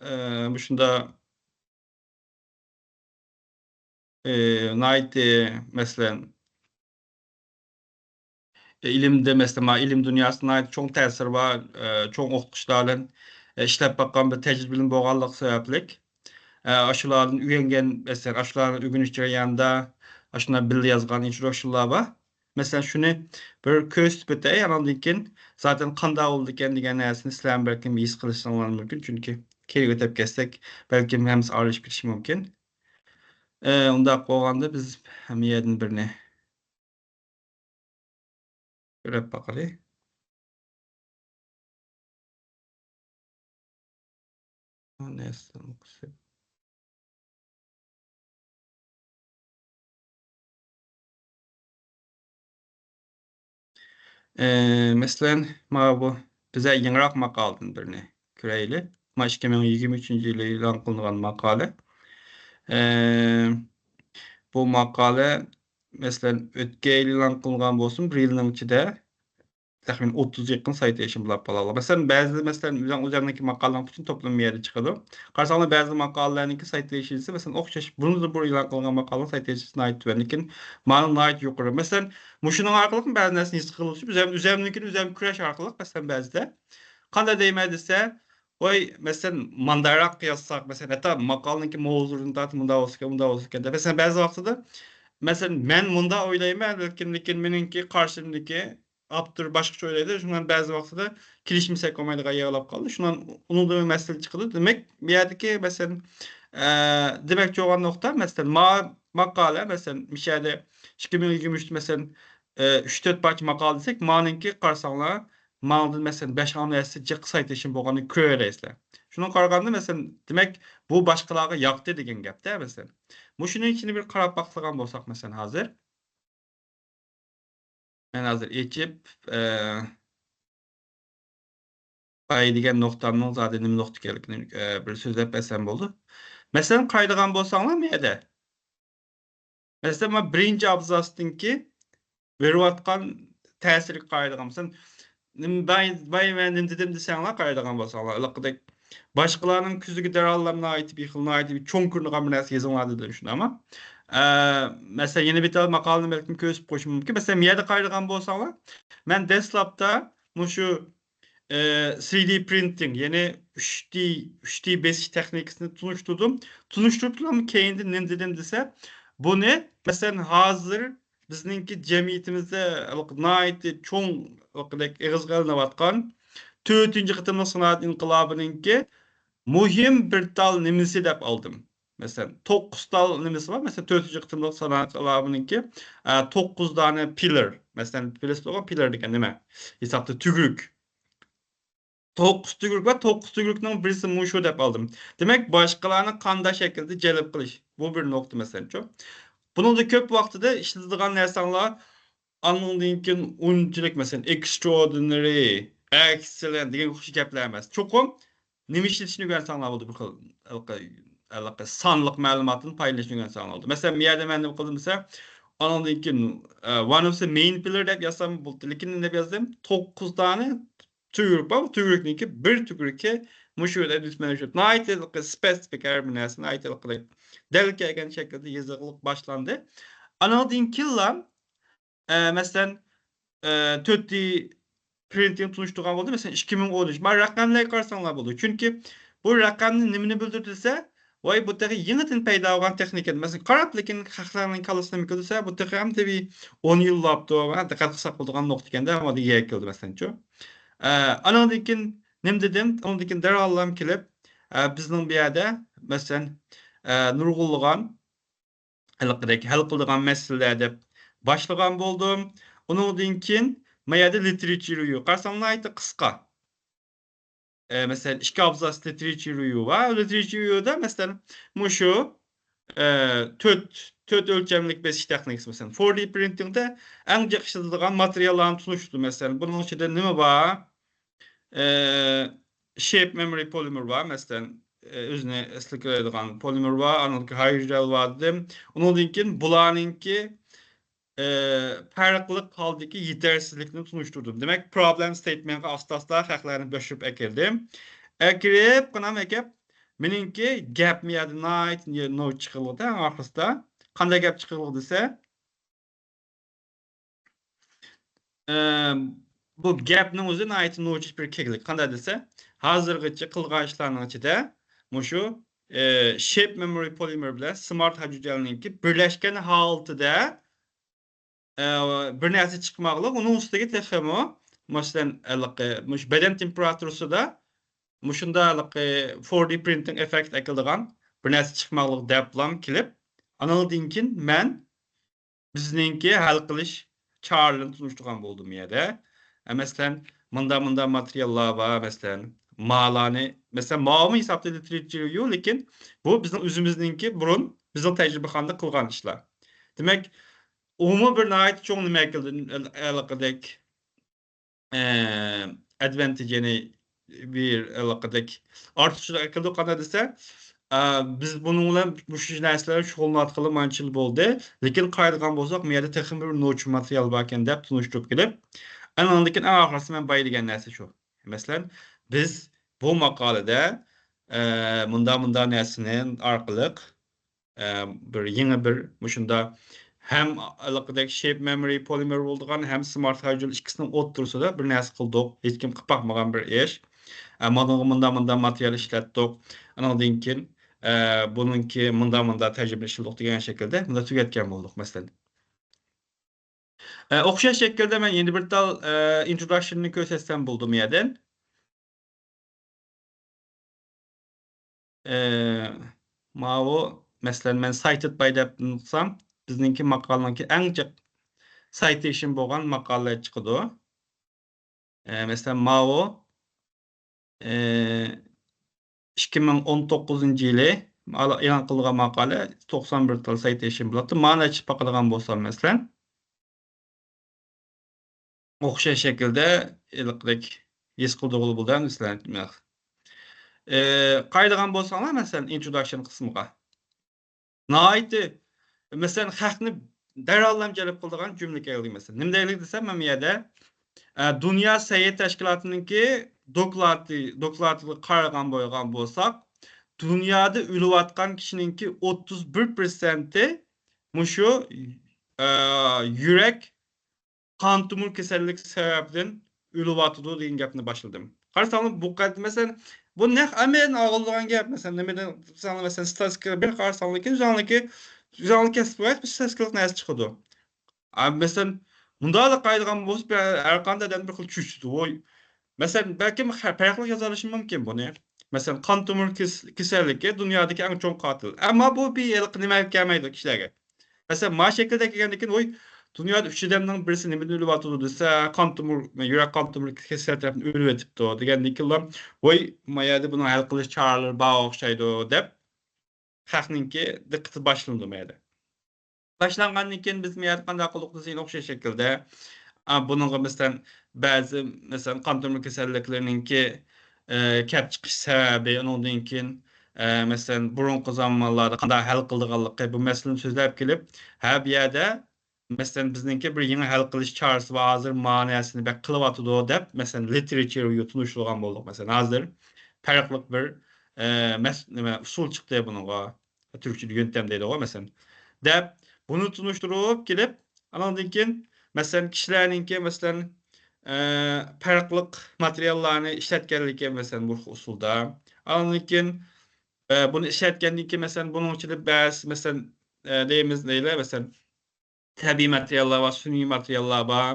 ئە، مۇشۇنداق، ئە، ناھايىتى، مەسىلەن، ئىلىمدە، مەسىلەن، مانا ئىلىم دۇنياسىدا ناھايىتى چوڭ تەسىرى بار، ئە، چوڭ ئوقۇتقۇچىلار بىلەن، ئە، ئىشلەپ باققان بىر تەجرىبىلىرىم بولغانلىقى سەۋەبلىك، ئە، ئاشۇلاردىن ئۆگەنگەن، مەسىلەن، ئاشۇلارنى ئۆگىنىش جەريانىدا ئاشۇنداق بىللە يازغان introduction لار بار. مەسىلەن، شۇنى بىر كۆرسىتىپ ئۆتەي، ئاناندىن كېيىن زاتەن قانداق بولىدىكەن دېگەن نەرسىنى سىلەرمۇ بەلكىم ھېس قىلىشىڭلار مۇمكىن، چۈنكى كېيىن ئۆتەپ كەتسەك، بەلكىم ھەممىسى ئارىلىشىپ كېتىشى مۇمكىن. ئە، ئۇنداق بولغاندا بىز ھەممە يەردىن بىرنى كۆرۈپ باقايلى. ئە، مەسىلەن، مانا بۇ بىزە يېڭىراق ماقالىدىن بىرنى كۆرەيلى. مانا ئىككى مىڭ يىگىرمە ئۈچىنچى يىلى ئېلان قىلىنغان ماقالە. ئە، بۇ ماقالە، مەسىلەن، ئۆتكەن يىل ئېلان قىلىنغان بولسىمۇ، بىر يىلنىڭ ئىچىدە تەخمىنەن ئوتتۇزغا يېقىن سايتېيشن بولاپ قالالىغان. مەسىلەن، بەزىدە، مەسىلەن، ئۆزۈڭ-، ئۆزۈڭنىڭكى ماقالىنىڭ پۈتۈن توپلىمى بۇ يەردە چىقىدۇ. قارىساڭلار، بەزى ماقالىلەرنىڭكى سايتېيشنسى، مەسىلەن، ئوخشاش، بۇرۇندىن بۇرۇن ئېلان قىلغان ماقالىنىڭ سايتېيشنسى ناھايىتى تۆۋەن، لېكىن مانىڭ ناھايىتى يۇقىرى. مەسىلەن، مۇشۇنىڭ ئارقىلىق بەزى نەرسىنى ھېس قىلىۋېلىش، ئۆزۈم-، ئۆزۈمنىڭكىنى ئۆزۈم كۈرەش ئارقىلىق، مەسىلەن، بەزىدە قانداق دەيمەن دېسە، ۋاي، مەسىلەن، مانداقراق يازساق، مەسىلەن، ھەتتا ماقالىنىڭكى ماۋزۇلىرىنى تارتىپ، مۇنداق بولسىكەن، مۇنداق بولسىكەن دەپ. مەسىلەن، بەزى ۋاقتىدا، مەسىلەن، مەن مۇنداق ئويلايمەن، لېكىن، لېكىن مېنىڭكى قارشىمدىكى ئاپتور باشقىچە ئويلايدۇ. شۇڭا بەزى ۋاقتىدا كېلىشمىسەك بولمايدىغان يەر بولۇپ قالدى. شۇنىڭ ئۇنىڭدا مەسىلە چىقىدۇ. دېمەك، بۇ يەردىكى، مەسىلەن، ئە، دېمەكچى بولغان نۇقتا، مەسىلەن، ما-، ماقالە، مەسىلەن، مۇشۇ يەردە ئىككى مىڭ يىگىرمە ئۈچ، مەسىلەن، ئە، ئۈچ تۆت پارچە ماقالە دېسەك، مانىڭكى قارىساڭلار، مانىڭدىن، مەسىلەن، بەش ئالتە ھەسسە جىق سايتېشن بولغانلىقىنى كۆرەلەيسىلەر. شۇنىڭغا قارىغاندا، مەسىلەن، دېمەك، بۇ باشقىلارغا ياقتى دېگەن گەپتە، مەسىلەن. مۇشۇنىڭ ئىچىنى بىر قاراپ باقىدىغان بولساق، مەسىلەن، ھازىر. مەن ھازىر ئېچىپ، ئە، باي دېگەن نۇقتامنىڭ زادى نېمە نۇقتا ئىكەنلىكىنى، ئە، بىر سۆزلەپ بەرسەم بولىدۇ. مەسىلەن، قارايدىغان بولساڭلار، بۇ يەردە. مەسىلەن، مانا بىرىنچى ئابزاستىنكى بېرىۋاتقان تەسىرگە قارايدىغان بولسام، نېمە، باي، باي مەن نېمە دېدىم دېسەڭلار، قارايدىغان بولساڭلار، ھېلىقىدەك باشقىلارنىڭ كۆزىگە دەرھال ناھايىتى بىخىل، ناھايىتى چوڭ كۆرۈنىدىغان بىر نەرسە يېزىڭلار دېدىم، شۇنداقمۇ؟ ئە، مەسىلەن، يەنە بىر تال ماقالىنى بەلكىم كۆرسىتىپ قويۇشۇم مۇمكىن. مەسىلەن، بۇ يەردە قارايدىغان بولساڭلار، مەن دەسلەپتە مۇشۇ، ئە، سرى دى پرىنتىڭ، يەنى ئۈچ دى، ئۈچ دى بېسىش تېخنىكىسىنى تونۇشتۇردۇم. تونۇشتۇرۇپلا كەينىدىن نېمە دېدىم دېسە، بۇنى، مەسىلەن، ھازىر بىزنىڭكى جەمئىيىتىمىزدە ناھايىتى چوڭ ئېغىزغا ئېلىنىۋاتقان تۆتىنچى قېتىملىق سانائەت ئىنقىلابىنىڭكى مۇھىم بىر تال نېمىسى دەپ ئالدىم. مەسىلەن، توققۇز تال نېمىسى بار. مەسىلەن، تۆتىنچى قېتىملىق سانائەت ئىنقىلابىنىڭكى، ئە، توققۇز دانە پىللار. مەسىلەن، بىلىسىلەرغۇ، پىللار دېگەن نېمە؟ ھېسابتا تۈگرۈك. توققۇز تۈگرۈك بار، توققۇز تۈگرۈكنىڭ بىرسى مۇشۇ دەپ ئالدىم. دېمەك، باشقىلارنى قانداق شەكىلدە جەلپ قىلىش، بۇ بىر نۇقتا، مەسىلەنچۇ. بۇنىڭدا كۆپ ۋاقتىدا ئىشلىتىدىغان نەرسەڭلار، ئانىڭدىن كېيىن ئۇنچىلىك، مەسىلەن، ئېكسترائوردىنىرى، ئەكسىللېنت دېگەن ئوخشاش گەپلەر ئەمەس. چوقۇم نېمە ئىشلىتىشنى ئۆگەنسەڭلار بولدى، بىر خىل ھېلىقى، ھېلىقى سانلىق مەلۇماتتىن پايدىلىنىشنى ئۆگەنسەڭلار بولدى. مەسىلەن، بۇ يەردە مەن نېمە قىلدىم دېسە، ئانىڭدىن كېيىن، ئە، one of the main pillar دەپ يازسام بولدى، لېكىن نېمە دەپ يازدىم؟ توققۇز دانە تۈگرۈك بار. بۇ تۈگرۈكنىڭكى بىر تۈگرۈكى مۇشۇ ئەدۋېنت مانېجمېنت. ناھايىتى ھېلىقى سپېسىفىك ھەر بىر نەرسە، ناھايىتى ھېلىقى دەل كەلگەن شەكىلدە يېزىقلىق باشلاندى. ئانىڭدىن كېيىنلا ئە، مەسىلەن، ئە، تۆت دى پرىنتىڭ تونۇشتۇرغان بولدى. مەسىلەن، ئىككى مىڭ ئون ئۈچ. مانا رەقەملەرگە قارىساڭلار بولىدۇ. چۈنكى بۇ رەقەمنى نېمىنى بىلدۈرىدۇ دېسە، ۋاي، بۇ تېخى يېڭىدىن پەيدا بولغان تېخنىكا. مەسىلەن، قاراپ، لېكىن خەقلەرنىڭ كاللىسىنى نېمە كېلىدۇ دېسە، بۇ تېخى ئەمدى بىر ئون يىل بوپتۇ، ھە، دىققەت قىلساق بولىدىغان نۇقتا ئىكەن-دە، ھەممىگە كېلىدۇ، مەسىلەنچۇ. ئە، ئانىڭدىن كېيىن نېمە دېدىم؟ ئانىڭدىن كېيىن دەرھاللا كېلىپ، ئە، بىزنىڭ بۇ يەردە، مەسىلەن، ئە، نۇرغۇنلىغان ھېلىقىدەك ھەل قىلىدىغان مەسىلىلەر دەپ باشلىغان بولدۇم. ئۇنىڭدىن كېيىن ما يەردە لىتېراتۇرا رېۋيۇ. قارىسام ناھايىتى قىسقا. ئە، مەسىلەن، ئىككى ئابزاس لىتېراتۇرا رېۋيۇ بار. لىتېراتۇرا رېۋيۇدا، مەسىلەن، مۇشۇ، ئە، تۆت، تۆت ئۆلچەملىك بېسىش تېخنىكىسى، مەسىلەن، فور دى پرىنتىڭدا ئەڭ جىق ئىشلىتىدىغان ماتېرىياللارنى تونۇشتۇردۇم. مەسىلەن، بۇنىڭ ئىچىدە نېمە بار؟ ئە، شېيپ مېمورى پولىمېر بار، مەسىلەن، ئە، ئۆزىنى ئەسلىگە كېلىدىغان پولىمېر بار، ئاندىن كېيىن ھايدروجېل بار دېدىم. ئۇنىڭدىن كېيىن بۇلارنىڭكى، ئە، پەرقلىق ھالدىكى يېتەرسىزلىكنى تونۇشتۇردۇم. دېمەك، پروبلېم ستېيتمېنتقا ئاستا-ئاستا خەقلەرنى بۆشۈپ ئەكىردىم. ئەكىرىپ، قانام ئەكەپ، مېنىڭكى گەپمۇ يەردە ناھايىتى نوچ چىقىلغۇدا، ئەڭ ئاخىرسىدا قانداق گەپ چىقىلغۇ دېسە، ئە، بۇ گەپنىڭ ئۆزى ناھايىتى نوچى بىر كەكلىك. قانداق دېسە، ھازىرغىچە قىلغان ئىشلارنىڭ ئىچىدە مۇشۇ، ئە، شېيپ مېمورى پولىمېر بىلەن سمارت ھايدروجېلنىڭكى بىرلەشكەن ھالىتىدە، ئە، بىر نەرسە چىقماقلىق. ئۇنىڭ ئۈستىگە تېخىمۇ، مەسىلەن، ھېلىقى مۇشۇ بەدەن تېمپېراتۇرىسىدا مۇشۇنداق ھېلىقى فور دى پرىنتىڭ ئېففېكت ئەكېلىدىغان بىر نەرسە چىقماقلىق دەپلام كېلىپ، ئانىڭدىن كېيىن مەن بىزنىڭكى ھەل قىلىش چارىلىرىنى تونۇشتۇرغان بولدۇم يەردە. ئە، مەسىلەن، مۇنداق، مۇنداق ماتېرىياللار بار، مەسىلەن، مالارنى، مەسىلەن، ماۋۇمۇ ھېسابتا لىتېراتۇرا يوق، لېكىن بۇ بىزنىڭ ئۆزىمىزنىڭكى بۇرۇن بىزنىڭ تەجرىبىخانىدا قىلغان ئىشلار. دېمەك، ئۇمۇ بىر ناھايىتى چوڭ نېمە ئەكەلدى، ھېلىقىدەك ئە، ئادۋانتېج، يەنى بىر ھېلىقىدەك ئارتۇقچىلىق ئەكەلدۇق. قانداق دېسە، ئە، بىز بۇنىڭ بىلەن مۇشۇ نەرسىلەر شۇغۇللىنىۋاتقىلى مانچە يىل بولدى. لېكىن قارايدىغان بولساق، بۇ يەردە تېخىمۇ بىر نوچى ماتېرىيال باركەن دەپ تونۇشتۇرۇپ كېلىپ، ئاندىن كېيىن ئەڭ ئاخىرسى مەن بايا دېگەن نەرسە شۇ. مەسىلەن، بىز بۇ ماقالىدە، ئە، مۇنداق، مۇنداق نەرسىنى ئارقىلىق ئە، بىر يېڭى بىر مۇشۇنداق ھەم ھېلىقىدەك شېيپ مېمورى پولىمېر بولىدىغان، ھەم سمارت ھايدروجېل ئىككىسىنىڭ ئوتتۇرىسىدا بىر نەرسە قىلدۇق. ھېچكىم قىلىپ باقمىغان بىر ئىش. ئە، مانا مۇنداق، مۇنداق ماتېرىيال ئىشلەتتۇق. ئانىڭدىن كېيىن، ئە، بۇنىڭكى مۇنداق، مۇنداق تەجرىبە ئىشلىدۇق دېگەن شەكىلدە مۇنداق تۈگەتكەن بولدۇق، مەسىلەن. ئە، ئوخشاش شەكىلدە مەن يەنە بىر تال، ئە، introduction نى كۆرسەتسەم بولدىمۇ يەدىن؟ ئە، ماۋۇ، مەسىلەن، مەن cited by دەپ قىلسام، بىزنىڭكى ماقالىنىڭكى ئەڭ جىق citation بولغان ماقالىلەر چىقىدۇ. ئە، مەسىلەن، ماۋۇ، ئە، ئىككى مىڭ ئون توققۇزىنچى يىلى ئېلان قىلغان ماقالە توقسان بىر تال citation بولاتتى. مانا ئېچىپ باقىدىغان بولسام، مەسىلەن، ئوخشاش شەكىلدە ھېلىقىدەك ھېس قىلدۇرغىلى بولىدۇ، مەسىلەن. ئە، قارايدىغان بولساڭلار، مەسىلەن، introduction قىسمىغا. ناھايىتى، مەسىلەن، خەقنى دەرھاللام جەلپ قىلىدىغان جۈملە كەلدى، مەسىلەن. نېمە دەيلى دېسەم، مەن بۇ يەردە، ئە، دۇنيا سەھىيە تەشكىلاتىنىڭكى دوكلاتى، دوكلاتىغا قارىغان بولغان بولساق، دۇنيادا ئۆلۈۋاتقان كىشىنىڭكى ئوتتۇز بىر پىرسەنتى مۇشۇ، ئە، يۈرەك قان تومۇر كېسەللىك سەۋەبىدىن ئۆلۈۋاتىدۇ دېگەن گەپنى باشلىدىم. قارىساڭلار بۇ قەدەر، مەسىلەن، بۇ نەق ھەممىدىن ئاغرىلىدىغان گەپ. مەسىلەن، نېمىدىن، مەسىلەن، ستاتىستىكا بىر قارىساڭلىكىن، ئۆزۈڭلىكى، ئۆزۈڭلار كەسىپ بويىچە بىر ستاتىستىكىلىق نەرسە چىقىدۇ. ئا، مەسىلەن، مۇنداقلا قارايدىغان بولسا، بىر، ھەر قانداق ئادەم بىر خىل چۆچۈيدۇ. ۋوي، مەسىلەن، بەلكىم خە-، پەرقلىق يازالىشى مۇمكىن بۇنى. مەسىلەن، قان تومۇر كېس-، كېسەللىكى دۇنيادىكى ئەڭ چوڭ قاتىل. ئەمما بۇ بىر ھېلىقى نېمە ئەپ كەلمەيدۇ كىشىلەرگە. مەسىلەن، ما شەكىلدە كەلگەندىن كېيىن، ۋوي، دۇنيادا ئۈچ ئادەمنىڭ بىرسى نېمىدىن ئۆلۈۋاتىدۇ دېسە، قان تومۇر، يۈرەك قان تومۇر كېسەل تەرەپتىن ئۆلۈۋېتىپتۇ دېگەندىن كېيىنلا، ۋوي، ما يەردە بۇنىڭ ھەل قىلىش چارىلىرى بار ئوخشايدۇ دەپ، خەقنىڭكى دىققىتى باشلىنىدۇ ما يەردە. باشلانغاندىن كېيىن بىز ما يەردە قانداق قىلدۇق دېسە، يەنە ئوخشاش شەكىلدە، ئا، بۇنىڭغا مەسىلەن، بەزى، مەسىلەن، قان تومۇر كېسەللىكلىرىنىڭكى، ئە، كەپ چىقىش سەۋەبى، ئۇنىڭدىن كېيىن، ئە، مەسىلەن، بۇرۇنقى زامانلاردا قانداق ھەل قىلىدىغانلىقى، بۇ مەسىلىنى سۆزلەپ كېلىپ، ھە، بۇ يەردە، مەسىلەن، بىزنىڭكى بىر يېڭى ھەل قىلىش چارىسى بار، ھازىر مانىسىنى بەك قىلىۋاتىدۇ دەپ، مەسىلەن، لىتېراتۇرا تونۇشتۇرغان بولدۇق. مەسىلەن، ھازىر پەرقلىق بىر، ئە، مەس-، نېمە، ئۇسۇل چىقتى بۇنىڭغا. تۈركچىدە يۆنتەم دەيدىغۇ، مەسىلەن. دەپ، بۇنى تونۇشتۇرۇپ كېلىپ، ئانىڭدىن كېيىن، مەسىلەن، كىشىلەرنىڭكى، مەسىلەن، ئە، پەرقلىق ماتېرىياللارنى ئىشلەتكەنلىكى، مەسىلەن، بۇ ئۇسۇلدا. ئانىڭدىن كېيىن، ئە، بۇنى ئىشلەتكەندىن كېيىن، مەسىلەن، بۇنىڭ ئىچىدە بەزى، مەسىلەن، ئە، دەيمىز، دەيلى، مەسىلەن، تەبىئىي ماتېرىياللار بار، سۈنئىي ماتېرىياللار بار،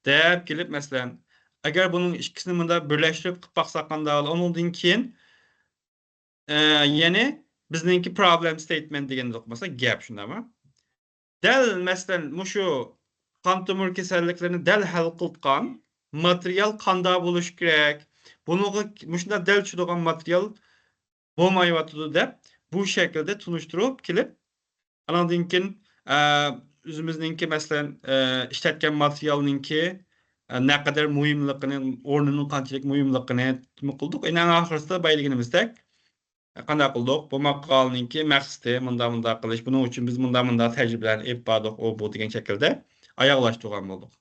دەپ كېلىپ، مەسىلەن، ئەگەر بۇنىڭ ئىككىسىنى مۇنداق بىرلەشتۈرۈپ قىلىپ باقساق قانداق بولىدۇ؟ ئۇنىڭدىن كېيىن، ئە، يەنى بىزنىڭكى پروبلېم ستېيتمېنت دېگەندەك، مەسىلەن، گەپ شۇنداقمۇ؟ دەل، مەسىلەن، مۇشۇ قان تومۇر كېسەللىكلىرىنى دەل ھەل قىلىدىغان ماتېرىيال قانداق بولۇشى كېرەك؟ بۇنىڭغا مۇشۇنداق دەل چۈشىدىغان ماتېرىيال بولمايۋاتىدۇ دەپ، بۇ شەكىلدە تونۇشتۇرۇپ كېلىپ، ئانىڭدىن كېيىن، ئە، ئۆزىمىزنىڭكى، مەسىلەن، ئە، ئىشلەتكەن ماتېرىيالنىڭكى، ئە، نەقەدەر مۇھىملىقىنى، ئورنىنىڭ قانچىلىك مۇھىملىقىنى نېمە قىلدۇق. ئەنە ئەڭ ئاخىرسىدا بايا دېگىنىمىزدەك، قانداق قىلدۇق؟ بۇ ماقالىنىڭكى مەقسىتى مۇنداق، مۇنداق قىلىش، بۇنىڭ ئۈچۈن بىز مۇنداق، مۇنداق تەجرىبىلەرنى ئېلىپ باردۇق، ئۇ، بۇ دېگەن شەكىلدە ئاياغلاشتۇرغان بولدۇق.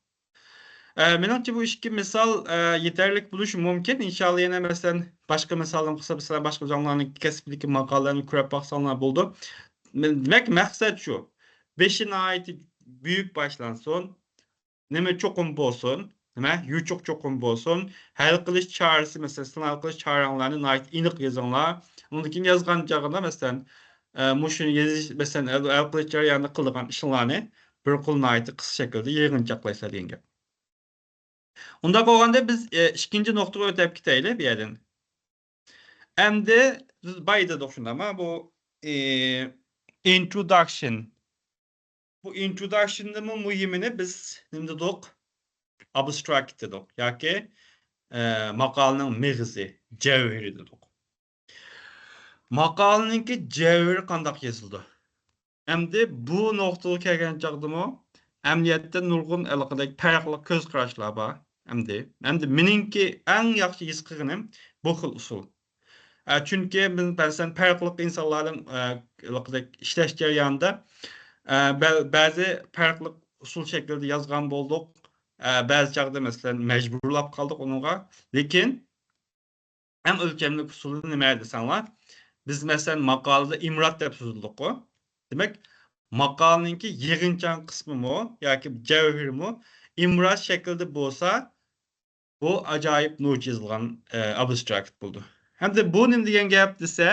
ئە، مېنىڭچە بۇ ئىككى مىسال، ئە، يېتەرلىك بولۇشى مۇمكىن. ئىنشاللا يەنە، مەسىلەن، باشقا مىسالنى قىلسا، مەسىلەن، باشقا زامانلارنىڭ كەسىپتىكى ماقالىلەرنى كۆرۈپ باقساڭلار بولىدۇ. مەن-، دېمەك، مەقسەت شۇ. بېشى ناھايىتى بۈيۈك باشلانسۇن. نېمە چوقۇم بولسۇن، نېمە يوچۇق چوقۇم بولسۇن، ھەل قىلىش چارىسى، مەسىلەن، سىلەر ھەل قىلىش چارەڭلارنى ناھايىتى ئېنىق يېزىڭلار. ئۇنىڭدىن كېيىن يازغان چاغىدا، مەسىلەن، ئە، مۇشۇنى يېزىش، مەسىلەن، ھەل، ھەل قىلىش جەريانىدا قىلىدىغان ئىشىڭلارنى بىر قۇر ناھايىتى قىسقا شەكىلدە يىغىنچاقلايسىلەر دېگەن گەپ. ئۇنداق بولغاندا بىز، ئە، ئىككىنچى نۇقتىغا ئۆتۈپ كېتەيلى بۇ يەردىن. ئەمدى بىز بايا دېدۇق شۇنداقمۇ؟ بۇ، ئى، introduction. بۇ introduction نىمۇ مۇھىمىنى بىز نېمە دېدۇق؟ Abstract دېدۇق. ياكى، ئە، ماقالىنىڭ مېغىزى، جەۋھىرى دېدۇق. ماقالىنىڭكى جەۋھىرى قانداق يېزىلىدۇ؟ ئەمدى بۇ نۇقتىغا كەلگەن چاغدىمۇ ئەمەلىيەتتە نۇرغۇن ھېلىقىدەك پەرقلىق كۆز قاراشلار بار. ئەمدى، ئەمدى مېنىڭكى ئەڭ ياخشى ھېس قىلغىنىم بۇ خىل ئۇسۇل. ئە، چۈنكى بىز، مەسىلەن، پەرقلىق ئىنسانلار بىلەن، ئە، ھېلىقىدەك ئىشلەش جەريانىدا، ئە، بە-، بەزى پەرقلىق ئۇسۇل شەكلىدە يازغان بولدۇق. ئە، بەزى چاغدا، مەسىلەن، مەجبۇرلاپ قالدۇق ئۇنىڭغا. لېكىن، ئەڭ ئۆلچەملىك ئۇسۇلى نېمە دېسەڭلار، بىز، مەسىلەن، ماقالىدە ئىمرات دەپ سۆزلىدۇققۇ. دېمەك، ماقالىنىڭكى يىغىنچاق قىسمىمۇ ياكى جەۋھىرىمۇ ئىمرات شەكلىدە بولسا، بۇ ئاجايىپ نوچى يېزىلغان، ئە، ئابستراكت بولىدۇ. ھەمدە بۇ نېمە دېگەن گەپ دېسە،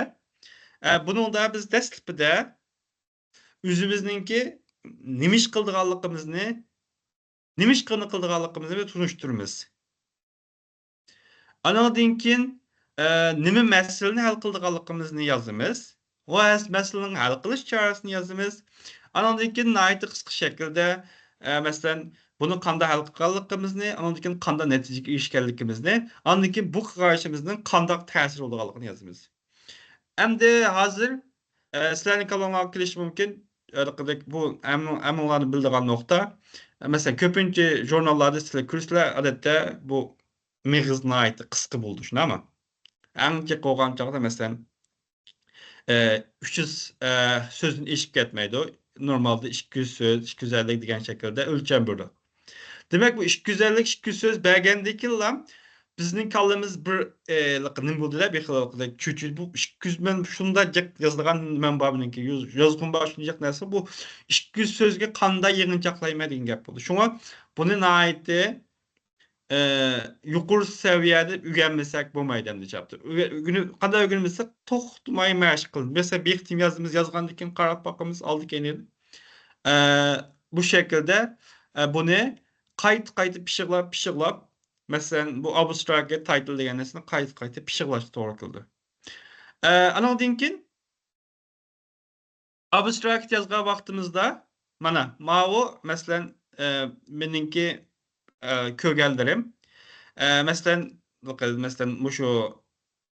ئە، بۇنىڭدا بىز دەسلىپىدە ئۆزىمىزنىڭكى نېمە ئىش قىلىدىغانلىقىمىزنى نېمە ئىشقىلىنى قىلىدىغانلىقىمىزنى تونۇشتۇرىمىز. ئانىڭدىن كېيىن، ئە، نېمە مەسىلىنى ھەل قىلىدىغانلىقىمىزنى يازىمىز. ۋە ھەس-، مەسىلىنىڭ ھەل قىلىش چارىسىنى يازىمىز. ئانىڭدىن كېيىن ناھايىتى قىسقا شەكىلدە، ئە، مەسىلەن، بۇنى قانداق ھەل قىلغانلىقىمىزنى، ئانىڭدىن كېيىن قانداق نەتىجىگە ئېرىشكەنلىكىمىزنى، ئاندىن كېيىن بۇ قىلغان ئىشىمىزنىڭ قانداق تەسىرى بولىدىغانلىقىنى يازىمىز. ئەمدى ھازىر، ئە، سىلەرنىڭ كاللاڭلارغا كېلىشى مۇمكىن، ھېلىقىدەك بۇ ھەممىڭ-، ھەممىڭلارنىڭ بىلىدىغان نۇقتا. مەسىلەن، كۆپىنچە ژۇرناللاردا سىلەر كۆرىسىلەر، ئادەتتە بۇ مېغىز ناھايىتى قىسقا بولىدۇ، شۇنداقمۇ؟ ئەڭ جىق بولغان چاغدا، مەسىلەن، ئە، ئۈچ يۈز، ئە، سۆزدىن ئېشىپ كەتمەيدۇ. نورمالدا ئىككى يۈز سۆز، ئىككى يۈز ئەللىك دېگەن شەكىلدە ئۆلچەم بېرىدۇ. دېمەك، بۇ ئىككى يۈز ئەللىك، ئىككى يۈز سۆز بەرگەندىن كېيىنلا بىزنىڭ كاللىمىز بىر، ئە، نېمە بولدى دەپ، بىر خىل چۆچۈدى. بۇ ئىككى يۈز، مەن شۇنداق جىق يازىدىغان نېمەم بار مېنىڭكى، ياز-، يازغۇم بار شۇنداق جىق نەرسە. بۇ ئىككى يۈز سۆزگە قانداق يىغىنچاقلايمەن دېگەن گەپ بولدى. شۇڭا بۇنى ناھايىتى، ئە، يۇقىرى سەۋىيەدە ئۆگەنمىسەك بولمايدۇ ئەمدى چاپتا. ئۆگە-، ئۆگىنىپ، قانداق ئۆگەنمىسەك، توختىماي مەشىق قىلىمىز. مەسىلەن، بىر قېتىم يازىمىز، يازغاندىن كېيىن قاراپ باقىمىز، ئالدى كەينىدىن. ئە، بۇ شەكىلدە، ئە، بۇنى قايتا-قايتا پىششىقلاپ، پىششىقلاپ، مەسىلەن، بۇ ئابستراكت تايتىل دېگەن نەرسىنى قايتا-قايتا پىششىقلاشقا توغرا كېلىدۇ. ئە، ئانىڭدىن كېيىن ئابستراكت يازغان ۋاقتىمىزدا، مانا، ماۋۇ، مەسىلەن، ئە، مېنىڭكى، ئە، كۆرگەنلىرىم، ئە، مەسىلەن، مەسىلەن، مۇشۇ،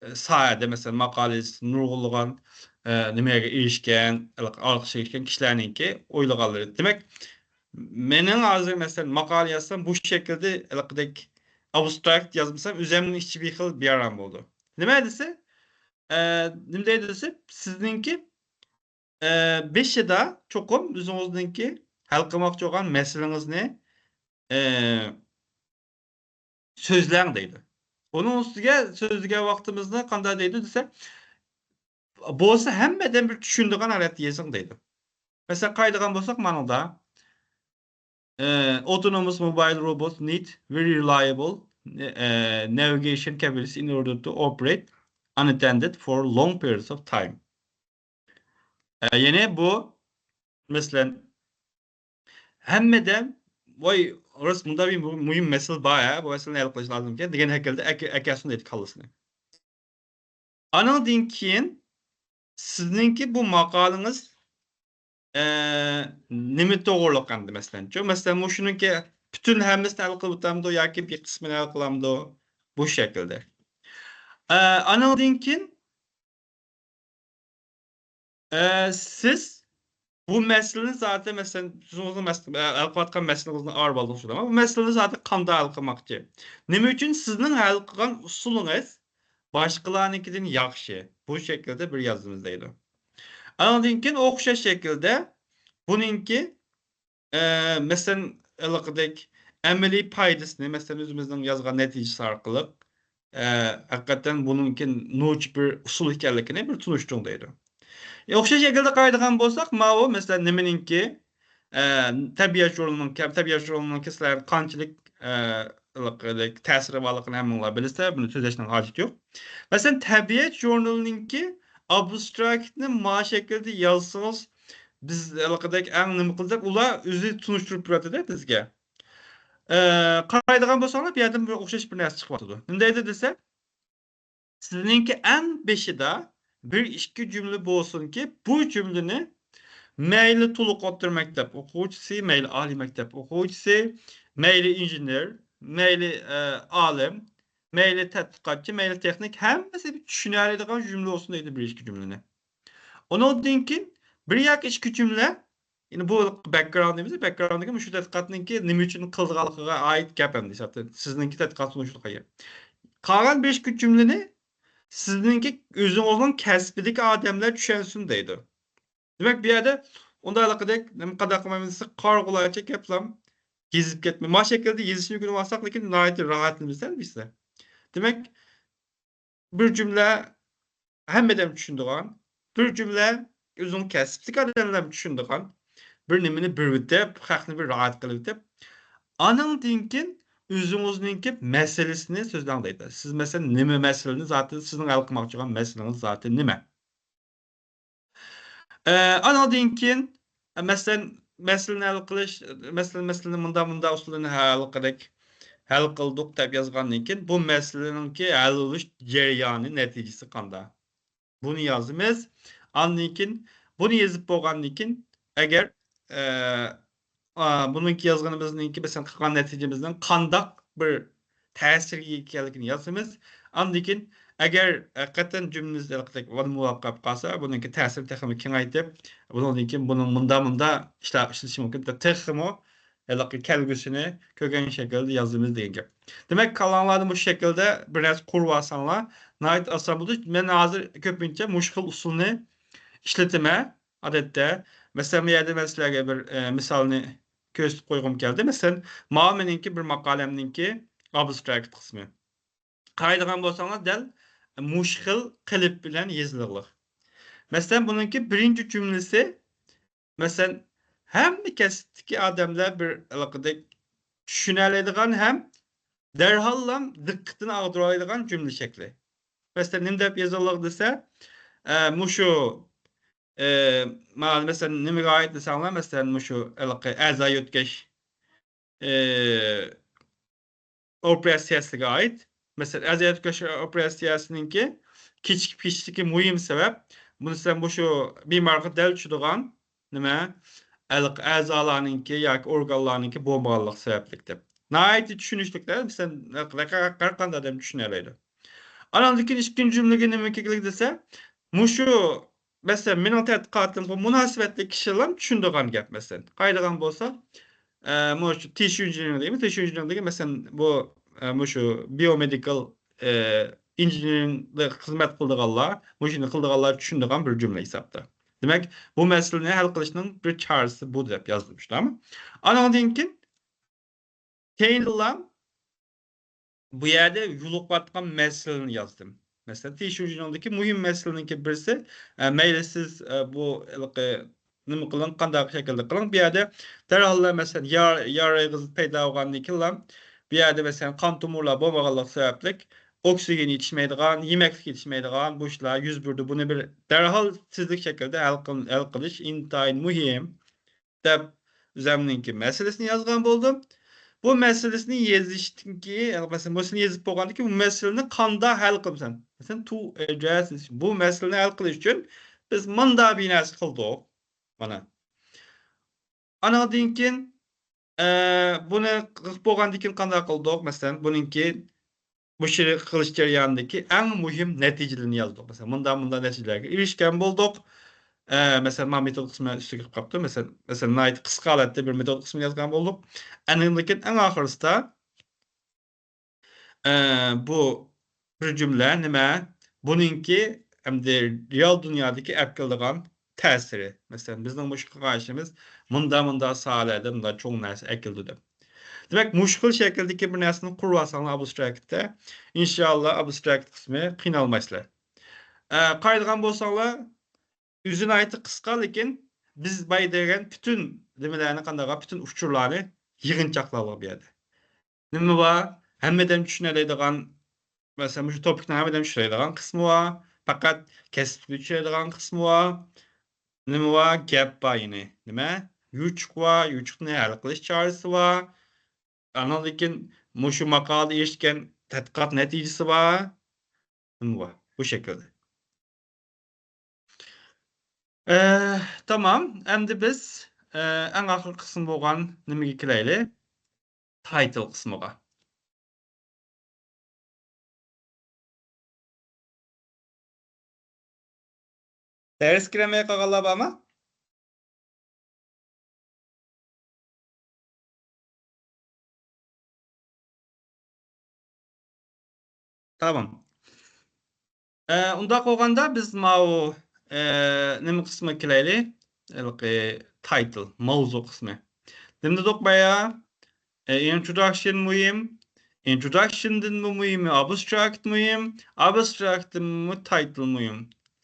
ئە، ساھەدە، مەسىلەن، ماقالە يېزىپ نۇرغۇنلىغان، ئە، نېمىگە ئېرىشكەن، ئالقىشقا ئېرىشكەن كىشىلەرنىڭكى ئويلىغانلىرى. دېمەك، مېنىڭ ھازىر، مەسىلەن، ماقالە يازسام، بۇ شەكىلدە ھېلىقىدەك ئابستراكت يازمىسام، ئۆزۈمنىڭ ئىچى بىر خىل بىئارام بولىدۇ. نېمە دېسە، ئە، نېمە دەيدۇ دېسە، سىزنىڭكى، ئە، بېشىدا چوقۇم ئۆزىڭىزنىڭكى ھەل قىلماقچى بولغان مەسىلىڭىزنى، ئە، سۆزلەڭ دەيدۇ. ئۇنىڭ ئۈستىگە سۆزلىگەن ۋاقتىمىزدا قانداق دەيدۇ دېسە، بولسا ھەممە ئادەم بىر چۈشىنىدىغان ھالەتتە يېزىڭ دەيدۇ. مەسىلەن، قارايدىغان بولساق، مانىڭدا، ئە، autonomous mobile robots need very reliable، ئە، navigation capabilities in order to operate unattended for long periods of time. ئە، يەنى بۇ، مەسىلەن، ھەممىدە، ۋاي، راست، مۇنداق بىر مۇ-، مۇھىم مەسىلە بار، ھە، بۇ مەسىلىنى ھەل قىلىش لازىمكەن دېگەن ھەققىدە ئەكە-، ئەكەلسۇن دەيدۇ كاللىسىنى. ئانىڭدىن كېيىن سىزنىڭكى بۇ ماقالىڭىز، ئە، نېمە توغرۇلۇق ئەمدى، مەسىلەنچۇ؟ مەسىلەن، مۇشۇنىڭكى پۈتۈن ھەممىسىنى ھەل قىلىۋېتەمدۇ ياكى بىر قىسمىنى ھەل قىلامدۇ؟ بۇ شەكىلدە. ئە، ئانىڭدىن كېيىن، ئە، سىز بۇ مەسىلىنى زاتەن، مەسىلەن، ئۆزىڭىزنىڭ مەس-، ئە، ھەل قىلىۋاتقان مەسىلىڭىزنى ئايرىپ ئالدىڭىز، شۇنداقمۇ؟ بۇ مەسىلىنى زاتەن قانداق ھەل قىلماقچى؟ نېمە ئۈچۈن سىزنىڭ ھەل قىلغان ئۇسۇلىڭىز باشقىلارنىڭكىدىن ياخشى؟ بۇ شەكىلدە بىر يازىمىز دەيدۇ. ئانىڭدىن كېيىن ئوخشاش شەكىلدە بۇنىڭكى، ئە، مەسىلەن، ھېلىقىدەك ئەمەلىي پايدىسىنى، مەسىلەن، ئۆزىمىزنىڭ يازغان نەتىجىسى ئارقىلىق، ئە، ھەقىقەتەن بۇنىڭكى نوچى بىر ئۇسۇل ئىكەنلىكىنى بىر تونۇشتۇرۇڭ دەيدۇ. ئە، ئوخشاش شەكىلدە قارايدىغان بولساق، ماۋۇ، مەسىلەن، نېمىنىڭكى، ئە، تەبىئەت ژۇرنىلىنىڭ، تەبىئەت ژۇرنىلىنىڭكى سىلەر قانچىلىك، ئە، ھېلىقىدەك تەسىرى بارلىقىنى ھەممىڭلار بىلىسىلەر، بۇنى سۆزلەشنىڭ ھاجىتى يوق. مەسىلەن، تەبىئەت ژۇرنىلىنىڭكى ئابستراكتنى ما شەكىلدە يازسىڭىز، بىز ھېلىقىدەك ئەڭ نېمە قىلدۇق، ئۇلار ئۆزى تونۇشتۇرۇپ بېرىۋاتىدۇ بىزگە. ئە، قارايدىغان بولساڭلار، بۇ يەردىن بىر ئوخشاش بىر نەرسە چىقىۋاتىدۇ. نېمە دەيدۇ دېسە، سىزنىڭكى ئەڭ بېشىدا بىر ئىككى جۈملە بولسۇنكى، بۇ جۈملىنى مەيلى تولۇق ئوتتۇرا مەكتەپ ئوقۇغۇچىسى، مەيلى ئالىي مەكتەپ ئوقۇغۇچىسى، مەيلى ئىنژېنېر، مەيلى، ئە، ئالىم، مەيلى تەتقىقاتچى، مەيلى تېخنىك، ھەممىسى بىر چۈشىنەلەيدىغان جۈملە بولسۇن دەيدۇ، بىر ئىككى جۈملىنى. ئۇنىڭدىن كېيىن بىر ياكى ئىككى جۈملە، يەنى بۇ بەكگراۋند دەيمىز، بەكگراۋند دېگەن مۇشۇ تەتقىقاتنىڭكى نېمە ئۈچۈن قىلىدىغانلىقىغا ئائىت گەپ ئەمدى، ھېسابتا سىزنىڭكى تەتقىقات تونۇشلۇق. قالغان بىر ئىككى جۈملىنى سىزنىڭكى ئۆزىڭىزنىڭ كەسپىدىكى ئادەملەر چۈشەنسۇن دەيدۇ. دېمەك، بۇ يەردە ئۇنداقلىقىدەك، نېمە قانداق قىلمايمىز دېسە، قارىغۇلارچە گەپلەم يېزىپ كەتمەي. ما شەكىلدە يېزىشنى ئۆگىنىۋالساق، لېكىن ناھايىتى راھەتلىنىمىز، ئەلۋەتتە. دېمەك، بىر جۈملە ھەممە ئادەم چۈشىنىدىغان، بىر جۈملە ئۆزىنىڭ كەسپىدىكى ئادەملەر چۈشىنىدىغان بىر نېمىنى بېرىۋېتىپ، خەقنى بىر راھەت قىلىۋېتىپ، ئانىڭدىن كېيىن ئۆزىڭىزنىڭكى مەسىلىسىنى سۆزلەڭ دەيدۇ. سىز، مەسىلەن، نېمە مەسىلىنى زاتى، سىزنىڭ ھەل قىلماقچى بولغان مەسىلىڭىز زاتى نېمە؟ ئە، ئانىڭدىن كېيىن، مەسىلەن، مەسىلىنى ھەل قىلىش، مەسىلە، مەسىلىنى مۇنداق، مۇنداق ئۇسۇلىنى ھەل قىلدۇق، ھەل قىلدۇق دەپ يازغاندىن كېيىن، بۇ مەسىلىنىڭكى ھەل بولۇش جەريانى، نەتىجىسى قانداق؟ بۇنى يازىمىز. ئاندىن كېيىن بۇنى يېزىپ بولغاندىن كېيىن، ئەگەر، ئە، ئا، بۇنىڭكى يازغىنىمىزنىڭكى، مەسىلەن، قىلغان نەتىجىمىزنىڭ قانداق بىر تەسىرگە ئىگە ئىكەنلىكىنى يازىمىز. ئاندىن كېيىن، ئەگەر ھەقىقەتەن جۈملىمىز ھېلىقىدەك مۇۋاپىق بولۇپ قالسا، بۇنىڭكى تەسىرى تېخىمۇ كېڭەيتىپ، بۇنىڭدىن كېيىن بۇنىڭ مۇنداق، مۇنداق ئىشلار ئىشلىتىشى مۇمكىن. تېخىمۇ ھېلىقى كەلگۈسىنى كۆرگەن شەكىلدە يازىمىز دېگەن گەپ. دېمەك، كاللاڭلاردا مۇشۇ شەكىلدە بىر نەرسە قۇرۇۋالساڭلار، ناھايىتى ئاسان بولىدۇ. مەن ھازىر كۆپىنچە مۇشۇ خىل ئۇسۇلنى ئىشلىتىمەن. ئادەتتە، مەسىلەن، بۇ يەردە مەن سىلەرگە بىر، ئە، مىسالنى كۆرسىتىپ قويغۇم كەلدى. مەسىلەن، ماۋۇ مېنىڭكى بىر ماقالەمنىڭكى ئابستراكت قىسمى. قارايدىغان بولساڭلار، دەل مۇشۇ خىل قېلىپ بىلەن يېزىلغۇلۇق. مەسىلەن، بۇنىڭكى بىرىنچى جۈملىسى، مەسىلەن، ھەممە كەسىپتىكى ئادەملەر بىر ھېلىقىدەك چۈشىنەلەيدىغان ھەم دەرھاللا دىققىتىنى ئاغدۇرالايدىغان جۈملە شەكلى. مەسىلەن، نېمە دەپ يېزىلغۇلۇق دېسە، ئە، مۇشۇ، ئە، مانا، مەسىلەن، نېمىگە ئائىت دېسەڭلار، مەسىلەن، مۇشۇ ھېلىقى ئەزا يۆتكەش، ئە، ئوپېراتسىيەسىگە ئائىت. مەسىلەن، ئەزا يۆتكەش ئوپېراتسىيەسىنىڭكى كېچىكىپ كېتىشتىكى مۇھىم سەۋەب، بۇنى سەن مۇشۇ بىمارغا دەل چۈشىدىغان نېمە، ھېلىقى ئەزالارنىڭكى ياكى ئورگانلارنىڭكى بولمىغانلىقى سەۋەبلىك دەپ. ناھايىتى چۈشىنىشلىك-دە، مەسىلەن، ھەر، ھەر، ھەر قانداق ئادەم چۈشىنەلەيدۇ. ئاناندىن كېيىن ئىككىنچى جۈملىگە نېمە كېرەكلىك دېسە، مۇشۇ، مەسىلەن، مېنىڭ تەتقىقاتىمغا مۇناسىۋەتلىك كىشىلەرمۇ چۈشىنىدىغان گەپ، مەسىلەن. قارايدىغان بولسا، ئە، مۇشۇ تىشۈ ئىنژېنېرىنىڭ دېگەن، تىشۈ ئىنژېنېرىنىڭ دېگەن، مەسىلەن، بۇ، ئە، مۇشۇ بىيومېدىكال، ئە، ئىنژېنېرىنگدا خىزمەت قىلىدىغانلار، مۇشۇنى قىلىدىغانلار چۈشىنىدىغان بىر جۈملە ھېسابتا. دېمەك، بۇ مەسىلىنى ھەل قىلىشنىڭ بىر چارىسى بۇ دەپ يازدىم، شۇنداقمۇ؟ ئانىڭدىن كېيىن، كېيىنلا بۇ يەردە يولۇقۇۋاتقان مەسىلىنى يازدىم. مەسىلەن، تىشۈنجىنىڭدىكى مۇھىم مەسىلىنىڭكى بىرسى، ئە، مەيلى سىز، ئە، بۇ ھېلىقى نېمە قىلىڭ، قانداق شەكىلدە قىلىڭ، بۇ يەردە دەرھاللا، مەسىلەن، يار، يار ئېغىز پەيدا بولغاندىن كېيىنلا، بۇ يەردە، مەسىلەن، قان تومۇرلار بولمىغانلىقى سەۋەبلىك، ئوكسىگېن يېتىشمەيدىغان، يېمەكلىك يېتىشمەيدىغان بۇ ئىشلار يۈز بېرىدۇ. بۇنى بىر دەرھال تېزلىك شەكلىدە ھەل قىل-، ھەل قىلىش ئىنتايىن مۇھىم. دەپ ئۆزۈمنىڭكى مەسىلىسىنى يازغان بولدۇم. بۇ مەسىلىسىنى يېزىشتىن كېيىن، يەنى مەسىلەن، بۇنىسىنى يېزىپ بولغاندىن كېيىن، بۇ مەسىلىنى قانداق ھەل قىلىمسەن؟ مەسىلەن، to address، بۇ مەسىلىنى ھەل قىلىش ئۈچۈن بىز مۇنداق بىر نەرسە قىلدۇق. مانا. ئانىڭدىن كېيىن، ئە، بۇنى قىلىپ بولغاندىن كېيىن قانداق قىلدۇق؟ مەسىلەن، بۇنىڭكى بۇ شېرىك قىلىش جەريانىدىكى ئەڭ مۇھىم نەتىجىلىرىنى يازدۇق. مەسىلەن، مۇنداق، مۇنداق نەتىجىلەرگە ئېرىشكەن بولدۇق. ئە، مەسىلەن، مانا مېتود قىسمى ئۈستىگە كىرىپ قاپتۇ. مەسىلەن، مەسىلەن، ناھايىتى قىسقا ھالەتتە بىر مېتود قىسمىنى يازغان بولدۇق. ئەنىڭدىن كېيىن ئەڭ ئاخىرسىدا، ئە، بۇ بىر جۈملە نېمە؟ بۇنىڭكى ئەمدى رېئال دۇنيادىكى ئەپ كېلىدىغان تەسىرى. مەسىلەن، بىزنىڭ مۇشۇ قىلغان ئىشىمىز مۇنداق، مۇنداق ساھەلەردە مۇنداق چوڭ نەرسە ئەكېلىدۇ دەپ. دېمەك، مۇشۇ خىل شەكىلدىكى بىر نەرسىنى قۇرۇۋالساڭلار ئابستراكتتا، ئىنشائاللا، ئابستراكت قىسمى قىينالمايسىلەر. ئە، قارايدىغان بولساڭلار، ئۆزى ناھايىتى قىسقا، لېكىن بىز بايا دېگەن پۈتۈن نېمىلەرنى، قانداق، پۈتۈن ئۇچۇرلارنى يىغىنچاقلىغان بۇ يەردە. نېمە بار؟ ھەممە ئادەم چۈشىنەلەيدىغان، مەسىلەن، مۇشۇ توپىكنىڭ ھەممە ئادەم چۈشىنەلەيدىغان قىسمى بار. پەقەت كەسىپكە چۈشىدىغان قىسمى بار. نېمە بار؟ گەپ بار يەنە. نېمە؟ يوچۇق بار، يوچۇقنى ھەل قىلىش چارىسى بار. ئانىڭدىن كېيىن مۇشۇ ماقالىدە ئېرىشكەن تەتقىقات نەتىجىسى بار. نېمە بار؟ بۇ شەكىلدە. ئە، تامام. ئەمدى بىز، ئە، ئەڭ ئاخىرقى قىسىم بولغان نېمىگە كېلەيلى؟ تايتىل قىسمىغا. دەرسكە كىرەلمەي قالغانلار بارمۇ؟ تامام. ئە، ئۇنداق بولغاندا بىز ماۋۇ، ئە، نېمە قىسمىغا كېلەيلى؟ ھېلىقى تايتىل، ماۋزۇ قىسمى. نېمە دېدۇق بايا؟ ئە، ئىنتروداكشن مۇھىم. ئىنتروداكشندىنمۇ مۇھىم، ئابستراكت مۇھىم. ئابستراكتتىنمۇ تايتىل مۇھىم.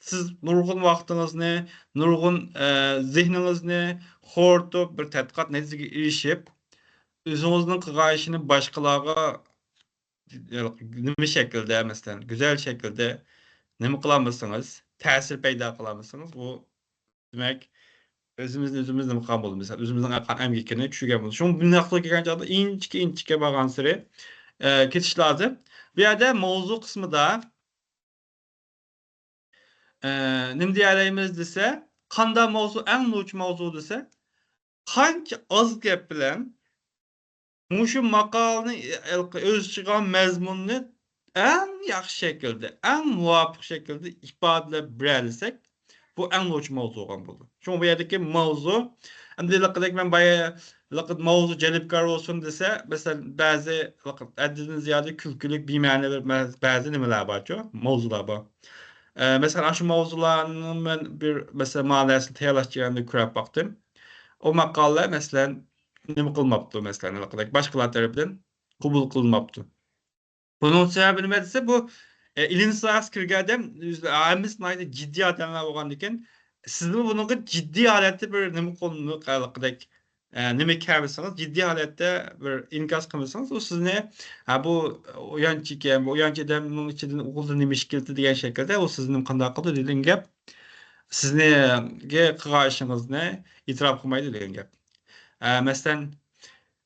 سىز نۇرغۇن ۋاقتىڭىزنى، نۇرغۇن، ئە، زېھنىڭىزنى خورىتىپ، بىر تەتقىقات نەتىجىسىگە ئېرىشىپ، ئۆزىڭىزنىڭ قىلغان ئىشىنى باشقىلارغا نېمە شەكىلدە، مەسىلەن، گۈزەل شەكىلدە نېمە قىلالمىسىڭىز، تەسىر پەيدا قىلالمىسىڭىز، ئۇ، دېمەك، ئۆزىمىزنى ئۆزىمىز نېمە قىلغان بولىمىز، مەسىلەن، ئۆزىمىزنىڭ ئەمگىكىنى چۈشۈرگەن بولىمىز. شۇڭا بۇنداق قىلىپ كەلگەن چاغدا ئىنچىكە، ئىنچىكە بارغانسېرى، ئە، كېتىش لازىم. بۇ يەردە ماۋزۇ قىسمىدا، ئە، نېمە دېيەلەيمىز دېسە، قانداق ماۋزۇ ئەڭ نوچى ماۋزۇ دېسە، قانچە ئاز گەپ بىلەن مۇشۇ ماقالىنى، ئۆز ئىچىگە ئالغان مەزمۇننى ئەڭ ياخشى شەكىلدە، ئەڭ مۇۋاپىق شەكىلدە ئىپادىلەپ بېرەلىسەك، بۇ ئەڭ نوچى ماۋزۇ بولغان بولىدۇ. شۇڭا بۇ يەردىكى ماۋزۇ، ئەمدى ھېلىقىدەك مەن بايا، ھېلىقى ماۋزۇ جەلپكار بولسۇن دېسە، مەسىلەن، بەزى ھېلىقى ھەددىدىن زىيادە كۈلكىلىك، بىمەنىلىك بەزى نېمىلەر بارچۇ، ماۋزۇلار بار. ئە، مەسىلەن، ئاشۇ ماۋزۇلارنىڭ مەن بىر، مەسىلەن، مانا نەرسىنى تەييارلاش جەريانىدا كۆرۈپ باقتىم. ئۇ ماقالىلەر، مەسىلەن، نېمە قىلماپتۇ، مەسىلەن، ھېلىقىدەك باشقىلار تەرىپىدىن قوبۇل قىلىنماپتۇ. بۇنىڭ سەۋەبى نېمە دېسە، بۇ، ئە، ئىلىم ساھەسىگە كىرگەن ئادەم ئۆزى ھەممىسى ناھايىتى جىددىي ئادەملەر بولغاندىكىن، سىزمۇ بۇنىڭغا جىددىي ھالەتتە بىر نېمە قىلمىقالىقىدەك، ئە، نېمە كەلمىسىڭىز، جىددىي ھالەتتە بىر ئىنكاس قىلمىسىڭىز، ئۇ سىزنى، ھە، بۇ ئويانچى ئىكەن، بۇ ئويانچى ئادەمنىڭ ئىچىدىن ئۇ قىزدا نېمە ئىش كېلىدۇ دېگەن شەكىلدە، ئۇ سىزنى قانداق قىلىدۇ دېگەن گەپ، سىزنىڭگە قىلغان ئىشىڭىزنى ئېتىراپ قىلمايدۇ دېگەن گەپ. ئە، مەسىلەن،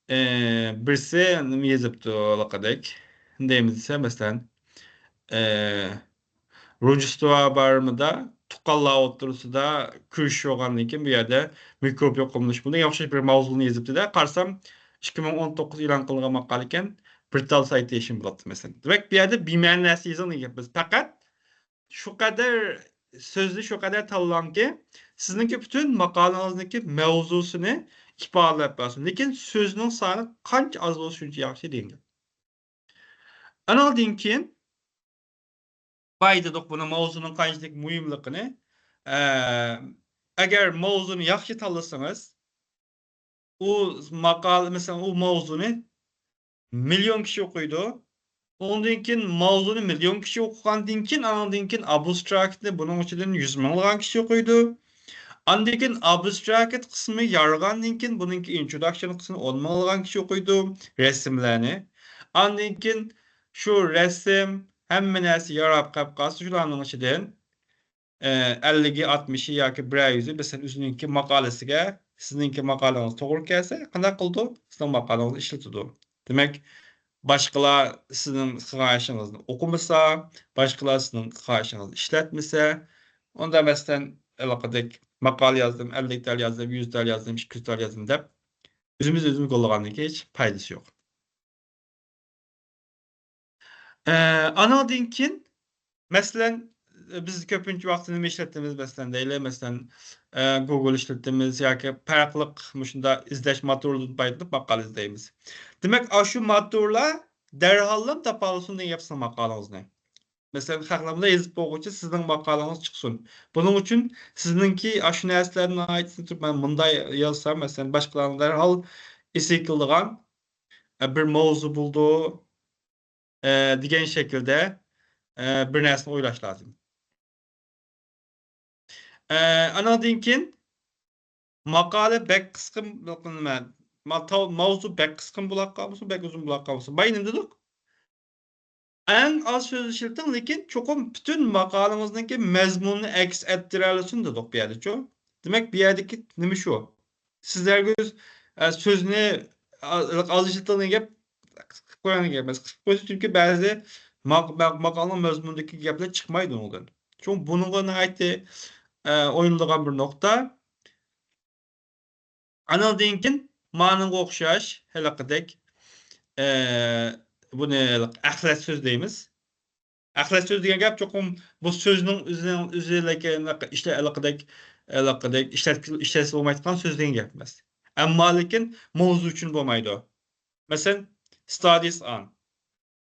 ئى، بىرسى نېمە يېزىپتۇ ھېلىقىدەك دەيمىز دېسە، مەسىلەن، ئى، روژدېستۋو بايرىمىدا تۇغقانلار ئوتتۇرىسىدا كۆرۈشۈش بولغاندىن كېيىن، بۇ يەردە مىكروب يۇقۇملىنىش بۇنىڭغا ئوخشاش بىر ماۋزۇنى يېزىپتۇ-دە، قارىسام، ئىككى مىڭ ئون توققۇز ئېلان قىلغان ماقالە ئىكەن، بىر تال سايت دېيىشىم بولاتتى، مەسىلەن. دېمەك، بۇ يەردە بىمەنە نەرسە يېزىڭ دېگەن گەپ. بىز پەقەت شۇ قەدەر سۆزنى شۇ قەدەر تاللاڭكى، سىزنىڭكى پۈتۈن ماقالىڭىزنىڭكى مەۋزۇسىنى ئىپادىلەپ بەرسۇن. لېكىن سۆزنىڭ سانى قانچە ئاز بولسا، شۇنچە ياخشى دېگەن گەپ. ئانىڭدىن كېيىن، بايا دېدۇق بۇنىڭ ماۋزۇنىڭ قانچىلىك مۇھىملىقىنى. ئە، ئەگەر ماۋزۇنى ياخشى تاللىسىڭىز، ئۇ ماقالە، مەسىلەن، ئۇ ماۋزۇنى مىليون كىشى ئوقۇيدۇ. ئۇندىن كېيىن ماۋزۇنى مىليون كىشى ئوقۇغاندىن كېيىن، ئانىڭدىن كېيىن ئابستراكتنى بۇنىڭ ئىچىدىن يۈز مىڭلىغان كىشى ئوقۇيدۇ. ئاندىن كېيىن ئابستراكت قىسمى يارىغاندىن كېيىن، بۇنىڭكى ئىنتروداكشن قىسمىنى ئون مىڭلىغان كىشى ئوقۇيدۇ، رەسىملەرنى. ئاندىن كېيىن شۇ رەسىم، ھەممە نەرسە ياراپ قېلىپ قالسا، شۇلارنىڭ ئىچىدىن ئەللىكى، ئاتمىشى ياكى بىرەر يۈزى، مەسىلەن، ئۆزىنىڭكى ماقالىسىگە سىزنىڭكى ماقالىڭىز توغرا كەلسە، قانداق قىلىدۇ؟ سىزنىڭ ماقالىڭىزنى ئىشلىتىدۇ. دېمەك، باشقىلار سىزنىڭ قىلغان ئىشىڭىزنى ئوقۇمىسا، باشقىلار سىزنىڭ قىلغان ئىشىڭىزنى ئىشلەتمىسە، ئۇندا، مەسىلەن، ھېلىقىدەك ماقالە يازدىم، ئەللىك تال يازدىم، يۈز تال يازدىم، ئىككى يۈز تال يازدىم دەپ، ئۆزىمىز ئۆزىمىزگە گوللىغاندىن كېيىن ھېچ پايدىسى يوق. ئە، ئانىڭدىن كېيىن، مەسىلەن، بىز كۆپىنچە ۋاقىتتا نېمە ئىشلىتىمىز؟ مەسىلەن، دەيلى، مەسىلەن، ئە، گوگول ئىشلىتىمىز ياكى پەرقلىق مۇشۇنداق ئىزدەش موتورلىرىدىن پايدىلىنىپ ماقالە ئىزدەيمىز. دېمەك، ئاشۇ موتورلار دەرھاللا تاپالىسۇن دېگەن گەپ سىزنىڭ ماقالىڭىزنى. مەسىلەن، خەقلەر بۇنداق يېزىپ بولغۇچە سىزنىڭ ماقالىڭىز چىقسۇن. بۇنىڭ ئۈچۈن سىزنىڭكى ئاشۇ نەرسىلەرنى ناھايىتى تۇرۇپ، مەن مۇنداق يازسام، مەسىلەن، باشقىلارنىڭ دەرھال ئېسى كېلىدىغان، ئە، بىر ماۋزۇ بولىدۇ، ئە، دېگەن شەكىلدە، ئە، بىر نەرسىنى ئويلاش لازىم. ئە، ئانىڭدىن كېيىن ماقالە بەك قىسقا، نېمە، ما-، تاۋ-، ماۋزۇ بەك قىسقىمۇ بولاپ قالمىسۇن، بەك ئۇزۇن بولاپ قالمىسۇن. بايا نېمە دېدۇق؟ ئەڭ ئاز سۆز ئىشلىتىڭ، لېكىن چوقۇم پۈتۈن ماقالىڭىزنىڭكى مەزمۇنىنى ئەكس ئەتتۈرەلىسۇن دېدۇق بۇ يەردىچۇ. دېمەك، بۇ يەردىكى نېمە شۇ؟ سىز ھەرگىز، ئە، سۆزنى، ئا-، ئاز ئىشلىتىڭ دېگەن گەپ قىلىپ قويۇڭ دېگەن ئەمەس. قىلىپ قويسا، چۈنكى بەزى ماق-، ماق-، ماقالىنىڭ مەزمۇنىدىكى گەپلەر چىقمايدۇ ئۇنىڭدىن. شۇڭا بۇنىڭغا ناھايىتى، ئە، ئويلىنىدىغان بىر نۇقتا. ئانىڭدىن كېيىن مانىڭغا ئوخشاش ھېلىقىدەك، ئە، بۇنى ئەخلەت سۆز دەيمىز. ئەخلەت سۆز دېگەن گەپ چوقۇم بۇ سۆزنىڭ ئۆزىنىڭ، ئۆزى، لېكىن، ئىشلە-، ھېلىقىدەك، ھېلىقىدەك ئىشلەت-، ئىشلەتسە بولمايدىغان سۆز دېگەن گەپ ئەمەس. ئەمما لېكىن ماۋزۇ ئۈچۈن بولمايدۇ. مەسىلەن، studies on.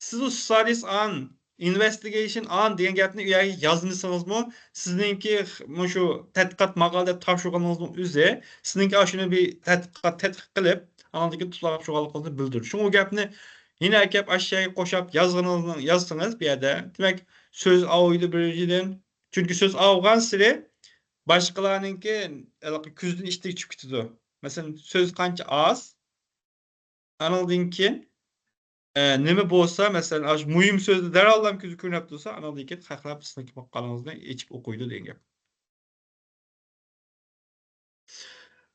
سىز ئۇ studies on، investigation on دېگەن گەپنى ئۇ يەرگە يازمىسىڭىزمۇ، سىزنىڭكى مۇشۇ تەتقىقات ماقالە دەپ تاپشۇرغىنىڭىزنىڭ ئۆزى، سىزنىڭكى ئاشۇنى بىر تەتقىقات، تەتقىق قىلىپ، ئاندىن كېيىن تاپشۇرغانلىقىڭىزنى بىلدۈرىدۇ. شۇڭا ئۇ گەپنى يەنە ئەكەپ ئاشۇ يەرگە قوشاپ يازغىنىڭىزنى يازسىڭىز بۇ يەردە، دېمەك، سۆز ئاۋۇيدۇ بىرىنچىدىن. چۈنكى سۆز ئاۋۇغانسېرى باشقىلارنىڭكى ھېلىقى كۆزىدىن ئىشتىكى چۈشۈپ كېتىدۇ. مەسىلەن، سۆز قانچە ئاز، ئانىڭدىن كېيىن، ئە، نېمە بولسا، مەسىلەن، ئاشۇ مۇھىم سۆزدە دەرھاللا كۆزى كۆرۈنۈپ تۇرسا، ئانىڭدىن كېيىن خەقلەر سىزنىڭكى ماقالىڭىزنى ئېچىپ ئوقۇيدۇ دېگەن گەپ.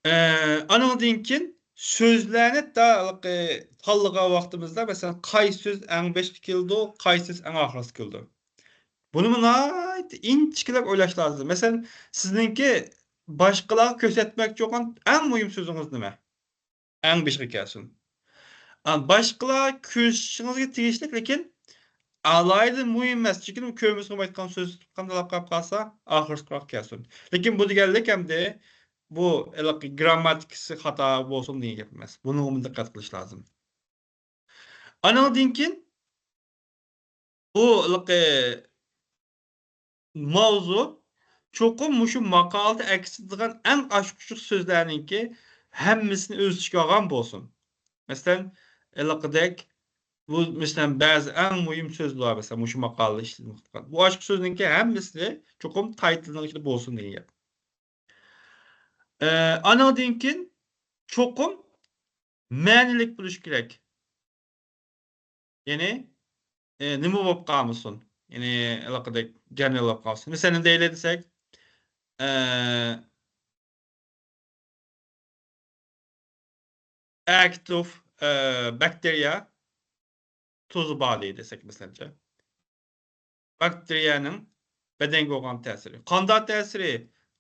ئە، ئانىڭدىن كېيىن سۆزلەرنى تا-، تاللىغان ۋاقتىمىزدا، مەسىلەن، قايسى سۆز ئەڭ بېشىغا كېلىدۇ، قايسى سۆز ئەڭ ئاخىرىسىغا كېلىدۇ. بۇنىمۇ ناھايىتى ئىنچىكىلەپ ئويلاش لازىم. مەسىلەن، سىزنىڭكى باشقىلارغا كۆرسەتمەكچى بولغان ئەڭ مۇھىم سۆزىڭىز نېمە؟ ئەڭ بېشىغا كەلسۇن. ئا، باشقىلار كۆرۈشۈشىڭىزگە تېگىشلىك، لېكىن ئالاھىدە مۇھىم ئەمەس. چۈنكى كۆرمىسە بولمايدىغان سۆز قانداق قاپ قالسا، ئاخىرسىغا كەلسۇن. لېكىن بۇ دېگەنلىك ئەمدى بۇ ھېلىقى گىرامماتىكىسى خاتا بولسۇن دېگەن گەپ ئەمەس. بۇنىڭغىمۇ دىققەت قىلىش لازىم. ئانىڭدىن كېيىن بۇ ھېلىقى ماۋزۇ چوقۇم مۇشۇ ماقالىدە ئەكس ئېتىلىدىغان ئەڭ ئاچقۇچلۇق سۆزلەرنىڭكى ھەممىسىنى ئۆز ئىچىگە ئالغان بولسۇن. مەسىلەن، ھېلىقىدەك بۇ، مەسىلەن، بەزى ئەڭ مۇھىم سۆزلەر، مەسىلەن، مۇشۇ ماقالىدە ئىشلىتىلىۋاتقان بۇ ئاچقۇچ سۆزنىڭكى ھەممىسى چوقۇم تايتىلنىڭ ئىچىدە بولسۇن دېگەن گەپ. ئە، ئانىڭدىن كېيىن چوقۇم مەنىلىك بولۇشى كېرەك. يەنى، ئە، نېمە بولۇپ قالمىسۇن؟ يەنى ھېلىقىدەك گېنېرال بولۇپ قالمىسۇن. مىسالىنى دەيلى دېسەك، ئە، ئاكتىپ، ئە، باكتېرىيە تۇزى بار دېسەك، مەسىلەنچە. باكتېرىيەنىڭ بەدەنگە بولغان تەسىرى. قانداق تەسىرى؟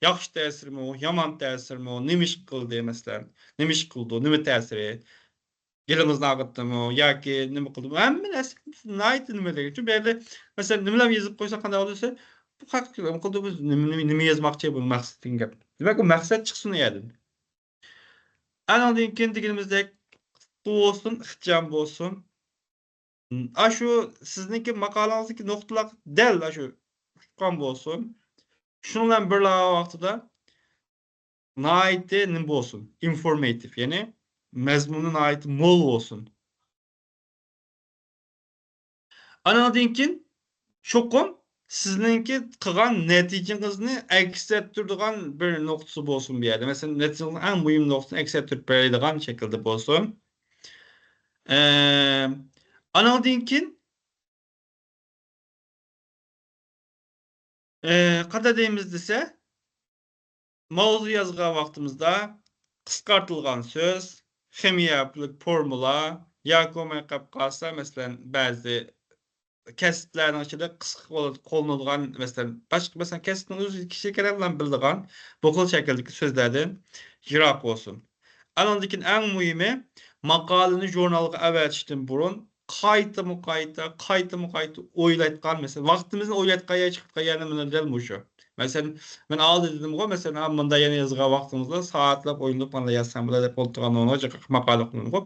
ياخشى تەسىرىمۇ، يامان تەسىرىمۇ، نېمە ئىش قىلدى، مەسىلەن، نېمە ئىش قىلىدۇ، نېمە تەسىرى؟ گېلىڭىزنى ئاغرىتتىمۇ ياكى نېمە قىلدىمۇ؟ ھەممە نەرسە ناھايىتى نېمە دېگەن. چۈنكى بۇ يەردە، مەسىلەن، نېمىلەرنى يېزىپ قويسا قانداق بولىدۇ دېسە، بۇ خەق نېمە قىلدى، بۇ نېمە، نېمە، نېمە يازماقچى، بۇ مەقسەت دېگەن گەپ. دېمەك، ئۇ مەقسەت چىقسۇن ئۇ يەردىن. ئانىڭدىن كېيىن دېگىنىمىزدەك، قىسقا بولسۇن، ئىخچام بولسۇن. ئاشۇ سىزنىڭكى ماقالىڭىزدىكى نۇقتىلار دەل ئاشۇ ئۇچقان بولسۇن. شۇنىڭ بىلەن بىرلا ۋاقتىدا ناھايىتى نېمە بولسۇن؟ ئىنفورماتىپ، يەنى مەزمۇنى ناھايىتى مول بولسۇن. ئانىڭدىن كېيىن چوقۇم سىزنىڭكى قىلغان نەتىجىڭىزنى ئەكس ئەتتۈرىدىغان بىر نۇقتىسى بولسۇن بۇ يەردە. مەسىلەن، نەتىجىڭىزنىڭ ئەڭ مۇھىم نۇقتىسىنى ئەكس ئەتتۈرۈپ بېرىدىغان شەكىلدە بولسۇن. ئە، ئانىڭدىن كېيىن، ئە، قانداق دەيمىز دېسە، ماۋزۇ يازغان ۋاقتىمىزدا قىسقارتىلغان سۆز، خىمىيە فورمۇلا ياكى بولماي قېلىپ قالسا، مەسىلەن، بەزى كەسىپلەرنىڭ ئىچىدە قىسقا قول-، قوللىنىدىغان، مەسىلەن، باشقا، مەسىلەن، كەسىپنىڭ ئۆزى كىشىلىك ئادەملەر بىلىدىغان بۇ خىل شەكىلدىكى سۆزلەردىن يىراق بولسۇن. ئانىڭدىن كېيىن ئەڭ مۇھىمى، ماقالىنى ژۇرنالغا ئەۋەتىشتىن بۇرۇن قايتىمۇ قايتا، قايتىمۇ قايتا ئويلايدىغان، مەسىلەن، ۋاقتىمىزنى ئويلايدىغان يەر، چىقىدىغان يەرنى مانا دەل مۇشۇ. مەسىلەن، مەن ئالدى دېدىمغۇ، مەسىلەن، ھە، مۇندا يەنە يازغان ۋاقتىڭىزدا سائەتلەپ ئويلىنىپ، مانا يازسام بولار دەپ ئولتۇرغان ئورنىغا جىق ماقالە قىلىنغۇ.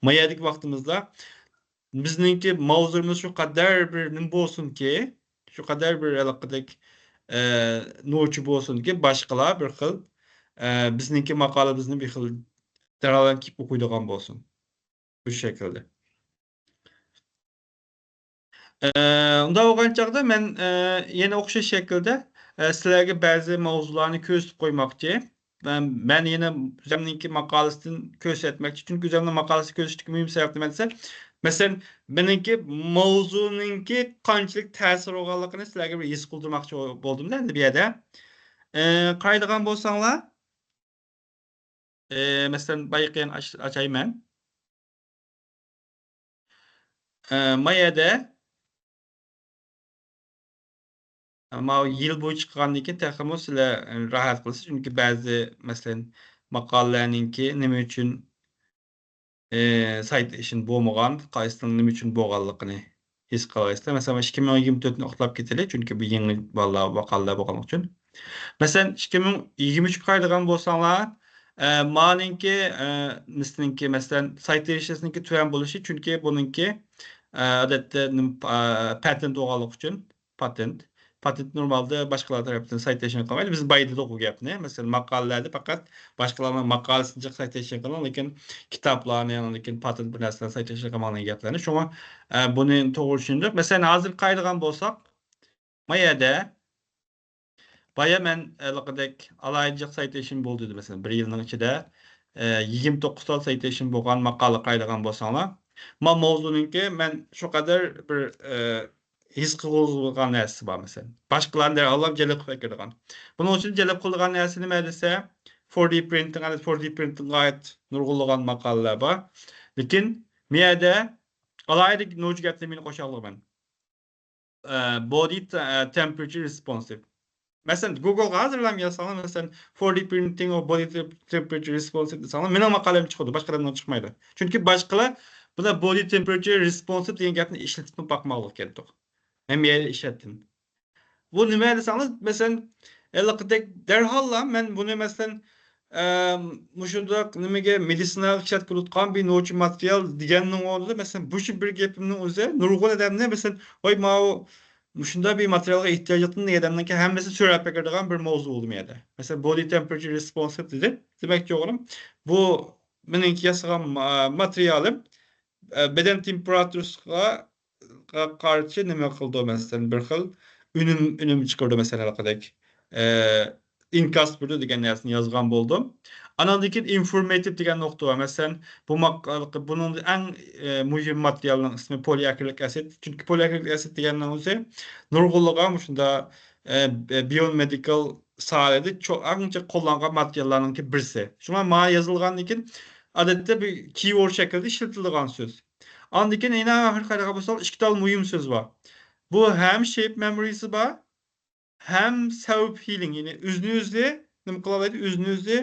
ما يەردىكى ۋاقتىمىزدا بىزنىڭكى ماۋزۇمىز شۇ قەدەر بىر نېمە بولسۇنكى، شۇ قەدەر بىر ھېلىقىدەك، ئە، نوچى بولسۇنكى، باشقىلار بىر خىل، ئە، بىزنىڭكى ماقالىمىزنى بىر خىل دەرھال كېلىپ ئوقۇيدىغان بولسۇن. بۇ شەكىلدە. ئە، ئۇنداق بولغان چاغدا مەن، ئە، يەنە ئوخشاش شەكىلدە، ئە، سىلەرگە بەزى ماۋزۇلارنى كۆرسىتىپ قويماقچى. مەن، مەن يەنە ئۆزۈمنىڭكى ماقالىسىدىن كۆرسەتمەكچى. چۈنكى ئۆزۈمنىڭ ماقالىسى كۆرسىتىشتىكى مۇھىم سەۋەب نېمە دېسە، مەسىلەن، مېنىڭكى ماۋزۇنىڭكى قانچىلىك تەسىر بولغانلىقىنى سىلەرگە بىر ھېس قىلدۇرماقچى بولدۇم-دە، ئەمدى بۇ يەردە. ئە، قارايدىغان بولساڭلار، ئە، مەسىلەن، بايىقى يەنە ئاچ-، ئاچايمەن. ئە، ما يەردە، ماۋۇ يىل بويىچە قىلغاندىن كېيىن تېخىمۇ سىلەر راھەت قىلىسىز. چۈنكى بەزى، مەسىلەن، ماقالىلەرنىڭكى نېمە ئۈچۈن، ئە، سايتېيشن بولمىغان، قايسىنىڭ نېمە ئۈچۈن بولغانلىقىنى ھېس قىلالايسىلەر. مەسىلەن، ئىككى مىڭ يىگىرمە تۆتنى ئاتلاپ كېتەيلى، چۈنكى بۇ يېڭى بالىلار، ماقالىلەر بولغانلىقى ئۈچۈن. مەسىلەن، ئىككى مىڭ يىگىرمە ئۈچكە قارايدىغان بولساڭلار، ئە، مانىڭكى، ئە، نېمىسىنىڭكى، مەسىلەن، سايتېيشنسىنىڭكى تۆۋەن بولۇشى، چۈنكى بۇنىڭكى، ئە، ئادەتتە نېمە، ئە، پەتېنت بولغانلىقى ئۈچۈن، پاتېنت. پاتېنت نورمالدا باشقىلار تەرەپتىن سايتېيشن قىلمايدۇ. بىز بايا دېدۇق بۇ گەپنى. مەسىلەن، ماقالىلەردە پەقەت باشقىلارنىڭ ماقالىسىنى جىق سايتېيشن قىلىڭ، لېكىن كىتابلارنى، لېكىن پاتېنت بىر نەرسىلەرنى سايتېيشن قىلماڭ دېگەن گەپلەرنى. شۇڭا، ئە، بۇنى توغرا چۈشەندۇق. مەسىلەن، ھازىر قارايدىغان بولساق، ما يەردە، بايا مەن ھېلىقىدەك ئالاھىدە جىق سايتېيشن بولدى دېدى، مەسىلەن، بىر يىلنىڭ ئىچىدە، ئە، يىگىرمە توققۇز تال سايتېيشن بولغان ماقالە قارايدىغان بولساڭلار، ما ماۋزۇنىڭكى مەن شۇ قەدەر بىر، ئە، ھېس قىلغۇزىدىغان نەرسىسى بار، مەسىلەن. باشقىلارنى دەرھاللا جەلپ قىلىپ ئەكىرىدىغان. بۇنىڭ ئۈچۈن جەلپ قىلىدىغان نەرسە نېمە دېسە، فور دى پرىنتىڭ، ئەنە فور دى پرىنتىڭغا ئائىت نۇرغۇنلىغان ماقالىلەر بار. لېكىن مۇ يەردە ئالاھىدە نوچى گەپنى مېنى قوشاقلىغان. ئە، body te-، ئە، temperature responsive. مەسىلەن، گوگلغا ھازىرلا يازساڭلار، مەسىلەن، فور دى printing of body te-، temperature responsive دېسەڭلار، مېنىڭ ماقالەم چىقىدۇ، باشقا ئادەمنىڭ چىقمايدۇ. چۈنكى باشقىلار بۇلار body temperature responsive دېگەن گەپنى ئىشلىتىپمۇ باقماغلىق كەلدۇق. ھەممە يەردە ئىشلەتتىم. بۇ نېمە دېسەڭلار، مەسىلەن، ھېلىقىدەك دەرھاللا مەن بۇنى، مەسىلەن، ئەم، مۇشۇنداق نېمىگە، مېدىتسىناغا ئىشلەتكىلى تۇرغان بىر نوچى ماتېرىيال دېگەننىڭ ئورنىدا، مەسىلەن، مۇشۇ بىر گېپىمنىڭ ئۆزى نۇرغۇن ئادەمنى، مەسىلەن، ۋاي، ماۋۇ مۇشۇنداق بىر ماتېرىيالغا ئېھتىياج يوقتۇ دېگەن ئادەمنىڭكى ھەممىسى سۆرەپ بېكىرىدىغان بىر ماۋزۇ بولدى مۇ يەردە. مەسىلەن، body temperature responsive دېدى. دېمەكچى بولغىنىم، بۇ مېنىڭكى ياسىغان ما-، ماتېرىيالىم، ئە، بەدەن تېمپېراتۇرىسىغا قا-، قارشى نېمە قىلىدۇ، مەسىلەن، بىر خىل ئۈنۈم، ئۈنۈم چىقىرىدۇ، مەسىلەن، ھېلىقىدەك، ئە، ئىنكاس بېرىدۇ دېگەن نەرسىنى يازغان بولدۇم. ئاناندىن كېيىن informative دېگەن نۇقتا بار. مەسىلەن، بۇ ماق-، بۇنىڭ ئەڭ، ئە، مۇھىم ماتېرىيالنىڭ ئىسمى polyakrilic acid. چۈنكى polyakrilic acid دېگەننىڭ ئۆزى نۇرغۇنلىغان مۇشۇنداق، ئە، biomedical ساھەدە چو-، ئەڭ جىق قوللانغان ماتېرىياللارنىڭكى بىرسى. شۇڭا ماڭا يازىلغاندىن كېيىن، ئادەتتە بىر keyword شەكلىدە ئىشلىتىلىدىغان سۆز. ئاندىن كېيىن يەنە ئاخىرى قاراپ بولساق، ئىككى تال مۇھىم سۆز بار. بۇ ھەم shape memoryسى بار، ھەم self healing، يەنى ئۆزىنى ئۆزى نېمە قىلالايدۇ، ئۆزىنى ئۆزى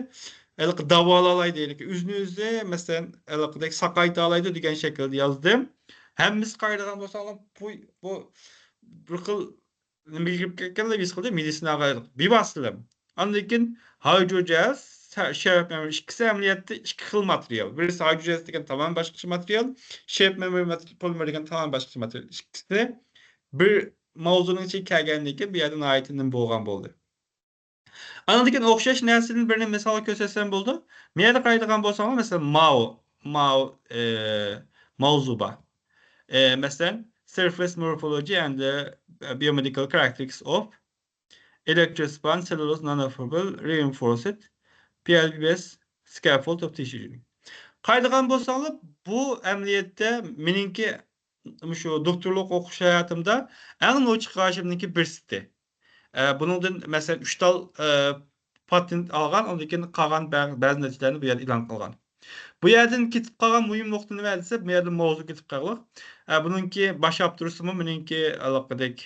ھېلىقى داۋالالايدۇ، يەنى ئۆزىنى ئۆزى، مەسىلەن، ھېلىقىدەك ساقايتالايدۇ دېگەن شەكىلدە يازدىم. ھەممىسى قارايدىغان بولساڭلار، بۇ، بۇ بىر خىل نېمىگە كىرىپ كەتكەنلەر ھېس قىلدى، مېدىتسىناغا بىۋاسىتىلەم. ئاندىن كېيىن hydrogels، شەرەپ، ئىككىسى ئەمەلىيەتتە ئىككى خىل ماتېرىيال. بىرسى hydrogels دېگەن تامامەن باشقىچە ماتېرىيال، شەرەپ مەمۇرىي ماتېرىيال، پولىمېر دېگەن تامامەن باشقىچە ماتېرىيال. ئىككىسى بىر ماۋزۇنىڭ ئىچىگە كەلگەندىن كېيىن بۇ يەردە ناھايىتى نېمە بولغان بولدى. ئانىڭدىن كېيىن ئوخشاش نەرسىدىن بىرنى مىسال كۆرسەتسەم بولىدۇ. مۇ يەردە قارايدىغان بولساڭلار، مەسىلەن، ماۋۇ، ماۋۇ، ئە، ماۋزۇ بار. ئە، مەسىلەن، surface morphology and the biomedical characteristics of electrospan cellulose nanofiber reinforced P L P S scaffold of tissue. قارايدىغان بولساڭلار، بۇ ئەمەلىيەتتە مېنىڭكى مۇشۇ دوكتورلۇق ئوقۇش ھاياتىمدا ئەڭ نوچى قارىشىمنىڭكى بىرسىدى. ئە، بۇنىڭدىن، مەسىلەن، ئۈچ تال، ئە، پاتېنت ئالغان، ئاندىن كېيىن قالغان بە-، بەزى نەتىجىلەرنى بۇ يەردە ئېلان قىلغان. بۇ يەردىن كېتىپ قالغان مۇھىم نۇقتا نېمە دېسە، بۇ يەردە ماۋزۇ كېتىپ قالغان. ئە، بۇنىڭكى باش ئاپتورىسىمۇ مېنىڭكى ئالاقىدەك،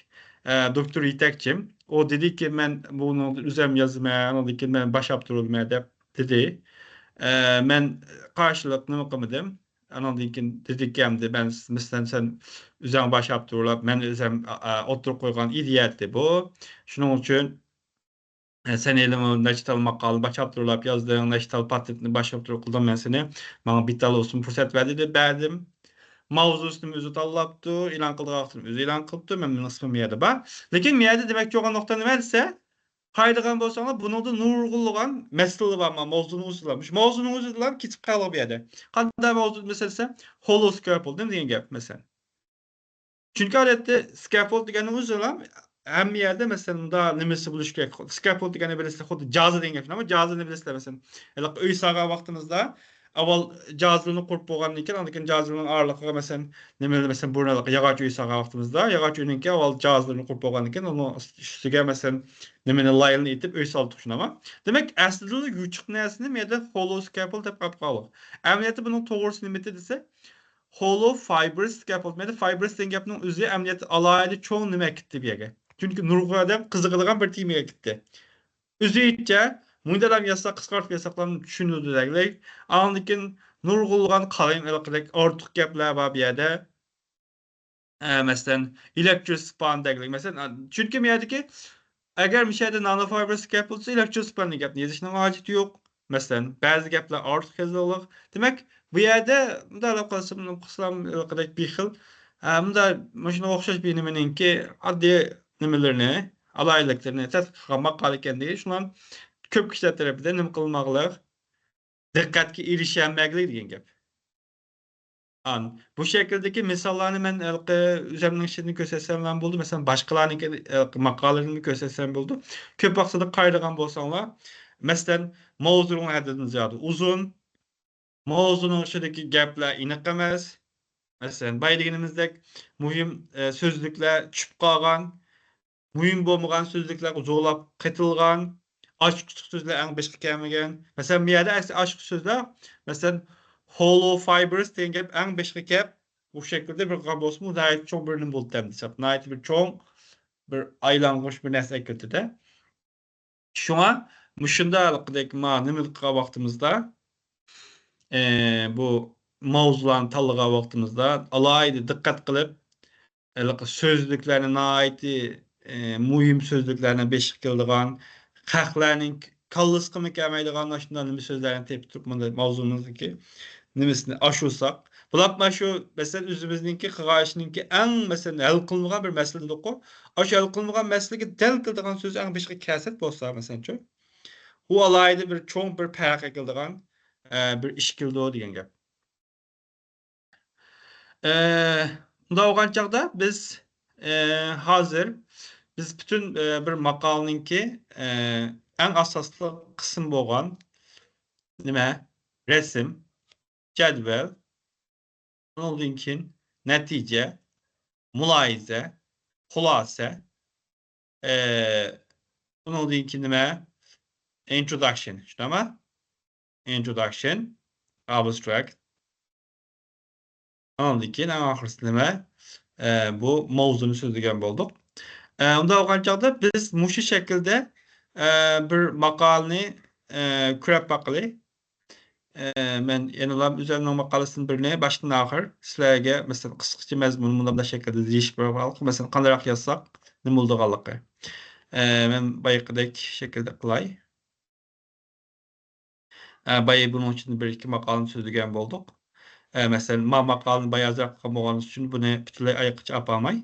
ئە، دوكتور يېتەكچىم. ئۇ دېدىكى، مەن بۇنىڭدىن ئۆزۈم يازىمەن، ئاندىن كېيىن مەن باش ئاپتور بولىمەن دەپ دېدى. ئە، مەن قارشىلىق نېمە قىلمىدىم. ئانىڭدىن كېيىن دېدىكى، ئەمدى مەن، مەسىلەن، سەن ئۆزۈڭ باش ئاپتورلاپ، مەن ئۆزۈم، ئا، ئا، ئوتتۇرىغا قويغان ئىدىيە ئىدى بۇ. شۇنىڭ ئۈچۈن، ئە، سەن ھېلىمۇ نەچچە تال ماقالە باش ئاپتورلاپ يازدىڭ، نەچچە تال پاتېنتنى باش ئاپتور قىلدىم مەن سېنى. ماڭا بىر تال بولسىمۇ پۇرسەت بەر دېدى، بەردىم. ماۋزۇسىنى ئۆزى تاللاپتۇ، ئېلان قىلىدىغان ۋاقتىنى ئۆزى ئېلان قىلىپتۇ، مەن مېنىڭ ئىسمىم بۇ يەردە بار. لېكىن بۇ يەردە دېمەكچى بولغان نۇقتا نېمە دېسە، قارايدىغان بولساڭلار، بۇنىڭدا نۇرغۇنلىغان مەسىلىلەر بار، ماۋزۇنىڭ ئۆزىلا. مۇشۇ ماۋزۇنىڭ ئۆزىلا كېتىپ قالغان بۇ يەردە. قانداق ماۋزۇ دېسە، ھولو سكافولدىنگ دېگەن گەپ، مەسىلەن. چۈنكى ئادەتتە سكافولد دېگەننىڭ ئۆزىلا ھەممە يەردە، مەسىلەن، مۇنداق نېمىسى بولۇشى كېرەك. سكافولد دېگەننى بىلىسىلەر، خۇددى جازا دېگەن گەپ، ئەمما جازىنى بىلىسىلەر، مەسىلەن، ھېلىقى ئۆي سالغان ۋاقتىمىزدا ئاۋۋال جازىلىرىنى قۇرۇپ بولغاندىن كېيىن، ئاندىن كېيىن جازىلىرىنىڭ ئارىلىقىغا، مەسىلەن، نېمىنى، مەسىلەن، بۇرۇن ھېلىقى ياغاچ ئۆي سالغان ۋاقتىمىزدا ياغاچ ئۆينىڭكى ئاۋۋال جازىلىرىنى قۇرۇپ بولغاندىن كېيىن، ئۇنىڭ ئۈستىگە، مەسىلەن، نېمىنى، لايلىنى ئېتىپ ئۆي سالدۇق، شۇنداقمۇ؟ دېمەك، ئەسلىدىلا يوچۇق نەرسىنى مۇ يەردە ھولو سكافولد دەپ ئاپقانلىق. ئەمەلىيەتتە بۇنىڭ توغرىسى نېمىدى دېسە، ھولو فايبرس سكافولد. مەيلى، فايبرس دېگەن گەپنىڭ ئۆزى ئەمەلىيەتتە ئالاھىدە چوڭ نېمە كەتتى بۇ يەرگە. چۈنكى نۇرغۇن ئادەم قىزىقىدىغان بىر تېمىگە كەتتى. ئۆزى ئېيتچە، مۇنداق يازساق، قىسقارتىپ يازساقلا چۈشىنىدۇ دەگلىك. ئاندىن كېيىن نۇرغۇنلىغان قالايمىقاندەك ئارتۇق گەپلەر بار بۇ يەردە. ئە، مەسىلەن، ئېلېكتروسپان دەگلىك. مەسىلەن، ئا، چۈنكى بۇ يەردىكى، ئەگەر مۇشۇ يەردە نانو فايبر سكەپ بولسا، ئېلېكتروسپان دېگەن گەپنى يېزىشنىڭ ھاجىتى يوق. مەسىلەن، بەزى گەپلەر ئارتۇق يېزىلغان. دېمەك، بۇ يەردە مۇنداق قىلسام، قىلسام، ھېلىقىدەك بىر خىل، ئە، مۇنداق مۇشۇنىڭغا ئوخشاش بىر نېمىنىڭكى ئاددىي نېمىلىرىنى، ئالاھىدىلىكلىرىنى تەتقىق قىلغان ماقالە ئىكەن دېگەن، شۇڭا كۆپ كىشىلەر تەرىپىدىن نېمە قىلماقلىق، دىققەتكە ئېرىشەلمەگلىك دېگەن گەپ. ئان، بۇ شەكىلدىكى مىساللارنى مەن ھېلىقى ئۆزۈمنىڭ ئىچىدىن كۆرسەتسەملا بولىدۇ. مەسىلەن، باشقىلارنىڭكى، ھېلىقى ماقالىلىرىنى كۆرسەتسەم بولىدۇ. كۆپ ۋاقتىدا قارايدىغان بولساڭلار، مەسىلەن، ماۋزۇنىڭ ھەددىدىن زىيادە ئۇزۇن، ماۋزۇنىڭ ئىچىدىكى گەپلەر ئېنىق ئەمەس. مەسىلەن، بايا دېگىنىمىزدەك مۇھىم، ئە، سۆزلۈكلەر چۈشۈپ قالغان. مۇھىم بولمىغان سۆزلۈكلەرگە زورلاپ قېتىلغان، ئاچقۇچلۇق سۆزلەر ئەڭ بېشىغا كەلمىگەن. مەسىلەن، بۇ يەردە ئەكسى ئاچقۇچ سۆزلەر، مەسىلەن، hollow fibers دېگەن گەپ ئەڭ بېشىغا كەپ، بۇ شەكىلدە بىر قىلغان بولسىمۇ، ناھايىتى چوڭ بىر نېمە بولدى دەپ، ناھايىتى بىر چوڭ، بىر ئايلانغۇچ بىر نەرسە ئەكىلدى-دە. شۇڭا مۇشۇنداقلىقىدەك ما نېمە قىلغان ۋاقتىمىزدا، ئى، بۇ ماۋزۇلارنى تاللىغان ۋاقتىمىزدا ئالاھىدە دىققەت قىلىپ، ھېلىقى سۆزلۈكلەرنى ناھايىتى، ئى، مۇھىم سۆزلۈكلەرنى بېشىغا كېلىدىغان، خەقلەرنىڭ كاللىسىغىمۇ كەلمەيدىغان ئاشۇنداق نېمە سۆزلەرنى تېپىپ تۇرۇپ، مۇنداق ماۋزۇمىزنىڭكى نېمىسىنى ئاشۇرساق، بولۇپمۇ شۇ، مەسىلەن، ئۆزىمىزنىڭكى قىلغان ئىشىنىڭكى ئەڭ، مەسىلەن، ھەل قىلمىغان بىر مەسىلە دېدۇققۇ. ئاشۇ ھەل قىلمىغان مەسىلىگە دەل كېلىدىغان سۆز ئەڭ بېشىغا كەلسە بولسا، مەسىلەنچۇ، ئۇ ئالاھىدە بىر چوڭ بىر پەرق ئەكېلىدىغان، ئە، بىر ئىش كېلىدۇ دېگەن گەپ. ئە، ئۇنداق بولغان چاغدا بىز، ئە، ھازىر بىز پۈتۈن، ئە، بىر ماقالىنىڭكى، ئە، ئەڭ ئاساسلىق قىسمى بولغان نېمە؟ رەسىم، جەدۋەل، ئۇنىڭدىن كېيىن نەتىجە، مۇلاھىزە، خۇلاسە، ئە، ئۇنىڭدىن كېيىن نېمە؟ Introduction، شۇنداقمۇ؟ Introduction، abstract. ئاندىن كېيىن ئەڭ ئاخىرسى نېمە؟ ئە، بۇ ماۋزۇنى سۆزلىگەن بولدۇق. ئە، ئۇنداق بولغان چاغدا بىز مۇشۇ شەكىلدە، ئە، بىر ماقالىنى، ئە، كۆرۈپ باقىلى. ئە، مەن يەنىلا ئۆزۈمنىڭ ماقالىسىدىن بىرنى باشتىن ئاخىر سىلەرگە، مەسىلەن، قىسقىچە مەزمۇن مۇنداق شەكىلدە دېيىش بولغانلىقى، مەسىلەن، قانداق يازساق نېمە بولىدىغانلىقى. ئە، مەن بايىقىدەك شەكىلدە قىلاي. ئە، بايا بۇنىڭ ئۈچۈن بىر ئىككى ماقالىنى سۆزلىگەن بولدۇق. ئە، مەسىلەن، ما ماقالىنى بايا ئازراق قىلغان بولغان ئۈچۈن بۇنى پۈتۈنلەي ئاياغقىچە ئاپالماي.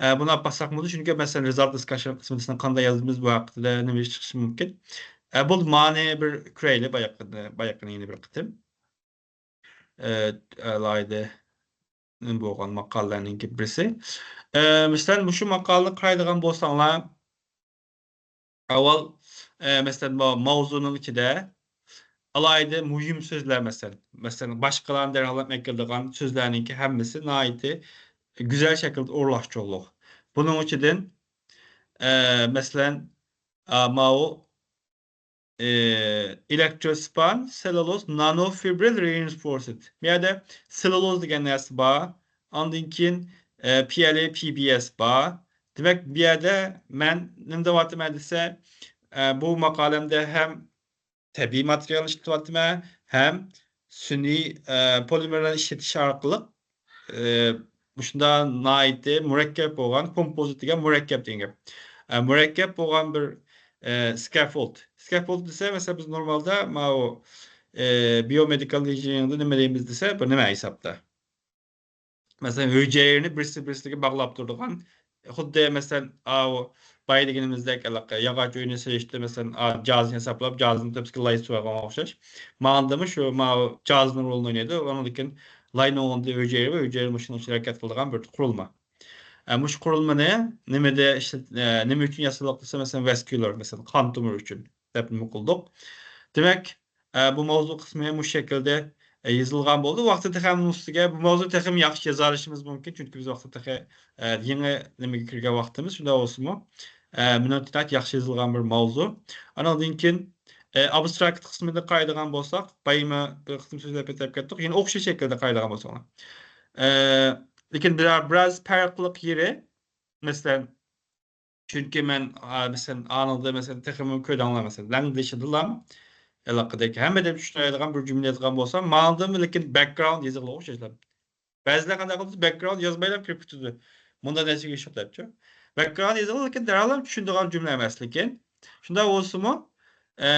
ئە، بۇنى ئاپالساقمۇ، چۈنكى، مەسىلەن، result discussion قىسمىدا سىلەر قانداق يازدىڭىز بۇ ھەققىدە نېمە ئىش چىقىشى مۇمكىن. ئە، بولدى، مانى بىر كۆرەيلى، باياقىنى، باياقىنى يەنە بىر قېتىم. ئە، ئالاھىدە نېمە بولغان ماقالىلەرنىڭكى بىرسى. ئە، مەسىلەن، مۇشۇ ماقالىنى قارايدىغان بولساڭلار، ئاۋۋال، ئە، مەسىلەن، ما-، ماۋزۇنىڭ ئىچىدە ئالاھىدە مۇھىم سۆزلەر، مەسىلەن، مەسىلەن، باشقىلارنى دەرھال ئەكېلىدىغان سۆزلەرنىڭكى ھەممىسى ناھايىتى گۈزەل شەكىلدە ئورۇنلاشتۇرۇلغان. بۇنىڭ ئىچىدىن، ئە، مەسىلەن، ئا، ماۋۇ، ئە، electrospan cellulose nanofibril reinforced. بۇ يەردە سېللۇلوز دېگەن نەرسە بار. ئاندىن كېيىن، ئە، پى ئېل ئېي، پى بى ئېس بار. دېمەك، بۇ يەردە مەن نېمە دەۋاتىمەن دېسە، ئە، بۇ ماقالەمدە ھەم تەبىئىي ماتېرىيال ئىشلىتىۋاتىمەن، ھەم سۈنئىي، ئە، پولىمېرلارنى ئىشلىتىش ئارقىلىق، ئە، مۇشۇنداق ناھايىتى مۇرەككەپ بولغان، كومپوزىت دېگەن مۇرەككەپ دېگەن گەپ. ئە، مۇرەككەپ بولغان بىر، ئە، scaffold. Scaffold دېسە، مەسىلەن، بىز نورمالدا ماۋۇ، ئە، بىيومېدىكال ئىنژېنېرىڭدا نېمە دەيمىز دېسە، بىر نېمە ھېسابتا. مەسىلەن، ھۈجەيرىنى بىرسى بىرسىگە باغلاپ تۇرىدىغان، خۇددى، مەسىلەن، ئاۋۇ بايا دېگىنىمىزدەك، ھېلىقى ياغاچ ئۆينى سېلىشتا، مەسىلەن، ئا، جازنى ھېسابلاپ، جازنى تۆپىسىگە لاي سويغانغا ئوخشاش. ماندىمۇ شۇ، ماۋۇ جازنىڭ رولىنى ئوينايدۇ. ئۇنىڭدىن كېيىن لاينىڭ ئورنىدا ھۈجەيرە ۋە ھۈجەيرە مۇشۇنىڭ ئىچىدە ھەرىكەت قىلىدىغان بىر قۇرۇلما. ئە، مۇشۇ قۇرۇلمىنى نېمىدە ئىشلەت-، ئە، نېمە ئۈچۈن ياسىدۇق دېسە، مەسىلەن، ۋاسكۇلار، مەسىلەن، قان تومۇرى ئۈچۈن دەپ نېمە قىلدۇق. دېمەك، ئە، بۇ ماۋزۇ قىسمى مۇشۇ شەكىلدە، ئە، يېزىلغان بولدى. ۋاقتى تېخى ھەممىنىڭ ئۈستىگە بۇ ماۋزۇ تېخىمۇ ياخشى يازالىشىمىز مۇمكىن، چۈنكى بىز ۋاقتى تېخى، ئە، يېڭى نېمىگە كىرگەن ۋاقتىمىز، شۇنداق بولسىمۇ، ئە، مېنىڭچە ناھايىتى ياخشى يېزىلغان بىر ماۋزۇ. ئانىڭدىن كېيىن، ئە، ئابستراكت قىسمىنى قارايدىغان بولساق، بايىمۇ بىر قىسىم سۆزلەپ ئۆتۈپ كەتتۇق. يەنە ئوخشاش شەكىلدە قارايدىغان بولساڭلار. ئە، لېكىن بىرەر، بىراز پەرقلىق يېرى، مەسىلەن، چۈنكى مەن، ئا، مەسىلەن، ئانىڭدا، مەسىلەن، تېخىمۇ كۆردۈڭلار، مەسىلەن، لەڭدىشىدىلا ھېلىقىدەك ھەممىدىن چۈشىنەلىگەن بىر جۈملە يازغان بولسام، ماڭدىمۇ لېكىن بەكگراۋۇند يېزىلغان ئوخشاشلا. بەزىلەر قانداق قىلىدۇ، بەكگراۋۇند يازمايلا كىرىپ كېتىدۇ. مۇنداق نەرسىگە ئىشلىق دەپچۇ. بەكگراۋۇند يېزىلغان، لېكىن دەرھال چۈشىنىدىغان جۈملە ئەمەس، لېكىن شۇنداق بولسىمۇ، ئە،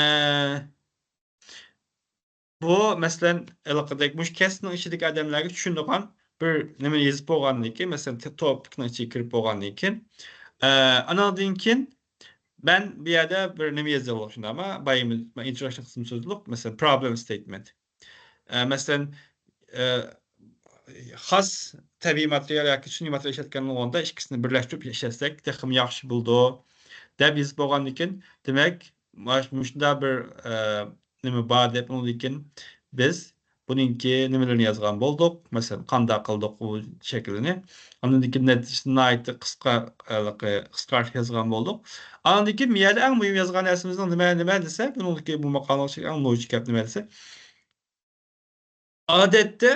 بۇ، مەسىلەن، ھېلىقىدەك مۇشۇ كەسىپنىڭ ئىچىدىكى ئادەملەرگە چۈشىنىدىغان بىر نېمە يېزىپ بولغاندىن كېيىن، مەسىلەن، ت-، توپىكنىڭ ئىچىگە كىرىپ بولغاندىن كېيىن، ئە، ئاناندىن كېيىن مەن بۇ يەردە بىر نېمە يېزىۋالدۇق، شۇنداقمۇ؟ بايا مەن introduction قىسمى سۆزلۈك، مەسىلەن، problem statement. ئە، مەسىلەن، ئە، خاس تەبىئىي ماتېرىيال ياكى سۈنئىي ماتېرىيال ئىشلەتكەن ئورنىدا ئىككىسىنى بىرلەشتۈرۈپ ئىشلەتسەك تېخىمۇ ياخشى بولىدۇ، دەپ يېزىپ بولغاندىن كېيىن، دېمەك، مانا مۇشۇنداق بىر، ئە، نېمە بار دەپ، ئۇنىڭدىن كېيىن بىز بۇنىڭكى نېمىلىرىنى يازغان بولدۇق. مەسىلەن، قانداق قىلدۇق بۇ شەكىلنى. ئاندىن كېيىن نەتىجىسىنى ناھايىتى قىسقا، ھېلىقى، قىسقارتىپ يازغان بولدۇق. ئاندىن كېيىن بۇ يەردە ئەڭ مۇھىم يازغان نەرسىمىزنىڭ نېمە، نېمە دېسە، بۇنىڭدىكى بۇ ماقالىنىڭ ئىچىدىكى ئەڭ لوگىك گەپ نېمە دېسە، ئادەتتە،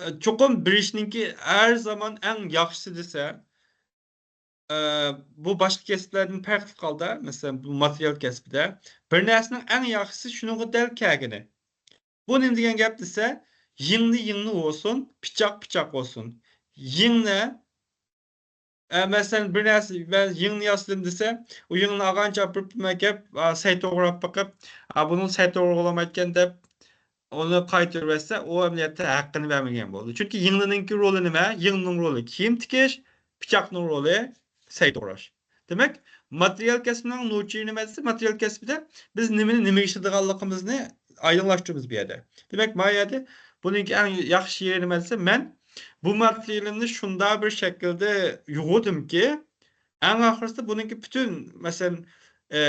ئە، چوقۇم بىر ئىشنىڭكى ھەر زامان ئەڭ ياخشىسى دېسە، ئە، بۇ باشقا كەسىپلەردىن پەرقلىق ھالدا، مەسىلەن، بۇ ماتېرىيال كەسپىدە بىر نەرسىنىڭ ئەڭ ياخشىسى شۇنىڭغا دەل كەلگىنى. بۇ نېمە دېگەن گەپ دېسە، يىڭنە يىڭنە بولسۇن، پىچاق پىچاق بولسۇن. يىڭنە، ئە، مەسىلەن، بىر نەرسە، مەن يىڭنە ياسىدىم دېسە، ئۇ يىڭنىنى ئالغان چاپىرىپ مەكەپ، ئا، سەي توغراپ بېقىپ، ئا، بۇنىڭ سەي توغرا بولالمايدىكەن دەپ، ئۇنى قايتۇرۇۋەتسە، ئۇ ئەمەلىيەتتە ھەققىنى بەرمىگەن بولىدۇ. چۈنكى يىڭنىنىڭكى رولى نېمە؟ يىڭنىنىڭ رولى كىيىم تىكىش، پىچاقنىڭ رولى سەي توغراش. دېمەك، ماتېرىيال كەسپىنىڭ نوچى نېمە دېسە، ماتېرىيال كەسپىدە بىز نېمىنى نېمىگە ئىشلىتىدىغانلىقىمىزنى ئايدىڭلاشتۇرىمىز بۇ يەردە. دېمەك، ما يەردە بۇنىڭكى ئەڭ ياخشى يېرى نېمە دېسە، مەن بۇ ماتېرىيالنى شۇنداق بىر شەكىلدە يۇغۇردۇمكى، ئەڭ ئاخىرسىدا بۇنىڭكى پۈتۈن، مەسىلەن، ئە،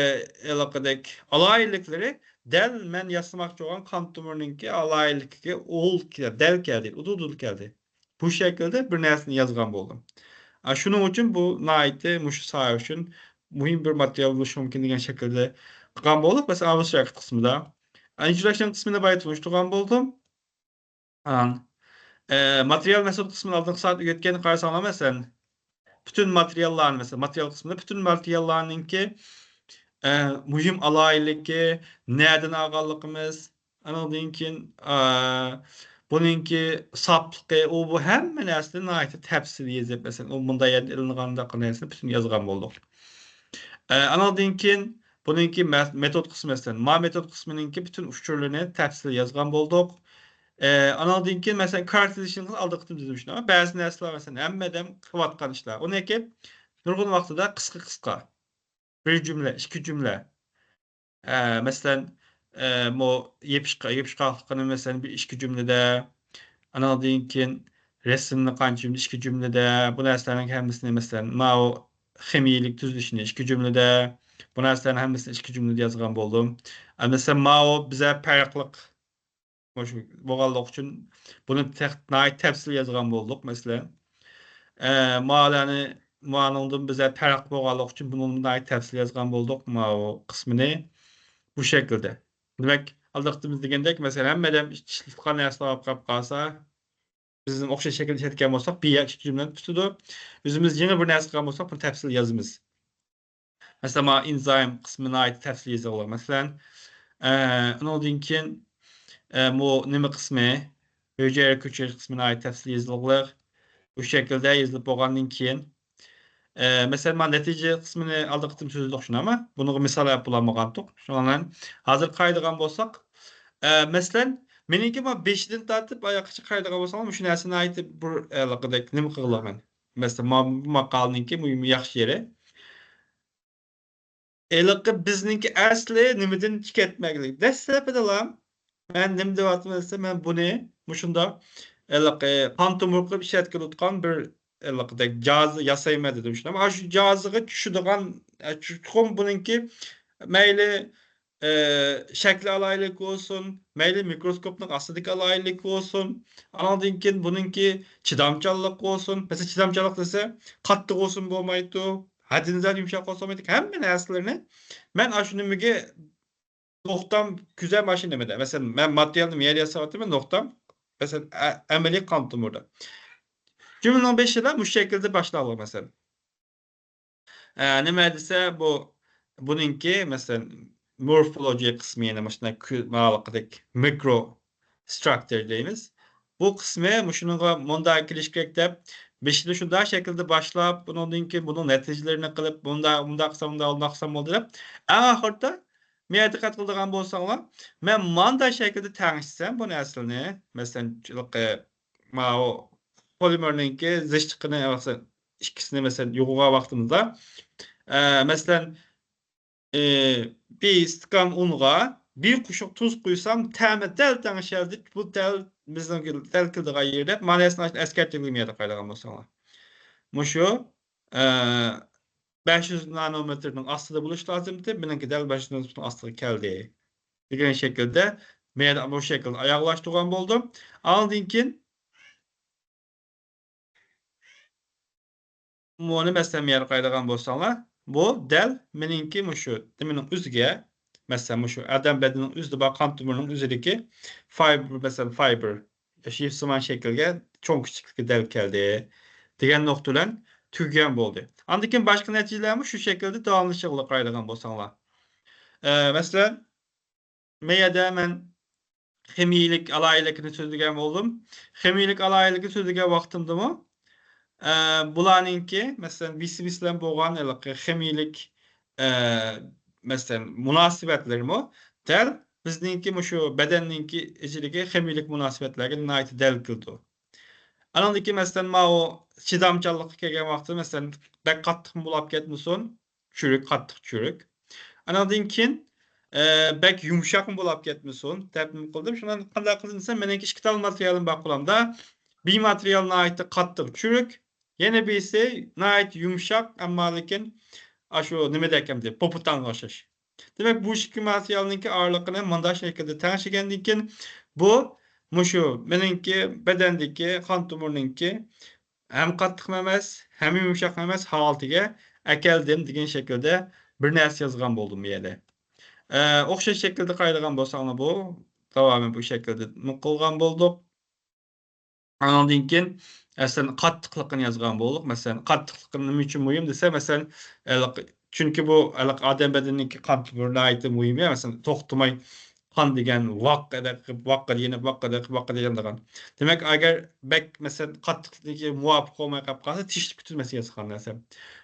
ھېلىقىدەك ئالاھىدىلىكلىرى دەل مەن ياسىماقچى بولغان قان تومۇرىنىڭكى ئالاھىدىلىكىگە ئۇل كە-، دەل كەلدى، ئۇدۇل-دۇدۇل كەلدى. بۇ شەكىلدە بىر نەرسىنى يازغان بولدۇم. ئا، شۇنىڭ ئۈچۈن بۇ ناھايىتى مۇشۇ ساھە ئۈچۈن مۇھىم بىر ماتېرىيال بولۇشى مۇمكىن دېگەن شەكىلدە قىلغان بولدۇق. مەسىلەن، ئابستراكت قىسمىدا. ئىنتروداكشن قىسمىنى بايا تونۇشتۇرغان بولدۇم. ئان-، ئە، ماتېرىيال مېتود قىسمىنى ئالدىنقى سائەت ئۆگەتكەن قارىساڭلار، مەسىلەن، پۈتۈن ماتېرىياللارنى، مەسىلەن، ماتېرىيال قىسمىدا پۈتۈن ماتېرىياللارنىڭكى، ئە، مۇھىم ئالاھىدىلىكى، نەدىن ئالغانلىقىمىز، ئانىڭدىن كېيىن، ئە، بۇنىڭكى ساپلىقى، ئۇ بۇ ھەممە نەرسىنى ناھايىتى تەپسىلىي يېزىپ، مەسىلەن، ئۇ مۇنداق يەردىن ئېلىنغانداق نەرسىنى پۈتۈن يازغان بولدۇق. ئە، ئانىڭدىن كېيىن بۇنىڭكى مە-، مېتود قىسمى، مەسىلەن، ما مېتود قىسمىنىڭكى پۈتۈن ئۇچۇرلىرىنى تەپسىلىي يازغان بولدۇق. ئە، ئانىڭدىن كېيىن، مەسىلەن، كاركتېرىزېيشن ئالدى قېتىم دېدىم شۇنداق. بەزى نەرسىلەر، مەسىلەن، ھەممە ئادەم قىلىۋاتقان ئىشلار. ئۇنىڭكى نۇرغۇن ۋاقتىدا قىسقا قىسقا. بىر جۈملە، ئىككى جۈملە. ئە، مەسىلەن، ئە، مو-، يېپىشقا-، يېپىشقاقلىقىنى، مەسىلەن، بىر ئىككى جۈملىدە، ئانىڭدىن كېيىن رەسىمنى قانچە جۈملە، ئىككى جۈملىدە، بۇ نەرسىلەرنىڭ ھەممىسىنى، مەسىلەن، ماۋۇ خىمىيىلىك تۈزۈلۈشىنى ئىككى جۈملىدە، بۇ نەرسىلەرنىڭ ھەممىسىنى ئىككى جۈملىدە يازغان بولدۇم. ئە، مەسىلەن، ماۋۇ بىزە پەرقلىق، مۇشۇ بولغانلىقى ئۈچۈن بۇنى تەق-، ناھايىتى تەپسىلىي يازغان بولدۇق، مەسىلەن. ئە، مالەرنى، مانىڭدىن بىزە پەرق بولغانلىقى ئۈچۈن بۇنى ناھايىتى تەپسىلىي يازغان بولدۇق، ماۋۇ قىسمىنى بۇ شەكىلدە. دېمەك، ئالدى قېتىم دېگەندەك، مەسىلەن، ھەممە ئادەم ئىشلىتىدىغان نەرسىلەر بولۇپ قاپقالسا، بىزنىڭ ئوخشاش شەكىلدە ئىشلەتكەن بولساق، بىر يەر ئىككى جۈملىنى پۈتىدۇ. ئۆزىمىز يېڭى بىر نەرسە قىلغان بولساق، بۇنى تەپسىلىي يازىمىز. مەسىلەن، مانا ئېنزايم قىسمى ناھايىتى تەپسىلىي يېزىلغان. مەسىلەن، ئە، ئۇنىڭدىن كېيىن، ئە، مۇ نېمە قىسمى، ھۈجەيرە كۆچۈرۈش قىسمى ناھايىتى تەپسىلىي يېزىلغان. بۇ شەكىلدە يېزىلىپ بولغاندىن كېيىن، ئە، مەسىلەن، مانا نەتىجە قىسمىنى ئالدى قېتىم سۆزلىدۇق شۇنداقمۇ؟ بۇنىڭغا مىسال ئېلىپ بولالمىغانتۇق. شۇڭا مەن ھازىر قارايدىغان بولساق، ئە، مەسىلەن، مېنىڭكى مانا بېشىدىن تارتىپ ئاياغقىچە قارايدىغان بولساڭلار، مۇشۇ نەرسە ناھايىتى بىر، ئە، ھېلىقىدەك نېمە قىلغۇلۇق مەن. مەسىلەن، ما-، بۇ ماقالىنىڭكى مۇ-، ياخشى يېرى. ھېلىقى بىزنىڭكى ئەسلى نېمىدىن كەتمەكلىك. دەسلەپىدىلا مەن نېمە دەۋاتىمەن دېسە، مەن بۇنى مۇشۇنداق ھېلىقى قان تومۇر قىلىپ ئىشلەتكىلى تۇرغان بىر ھېلىقىدەك جاھازنى ياسايمەن دېدىم شۇنداق. ئاشۇ جاھازغا چۈشىدىغان، ئە، چوقۇم بۇنىڭكى مەيلى، ئە، شەكلى ئالاھىدىلىكى بولسۇن، مەيلى مىكروسكوپنىڭ ئاستىدىكى ئالاھىدىلىكى بولسۇن، ئانىڭدىن كېيىن بۇنىڭكى چىدامچانلىقى بولسۇن. مەسىلەن، چىدامچانلىق دېسە، قاتتىق بولسىمۇ بولمايدۇ، ھەددىدىن زىيادە يۇمشاق بولسا بولمايدۇ. ھەممە نەرسىلىرىنى مەن ئاشۇ نېمىگە نۇقتام كۈزەم ئاشۇ نېمىدە. مەسىلەن، مەن ماتېرىيالنى يەر ياساۋاتىمەن، نۇقتام، مەسىلەن، ئە-، ئەمەلىي قان تومۇردا. جۈملىنىڭ بېشىدا مۇشۇ شەكىلدە باشلاڭلار، مەسىلەن. ئە، نېمە دېسە، بۇ، بۇنىڭكى، مەسىلەن، مورفولوگىيە قىسمى يەنە مۇشۇنداق كۈ-، ماۋۇقىدەك مىكرو ستراكتۇر دەيمىز. بۇ قىسمى مۇشۇنىڭغا مۇنداق كېلىش كېرەك دەپ، بېشىدا شۇنداق شەكىلدە باشلاپ، بۇنىڭدىن كېيىن بۇنىڭ نەتىجىلىرىنى قىلىپ، مۇنداق، مۇنداق قىلسام، مۇنداق، مۇنداق قىلسام بولدى دەپ، ئەڭ ئاخىرىدا مېنى دىققەت قىلىدىغان بولساڭلار، مەن مانداق شەكىلدە تەڭشىسەم بۇ نەرسىلەرنى، مەسىلەن، ماۋۇ پولىمېرنىڭكى زىچلىقىنى، مەسىلەن، ئىككىسىنى، مەسىلەن، يۇغۇرغان ۋاقتىمىزدا، ئە، مەسىلەن، ئى، بىر ئىستاكان ئۇنغا بىر قوشۇق تۇز قۇيسام، تەمى دەل تەڭشەلدى، بۇ دەل بىزنىڭ دەل كېلىدىغان يېرى دەپ، مانا ئەسكەرتىلگەن يەردە قارايدىغان بولساڭلار. مۇشۇ، ئە، بەش يۈز نانومېتىرنىڭ ئاستىدا بولۇشى لازىمتى، مېنىڭكى دەل بەش يۈز نانومېتىرنىڭ ئاستىغا كەلدى. دېگەن شەكىلدە مەيەردە بۇ شەكىلدە ئاياغلاشتۇرغان بولدۇم. ئاندىن كېيىن مۇنى مەسىلەن، مەيەرگە قارايدىغان بولساڭلار، بۇ دەل مېنىڭكى مۇشۇ نېمىنىڭ ئۆزىگە، مەسىلەن، مۇشۇ ئادەم بەدىنىنىڭ ئۆزىدە بار قان تومۇرىنىڭ ئۆزىدىكى فايبر، مەسىلەن، فايبر، شىفسىمان شەكىلگە چوڭ كىچىكلىككە دەل كەلدى دېگەن نۇقتا بىلەن تۈگىگەن بولدى. ئاندىن كېيىن باشقا نەتىجىلەرمۇ شۇ شەكىلدە داۋاملىشىشىغا قارايدىغان بولساڭلار. ئە، مەسىلەن، مەيەردە مەن خىمىيىلىك ئالاھىدىلىكىنى سۆزلىگەن بولدۇم. خىمىيىلىك ئالاھىدىلىكنى سۆزلىگەن ۋاقتىمدىمۇ، ئە، بۇلارنىڭكى، مەسىلەن، بىسى بىسى بىلەن بولغان ھېلىقى خىمىيىلىك، ئە، مەسىلەن، مۇناسىۋەتلىرىمۇ دەل بىزنىڭكى مۇشۇ بەدەننىڭكى ئىچىدىكى خىمىيىلىك مۇناسىۋەتلەرگە ناھايىتى دەل كېلىدۇ. ئانىڭدىن كېيىن، مەسىلەن، ماۋۇ چىدامچانلىققا كەلگەن ۋاقتىدا، مەسىلەن، بەك قاتتىقمۇ بولاپ كەتمىسۇن، چۈرۈك، قاتتىق چۈرۈك. ئانىڭدىن كېيىن، ئە، بەك يۇمشاقمۇ بولاپ كەتمىسۇن دەپ نېمە قىلدىم. شۇنىڭ قانداق قىلدىم دېسەم، مېنىڭكى ئىككى تال ماتېرىيالىم بار قولۇمدا. بىر ماتېرىيال ناھايىتى قاتتىق چۈرۈك، يەنە بىرسى ناھايىتى يۇمشاق، ئەمما لېكىن ئاشۇ نېمىدەك ئەمدى، پوپۇتانغا ئوخشاش. دېمەك، بۇ ئىككى ماتېرىيالنىڭكى ئارىلىقىنى مۇنداق شەكىلدە تەڭشىگەندىن كېيىن، بۇ مۇشۇ مېنىڭكى بەدەندىكى قان تومۇرنىڭكى ھەم قاتتىقمۇ ئەمەس، ھەم يۇمشاقمۇ ئەمەس ھالىتىگە ئەكەلدىم دېگەن شەكىلدە بىر نەرسە يازغان بولدۇم بۇ يەردە. ئە، ئوخشاش شەكىلدە قارايدىغان بولساڭلار، بۇ داۋامى بۇ شەكىلدە قىلغان بولدۇق. ئانىڭدىن كېيىن، مەسىلەن، قاتتىقلىقىنى يازغان بولدۇق. مەسىلەن، قاتتىقلىقى نېمە ئۈچۈن مۇھىم دېسە، مەسىلەن، ئە، چۈنكى بۇ ھېلىقى ئادەم بەدىنىنىڭكى قان تومۇرى ناھايىتى مۇھىم، يا، مەسىلەن، توختىماي قان دېگەن ۋاققىدەك قىلىپ، ۋاققىدە يېنىپ، ۋاققىدەك قىلىپ، ۋاققىدە يېنىدىغان. دېمەك، ئەگەر بەك، مەسىلەن، قاتتىقلىقى مۇۋاپىق بولماي قېلىپ قالسا، تېشىپ كېتىدۇ، مەسىلەن، ياسىغان نەرسە.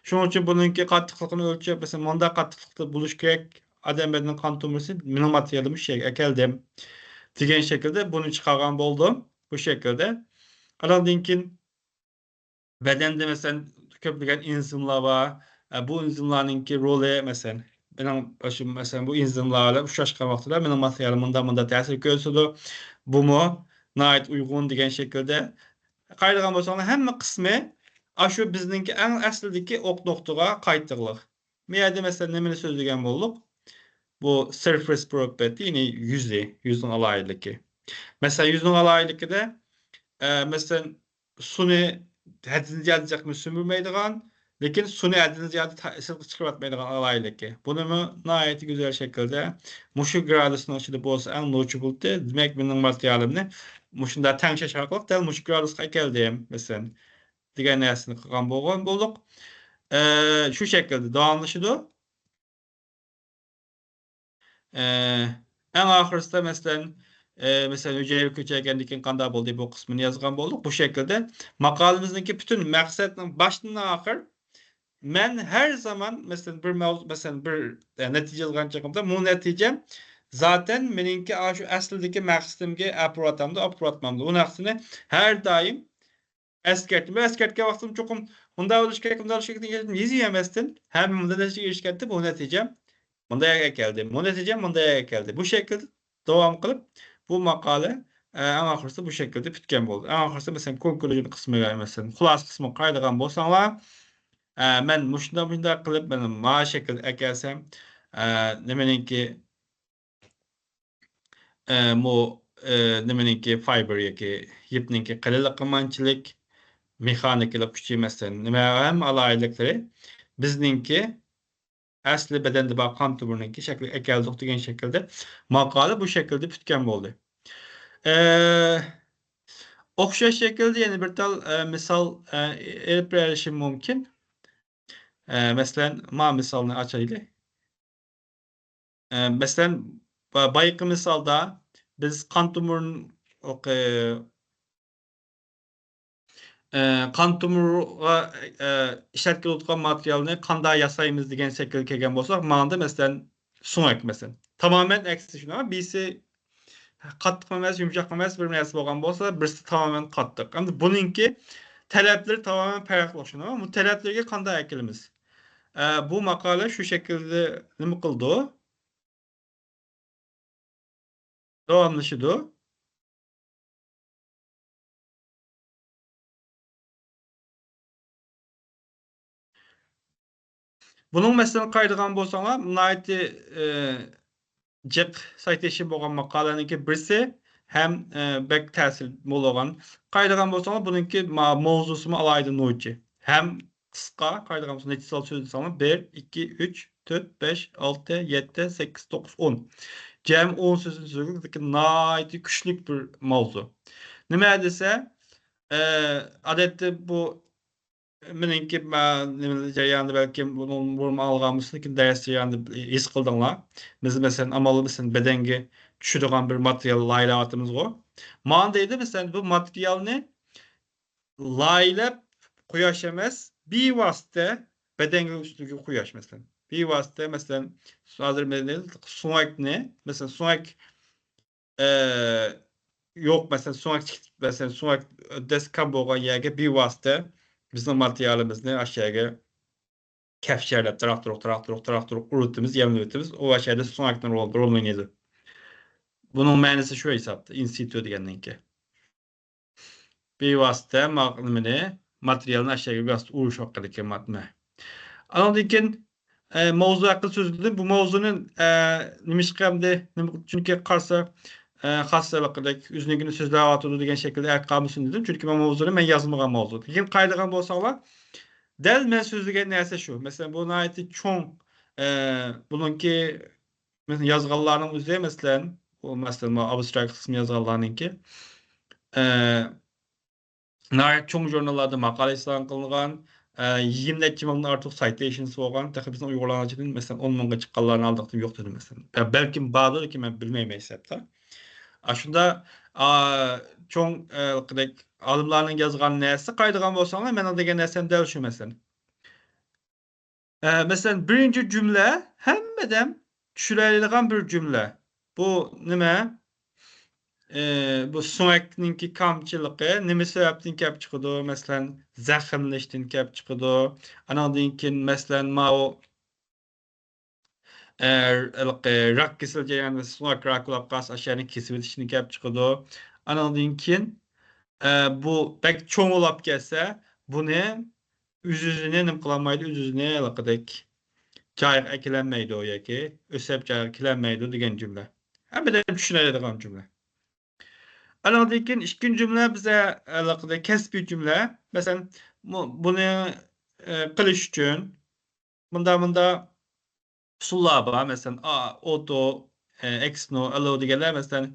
شۇنىڭ ئۈچۈن بۇنىڭكى قاتتىقلىقىنى ئۆلچەپ، مەسىلەن، مۇنداق قاتتىقلىقتا بولۇشى كېرەك، ئادەم بەدىنىنىڭ قان تومۇرى، مېنىڭ ماتېرىيالىمنى شۇ يەرگە ئەكەلدىم دېگەن شەكىلدە بۇنى چىقارغان بولدۇم. بۇ شەكىلدە. ئانىڭدىن كېيىن بەدەندە، مەسىلەن، كۆپلىگەن ئېنزىملار بار. ئە، بۇ ئېنزىملارنىڭكى رولى، مەسىلەن، مېنىڭ باشىم، مەسىلەن، بۇ ئېنزىملار بىلەن ئۇچراشقان ۋاقتىدا مېنىڭ ماتېرىيالىم مۇنداق، مۇنداق تەسىر كۆرسىتىدۇ. بۇمۇ ناھايىتى ئۇيغۇن دېگەن شەكىلدە. قارايدىغان بولساڭلار، ھەممە قىسمى ئاشۇ بىزنىڭكى ئەڭ ئەسلىدىكى ئوق نۇقتىغا قايتىدىغانلىق. بۇ يەردە، مەسىلەن، نېمىنى سۆزلىگەن بولدۇق؟ بۇ سەرفېس پروپېرتى، يەنى يۈزى، يۈزنىڭ ئالاھىدىلىكى. مەسىلەن، يۈزنىڭ ئالاھىدىلىكىدە، ئە، مەسىلەن، سۇنى ھەددىدىن زىيادە جىقمۇ سۈمۈرمەيدىغان، لېكىن سۇنى ھەددىدىن زىيادە تا-، سىرتقا چىقىرىۋەتمەيدىغان ئالاھىدىلىكى. بۇنىمۇ ناھايىتى گۈزەل شەكىلدە مۇشۇ گرادۇسنىڭ ئىچىدە بولسا ئەڭ نوچى بولدى. دېمەك، مېنىڭ ماتېرىيالىمنى مۇشۇنداق تەڭشەش ئارقىلىق دەل مۇشۇ گرادۇسقا ئەكەلدىم، مەسىلەن، دېگەن نەرسىنى قىلغان بولغان بولدۇق. ئە، شۇ شەكىلدە داۋاملىشىدۇ. ئە، ئەڭ ئاخىرسىدا، مەسىلەن، ئە، مەسىلەن، ھۈجەيرە كۆچۈرگەندىن كېيىن قانداق بولدى، بۇ قىسمىنى يازغان بولدۇق. بۇ شەكىلدە ماقالىمىزنىڭكى پۈتۈن مەقسەتنىڭ باشتىن ئاخىر، مەن ھەر زامان، مەسىلەن، بىر مەۋزۇ، مەسىلەن، بىر، ئە، نەتىجە يازغان چېغىمدا، بۇ نەتىجەم زاتەن مېنىڭكى ئاشۇ ئەسلىدىكى مەقسىتىمگە ئەپىرىۋاتامدۇ، ئەپىرىۋاتمامدۇ؟ بۇ نەرسىنى ھەر دائىم ئەسكەرتتىم. ئەسكەرتكەن ۋاقتىم چوقۇم مۇنداق بولۇشى كېرەك، مۇنداق بولۇشى كېرەك دېگەن يېزىۋەرمەستىن، ھەم مۇنداق نەتىجىگە ئېرىشكەنتىم، بۇ نەتىجەم مۇنداق يەرگە كەلدى، بۇ نەتىجەم مۇنداق يەرگە كەلدى. بۇ شەكىلدە داۋام قىلىپ، بۇ ماقالە، ئە، ئەڭ ئاخىرسىدا بۇ شەكىلدە پۈتكەن بولدى. ئەڭ ئاخىرسىدا، مەسىلەن، كونكلۇزىيون قىسمىغا، مەسىلەن، خۇلاسە قىسمىغا قارايدىغان بولساڭلار، ئە، مەن مۇشۇنداق، مۇشۇنداق قىلىپ، مانا مانا شەكىلدە ئەكەلسەم، ئە، نېمىنىڭكى ئە، مۇ-، ئە، نېمىنىڭكى فايبر ياكى يىپنىڭكى قېلىنلىقى مانچىلىك، مېخانىكىلىق كۈچى، مەسىلەن، نېمە ھەم ئالاھىدىلىكلىرى بىزنىڭكى ئەسلى بەدەندە بار قان تومۇرىنىڭكى شەكلىگە ئەكەلدۇق دېگەن شەكىلدە ماقالە بۇ شەكىلدە پۈتكەن بولدى. ئە، ئوخشاش شەكىلدە يەنە بىر تال، ئە، مىسال، ئە، ئېلىپ بېرىشىم مۇمكىن. ئە، مەسىلەن، ما مىسالنى ئاچايلى. ئە، مەسىلەن، با-، بايىقى مىسالدا بىز قان تومۇرىنى، ئە، قان تومۇرىغا، ئە، ئىشلەتكىلى بولىدىغان ماتېرىيالنى قانداق ياسايمىز دېگەن شەكىلگە كەلگەن بولساق، ماڭىدا، مەسىلەن، سۆڭەك، مەسىلەن. تامامەن ئەكسى شۇنداق، بىرسى قاتتىق ئەمەس، يۇمشاق ئەمەس، بىر نەرسە بولغان بولسا، بىرسى تامامەن قاتتىق. ئەمدى بۇنىڭكى تەلەپلىرى تامامەن پەرقلىق، شۇنداقمۇ؟ بۇ تەلەپلىرىگە قانداق ئەكېلىمىز؟ ئە، بۇ ماقالە شۇ شەكىلدە نېمە قىلىدۇ؟ داۋاملىشىدۇ. بۇنىڭ مەسىلىنى قارايدىغان بولساڭلار، ناھايىتى، ئى، جىق سايتېيشن بولغان ماقالىنىڭكى بىرسى ھەم، ئە، بەك تەسىر بولغان. قارايدىغان بولساڭلار، بۇنىڭكى ما-، ماۋزۇسىمۇ ئالاھىدە نوچى. ھەم قىسقا، قارايدىغان بولساڭ، نەچچە سان سۆزلىسەڭلار، بىر، ئىككى، ئۈچ، تۆت، بەش، ئالتە، يەتتە، سەككىز، توققۇز، ئون. جەمئىي ئون سۆزنى سۆزلىگەن، لېكىن ناھايىتى كۈچلۈك بىر ماۋزۇ. نېمە دېسە، ئە، ئادەتتە بۇ مېنىڭكى، مە-، نېمە جەريانىدا بەلكىم بۇنىڭ بۇرۇن ئاڭلىغانمىسىز، لېكىن دەرس جەريانىدا ھېس قىلدىڭلار. بىز، مەسىلەن، ئامال، مەسىلەن، بەدەنگە چۈشىدىغان بىر ماتېرىيال لايىھەلەۋاتىمىزغۇ. مانا دەيدۇ، مەسىلەن، بۇ ماتېرىيالنى لايىھەلەپ قويۇش ئەمەس، بىۋاسىتە بەدەنگە ئۈستىگە قويۇش، مەسىلەن. بىۋاسىتە، مەسىلەن، ھازىر مەن سۆڭەكنى، مەسىلەن، سۆڭەك ئە، يوق، مەسىلەن، سۆڭەك چىقىپ، مەسىلەن، سۆڭەك دەسكام بولغان يەرگە بىۋاسىتە بىزنىڭ ماتېرىيالىمىزنى ئاشۇ يەرگە كەپشەرلەپ، تاراق-تۇرۇق، تاراق-تۇرۇق، تاراق-تۇرۇق ئۇرۇتىمىز، يەملىۋېتىمىز. ئۇ ئاشۇ يەردە سۆڭەكنىڭ رولىنى، رولىنى ئوينايدۇ. بۇنىڭ مەنىسى شۇ ھېسابتا، in situ دېگەننىڭكى. بىۋاسىتە ما-، نېمىنى، ماتېرىيالنى ئاشۇ يەرگە بىۋاسىتە ئۇرۇش ئارقىلىق ماتېرىيال. ئانىڭدىن كېيىن، ئە، ماۋزۇ ھەققىدە سۆزلىدىم. بۇ ماۋزۇنى، ئە، نېمىشقا ئەمدى، نېمە، چۈنكى قارىسا، ئە، خاس ھېلىقىدەك ئۆزىنىڭكىنى سۆزلەۋاتىدۇ دېگەن شەكىلدە ئەركە قالمىسۇن دېدىم. چۈنكى مەن ماۋزۇنى مەن يازمىغان ماۋزۇ. لېكىن قارايدىغان بولساڭلار، دەل مەن سۆزلىگەن نەرسە شۇ. مەسىلەن، بۇ ناھايىتى چوڭ، ئە، بۇنىڭكى مەسىلەن، يازغانلارنىڭ ئۆزى، مەسىلەن، ئۇ، مەسىلەن، ماۋۇ ئابستراكت قىسمى يازغانلارنىڭكى، ئە، ناھايىتى چوڭ ژۇرناللاردا ماقالە ئېلان قىلىنغان، ئە، يىگىرمە نەچچە مىڭدىن ئارتۇق سايتېيشنسى بولغان، تېخى بىزنىڭ ئۇيغۇرلارنىڭ ئىچىدىن، مەسىلەن، ئون مىڭغا چىققانلارنى ئالدىقتىن يوق دېدى، مەسىلەن. بە-، بەلكىم باردۇ، لېكىن مەن بىلمەيمەن ھېسابتا. ئاشۇندا، ئا، چوڭ، ئە، ئالىملارنىڭ يازغان نەرسىسى قارايدىغان بولساڭلار، مېنىڭ دېگەن نەرسەم دەل شۇ، مەسىلەن. ئە، مەسىلەن، بىرىنچى جۈملە ھەممە ئادەم چۈشىنەلەيدىغان بىر جۈملە. بۇ نېمە؟ ئە، بۇ سۆڭەكنىڭكى كامچىلىقى نېمە سەۋەبتىن كەپ چىقىدۇ؟ مەسىلەن، زەخىملىنىشتىن كەپ چىقىدۇ. ئانىڭدىن كېيىن، مەسىلەن، ماۋۇ، ئە، ھېلىقى راك كېسىلى جەريانىدا سۆڭەك راك بولاپ قالسا، ئاشۇ يەرنى كېسىۋېتىشتىن كەپ چىقىدۇ. ئانىڭدىن كېيىن، ئە، بۇ بەك چوڭ بولاپ كەتسە، بۇنى ئۆز-ئۆزىنى نېمە قىلالمايدۇ، ئۆز-ئۆزىنى ھېلىقىدەك جايىغا ئەكېلەلمەيدۇ ياكى ئۆسۈپ جايىغا كېلەلمەيدۇ دېگەن جۈملە. ھەممىدىن چۈشىنەلەيدىغان جۈملە. ئانىڭدىن كېيىن ئىككىنچى جۈملە بىزە ھېلىقىدەك كەسپىي جۈملە. مەسىلەن، مۇ-، بۇنى، ئە، قىلىش ئۈچۈن مۇندا، مۇندا ئۇسۇللار بار. مەسىلەن، ئا-، ئوتو، ئە، ئېكسنو، ئەلو دېگەنلەر، مەسىلەن،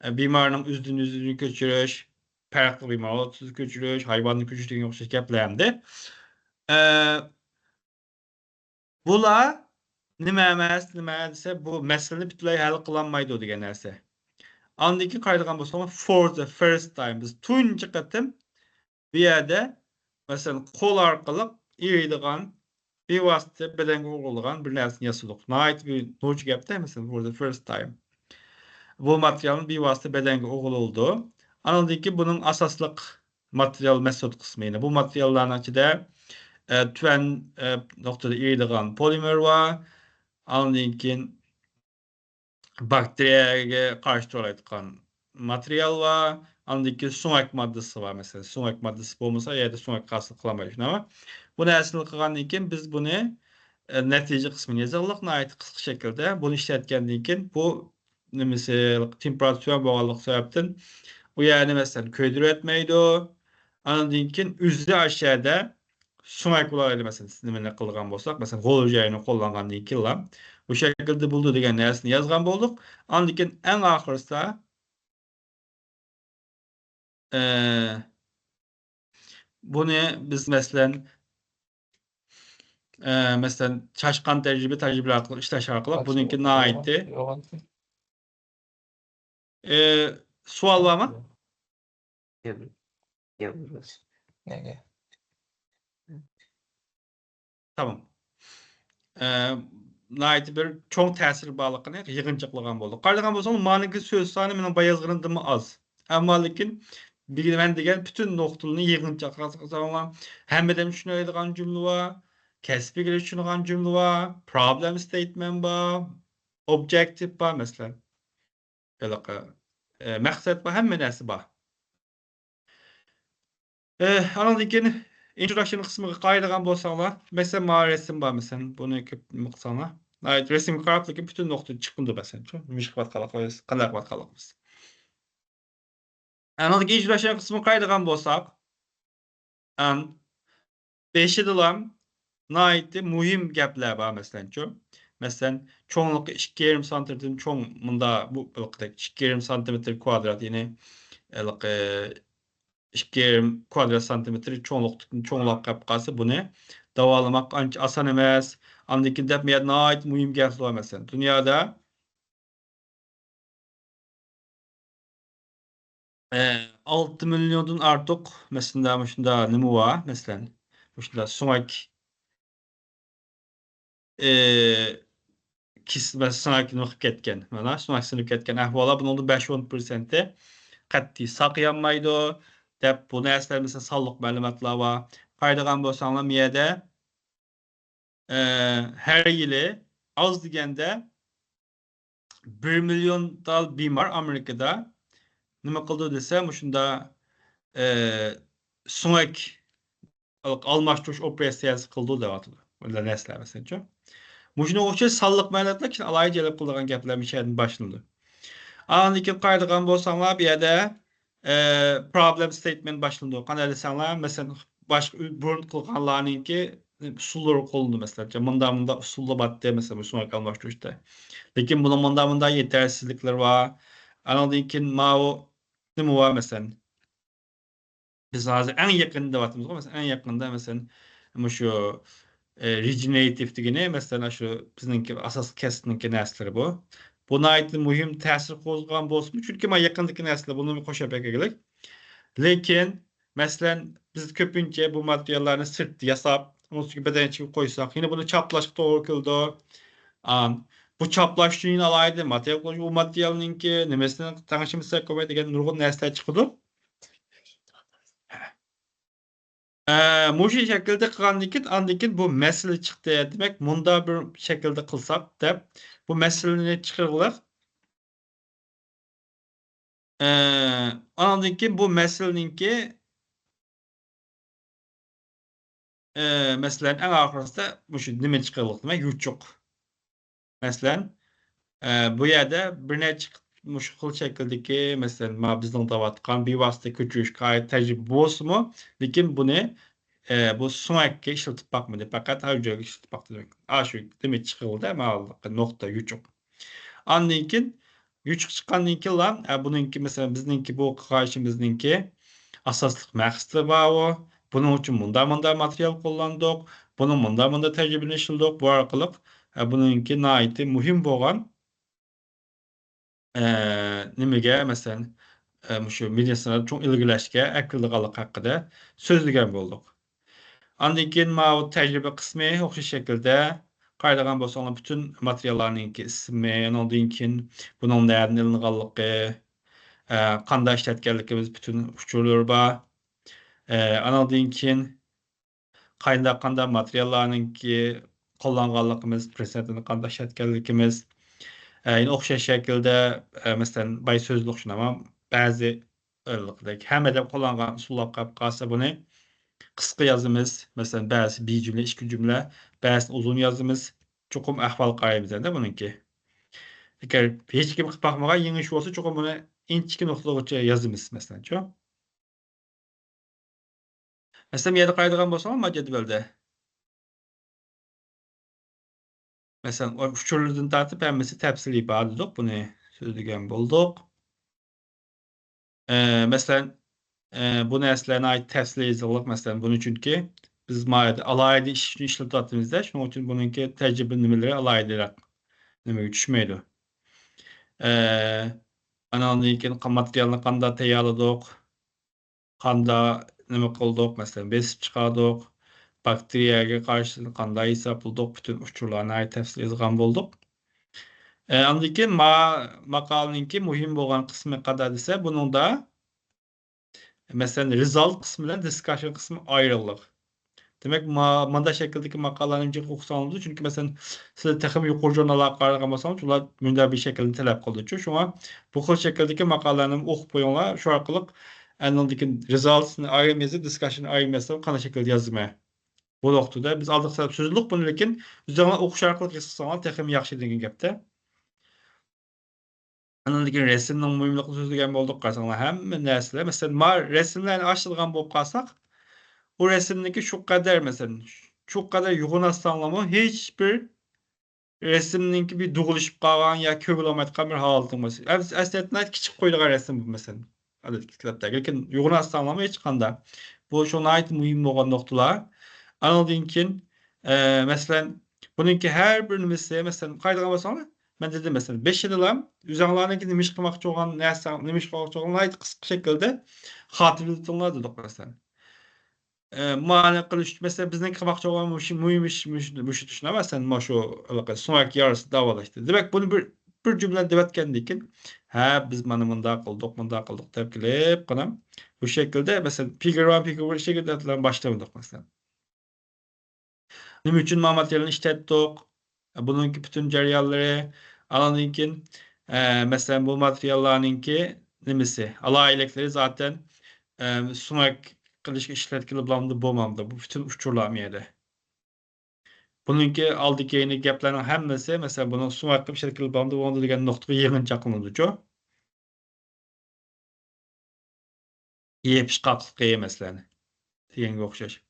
ئە، بىمارنىڭ ئۆزىدىن ئۆزىنى كۆچۈرۈش، پەرقلىق بىمار ئوتسىز كۆچۈرۈش، ھايۋاننى كۆچۈرۈش دېگەنگە ئوخشاش گەپلەر ئەمدى. ئە، بۇلار نېمە ئەمەس، نېمە دېسە، بۇ مەسىلىنى پۈتۈنلەي ھەل قىلالمايدۇ دېگەن نەرسە. ئاندىن كېيىن قارايدىغان بولساڭلار، for the first time، بىز تۇنجى قېتىم بۇ يەردە، مەسىلەن، قول ئارقىلىق ئېرىيدىغان، بىۋاسىتە بەدەنگە ئۇرغۇلىدىغان بىر نەرسىنى ياسىدۇق. ناھايىتى بىر نوچى گەپتە، مەسىلەن، for the first time. بۇ ماتېرىيالنى بىۋاسىتە بەدەنگە ئۇرغۇلىدۇ. ئانىڭدىن كېيىن بۇنىڭ ئاساسلىق ماتېرىيال مېتود قىسمى. يەنە بۇ ماتېرىياللارنىڭ ئىچىدە، ئە، تۆۋەن، ئە، نۇقتىدا ئېرىيدىغان پولىمېر بار. ئاندىن كېيىن باكتېرىيەگە قارشى تۇرالايدىغان ماتېرىيال بار. ئاندىن كېيىن سۆڭەك ماددىسى بار. مەسىلەن، سۆڭەك ماددىسى بولمىسا، يەردە سۆڭەك ھاسىل قىلالمايدۇ، شۇنداقمۇ؟ بۇ نەرسىنى قىلغاندىن كېيىن بىز بۇنى، ئە، نەتىجە قىسمىنى يېزىلىق ناھايىتى قىسقا شەكىلدە. بۇنى ئىشلەتكەندىن كېيىن بۇ نېمىسى، تېمپېراتۇرا تۆۋەن بولغانلىقى سەۋەبتىن ئۇ يەرنى، مەسىلەن، كۆيدۈرۈۋەتمەيدۇ. ئاندىن كېيىن ئۆزى ئاشۇ يەردە سۆڭەك بولالايدۇ، مەسىلەن، سىز نېمىنى قىلغان بولساق، مەسىلەن، غول جايىنى قوللانغاندىن كېيىنلا بۇ شەكىلدە بولىدۇ دېگەن نەرسىنى يازغان بولدۇق. ئاندىن كېيىن ئەڭ ئاخىرسىدا، ئە، بۇنى بىز، مەسىلەن، ئە، مەسىلەن، چاشقان تەجرىبە، تەجرىبىلەر ئارقىلىق ئىشلەش ئارقىلىق بۇنىڭكى ناھايىتى، ئە، سوئال بارمۇ؟ تامام. ئە، ناھايىتى بىر چوڭ تەسىرى بارلىقىنى يىغىنچاقلىغان بولدۇق. قارايدىغان بولساڭلار، مانىڭكى سۆز سانى مېنىڭ بايا يازغىنىمدىنمۇ ئاز. ئەمما لېكىن بىر، مەن دېگەن پۈتۈن نۇقتىلىرىنى يىغىنچاقلىساڭلار، ھەممىدىن چۈشىنەلەيدىغان جۈملە بار، كەسپىي چۈشىنىدىغان جۈملە بار، پروبلېم ستېيتمېنت بار، ئوبجېكتىپ بار، مەسىلەن. ھېلىقى، ئە، مەقسەت بار، ھەممە نەرسە بار. ئە، ئانىڭدىن كېيىن ئىنتروداكشن قىسمىغا قارايدىغان بولساڭلار، مەسىلەن، مانا رەسىم بار، مەسىلەن، بۇنى كۆپ نېمە قىلساڭلار، ناھايىتى رەسىمگە قاراپ، لېكىن پۈتۈن نۇقتا چىقمىدى، مەسىلەن، شۇ نېمە ئىش قىلىۋاتقانلىقىمىز، قانداق قىلىۋاتقانلىقىمىز. ئەنىڭدىكى ئىجرا شەرت قىسمىغا قارايدىغان بولساق، ئەن بېشىدىلا ناھايىتى مۇھىم گەپلەر بار، مەسىلەنچۇ. مەسىلەن، چوڭلۇقى ئىككى يېرىم سانتىمېتىردىن چوڭ، مۇندا بۇ بىلقىدەك ئىككى يېرىم سانتىمېتىر كۋادرات، يەنى ھېلىقى ئىككى يېرىم كۋادرات سانتىمېتىر چوڭلۇقتىن چوڭلاپ قېلىپ قالسا، بۇنى داۋالىماق ئانچە ئاسان ئەمەس. ئاندىن كېيىن دەپ، مۇ يەردە ناھايىتى مۇھىم گەپلەر بار، مەسىلەن، دۇنيادا ئە، ئالتە مىليوندىن ئارتۇق، مەسىلەن، مۇشۇنداق نېمە بار، مەسىلەن، مۇشۇنداق سۆڭەك، ئە، كېسىلمە سۆڭەك نېمە قىلىپ كەتكەن، مانا، سۆڭەك سىنىپ كەتكەن ئەھۋاللار، بۇنىڭدا بەش ئون پىرسەنتى قەتئىي ساقىيالمايدۇ، دەپ، بۇ نەرسىلەر، مەسىلەن، سانلىق مەلۇماتلار بار. قارايدىغان بولساڭلار، بۇ يەردە ئە، ھەر يىلى ئاز دېگەندە بىر مىليون تال بىمار ئامېرىكىدا نېمە قىلىدۇ دېسە، مۇشۇنداق، ئە، سۆڭەك ئالماشتۇرۇش ئوپېراتسىيەسى قىلىدۇ دەۋاتىدۇ. بۇنداق نەرسىلەر، مەسىلەنچۇ. مۇشۇنىڭ ئۈچۈن سانلىق مەلۇماتلار كېيىن ئالاھىدە ئېلىپ قىلىدىغان گەپلەر مۇشۇ يەردىن باشلىنىدۇ. ئاندىن كېيىن قارايدىغان بولساڭلار، بۇ يەردە، ئە، پروبلېم ستېيتمېنت باشلىنىدۇ. قانداق دېسەڭلار، مەسىلەن، باشقا ئۇ-، بۇرۇن قىلغانلارنىڭكى ئۇسۇللىرى قوللىنىدۇ. مەسىلەن، مۇنداق، مۇنداق ئۇسۇللار بارتتى، مەسىلەن، مۇشۇ سۆڭەك ئالماشتۇرۇشتا. لېكىن بۇنىڭ مۇنداق، مۇنداق يېتەرسىزلىكلىرى بار. ئانىڭدىن كېيىن ماۋۇ نېمە بار، مەسىلەن، بىز ھازىر ئەڭ يېقىندا دەۋاتىمىزغۇ، مەسىلەن، ئەڭ يېقىندا، مەسىلەن، مۇشۇ، ئە، رېجېنېراتىپ دېگىنى، مەسىلەن، شۇ بىزنىڭكى ئاساسلىق كەسىپنىڭكى نەرسىلىرى بۇ. بۇ ناھايىتى مۇھىم تەسىر قوزغىغان بولسىمۇ، چۈنكى مانا يېقىندىكى نەرسىلەر، بۇنى قوشۇپ ئەكەلگۈلۈك. لېكىن، مەسىلەن، بىز كۆپىنچە بۇ ماتېرىياللارنى سىرتتا ياساپ، ئۇنىڭ ئۈستىگە بەدەن ئىچىگە قويساق، يەنە بۇنى چاپلاشقا توغرا كېلىدۇ. ئا، بۇ چاپلاش ئۈچۈن يەنە ئالاھىدە ماتېرىيال قويۇش، ئۇ ماتېرىيالنىڭكى نېمىسىنى تەڭشىمىسەك بولمايدۇ دېگەن نۇرغۇن نەرسىلەر چىقىدۇ. ئە، مۇشۇ شەكىلدە قىلغاندىن كېيىن، ئاندىن كېيىن بۇ مەسىلە چىقتى. دېمەك، مۇنداق بىر شەكىلدە قىلساق دەپ، بۇ مەسىلىنى چىقىرغۇلۇق. ئە، ئاندىن كېيىن بۇ مەسىلىنىڭكى، ئە، مەسىلەن، ئەڭ ئاخىرسىدا مۇشۇ نېمە چىقىرغۇلۇق، دېمەك، يوچۇق. مەسىلەن، ئە، بۇ يەردە بىر نەچچە مۇشۇ خىل شەكىلدىكى، مەسىلەن، ما بىزنىڭ دەۋاتقان بىۋاسىتە كۆچۈرۈشكە ئائىت تەجرىبە بولسىمۇ، لېكىن بۇنى، ئە، بۇ سۆڭەككە ئىشلىتىپ باقمىدى، پەقەت ھەر جايغا ئىشلىتىپ باقتى. ئاشۇ دېمەك چىقىرىلدى، ما نۇقتا يوچۇق. ئاندىن كېيىن يوچۇق چىققاندىن كېيىنلا، ئە، بۇنىڭكى، مەسىلەن، بىزنىڭكى بۇ قىلغان ئىشىمىزنىڭكى ئاساسلىق مەقسىتى بار ئۇ. بۇنىڭ ئۈچۈن مۇنداق، مۇنداق ماتېرىيال قوللاندۇق، بۇنىڭ مۇنداق، مۇنداق تەجرىبىنى ئىشلىدۇق. بۇ ئارقىلىق، ئە، بۇنىڭكى ناھايىتى مۇھىم بولغان، ئە، نېمىگە، مەسىلەن، ئە، مۇشۇ مېدىتسىنادا چوڭ ئىلگىرىلەشكە ئەكېلىدىغانلىقى ھەققىدە سۆزلىگەن بولدۇق. ئاندىن كېيىن ماۋۇ تەجرىبە قىسمى ئوخشاش شەكىلدە قارايدىغان بولساڭلار، پۈتۈن ماتېرىياللارنىڭكى ئىسمى، ئۇنىڭدىن كېيىن بۇنىڭ نەدىن ئېلىنغانلىقى، ئە، قانداق ئىشلەتكەنلىكىمىز، پۈتۈن ئۇچۇرلىرى بار. ئە، ئانىڭدىن كېيىن قانداق، قانداق ماتېرىياللارنىڭكى قوللانغانلىقىمىز، پىرسەنتىنى قانداق ئىشلەتكەنلىكىمىز، ئە، يەنە ئوخشاش شەكىلدە، ئە، مەسىلەن، باي سۆزلۈك شۇنداقمۇ، بەزى ھېلىقىدەك ھەممە ئادەم قوللانغان ئۇسۇللار قېلىپ قالسا، بۇنى قىسقا يازىمىز. مەسىلەن، بەزىسى بىر جۈملە، ئىككى جۈملە، بەزىسىنى ئۇزۇن يازىمىز. چوقۇم ئەھۋال قارايمىز ئەمدى بۇنىڭكى. ئەگەر ھېچكىم قىلىپ باقمىغان يېڭى ئىش بولسا، چوقۇم بۇنى ئىنچىكە نۇقتىلىغۇچە يازىمىز، مەسىلەنچۇ. مەسىلەن، بۇ يەردە قارايدىغان بولساڭلار، مانا جەدۋەلدە. مەسىلەن، ئۇچۇرلىرىدىن تارتىپ ھەممىسى تەپسىلىي بار دېدۇق، بۇنى سۆزلىگەن بولدۇق. ئە، مەسىلەن، ئە، بۇ نەرسىلەر ناھايىتى تەپسىلىي يېزىقلىق، مەسىلەن، بۇنى چۈنكى بىز ما يەردە ئالاھىدە ئىش ئۈچۈن ئىشلىتىۋاتىمىز-دە، شۇنىڭ ئۈچۈن بۇنىڭكى تەجرىبە نېمىلىرى ئالاھىدىراق نېمىگە چۈشمەيدۇ. ئە، ئانىڭدىن كېيىن ماتېرىيالنى قانداق تەييارلىدۇق، قاندا نېمە قىلدۇق، مەسىلەن، بېسىپ چىقاردۇق، باكتېرىيەگە قارشى قانداق ھېسابلىدۇق، پۈتۈن ئۇچۇرلارنى ناھايىتى تەپسىلىي يازغان بولدۇق. ئە، ئاندىن كېيىن ما-، ماقالىنىڭكى مۇھىم بولغان قىسمى قانداق دېسە، بۇنىڭدا، مەسىلەن، رىزالت قىسمى بىلەن دىسكاشن قىسمى ئايرىغلىق. دېمەك، ما-، مانداق شەكىلدىكى ماقالىلەرنى جىق ئوقۇساڭلار، چۈنكى، مەسىلەن، سىلەر تېخىمۇ يۇقىرى ژۇرناللارغا قارىغان بولساڭلار، ئۇلار مۇنداق بىر شەكىلنى تەلەپ قىلىدۇچۇ. شۇڭا بۇ خىل شەكىلدىكى ماقالىلەرنى ئوقۇپ قويۇڭلار. شۇ ئارقىلىق ئاندىن كېيىن رىزالتسنى ئايرىم يېزىپ، دىسكاشننى ئايرىم يازسام، قانداق شەكىلدە يازىمەن؟ بۇ نۇقتىدا بىز ئالدىغا سەل سوزۇلدۇق بۇنى، لېكىن ئۆزۈڭلار ئوقۇش ئارقىلىق ھېس قىلساڭلار تېخىمۇ ياخشى دېگەن گەپتە. ئاندىن كېيىن رەسىمنىڭ مۇھىملىقىنى سۆزلىگەن بولدۇق. قارىساڭلار، ھەممە نەرسىلەر، مەسىلەن، ما رەسىملەرنى ئاچىدىغان بولۇپ قالساق، ئۇ رەسىمنىڭكى شۇ قەدەر، مەسىلەن، شۇ قەدەر يوغىناتساڭلارمۇ، ھېچبىر رەسىمنىڭكى بىر دۇغلىشىپ قالغان يا كۆرگىلى بولمايدىغان بىر ھالىتىڭ بار. ئەس-، ئەسلىدە ناھايىتى كىچىك قويۇلغان رەسىم بۇ، مەسىلەن. ئادەتتىكى كىتابتەك. لېكىن يوغىناتساڭلارمۇ ھېچقانداق. بۇ شۇ ناھايىتى مۇھىم بولغان نۇقتىلار. ئانىڭدىن كېيىن، ئە، مەسىلەن، بۇنىڭكى ھەر بىر نېمىسى، مەسىلەن، قارايدىغان بولساڭلار، مەن دېدىم، مەسىلەن، بېشىدىلا ئۆزۈڭلارنىڭكى نېمە ئىش قىلماقچى بولغان نەرسە، نېمە ئىش قىلماقچى بولغان ناھايىتى قىسقا شەكىلدە خاتىرىلىتىڭلار دېدۇق، مەسىلەن. ئە، مۇئامىلە قىلىش، مەسىلەن، بىزنىڭ قىلماقچى بولغان مۇشۇ مۇھىم ئىش، مۇشۇ، مۇشۇ تۇشۇنە، مەسىلەن، مانا شۇ ھېلىقى سۆڭەك يارىسى داۋالاشتى. دېمەك، بۇنى بىر، بىر جۈملە دەۋەتكەندىن كېيىن، ھە، بىز مانا مۇنداق قىلدۇق، مۇنداق قىلدۇق دەپ كېلىپ، قانا، بۇ شەكىلدە، مەسىلەن، فىگۇر ۋان، فىگۇر شەكىلدە باشلىمىدۇق، مەسىلەن. نېمە ئۈچۈن ما ماتېرىيالنى ئىشلەتتۇق؟ بۇنىڭكى پۈتۈن جەريانلىرى، ئاندىن كېيىن، ئە، مەسىلەن، بۇ ماتېرىياللارنىڭكى نېمىسى، ئالاھىدىلىكلىرى زاتەن، ئە، سۆڭەك قىلىشقا ئىشلەتكىلى بولامدۇ، بولمامدۇ؟ بۇ پۈتۈن ئۇچۇرلار بۇ يەردە. بۇنىڭكى ئالدى كەينىدىكى گەپلەرنىڭ ھەممىسى، مەسىلەن، بۇنىڭ سۆڭەك قىلىپ ئىشلەتكىلى بولامدۇ، بولمامدۇ دېگەن نۇقتىغا يىغىنچاقلىنىدۇچۇ. يېپىشقاقلىقى، مەسىلەن، دېگەنگە ئوخشاش.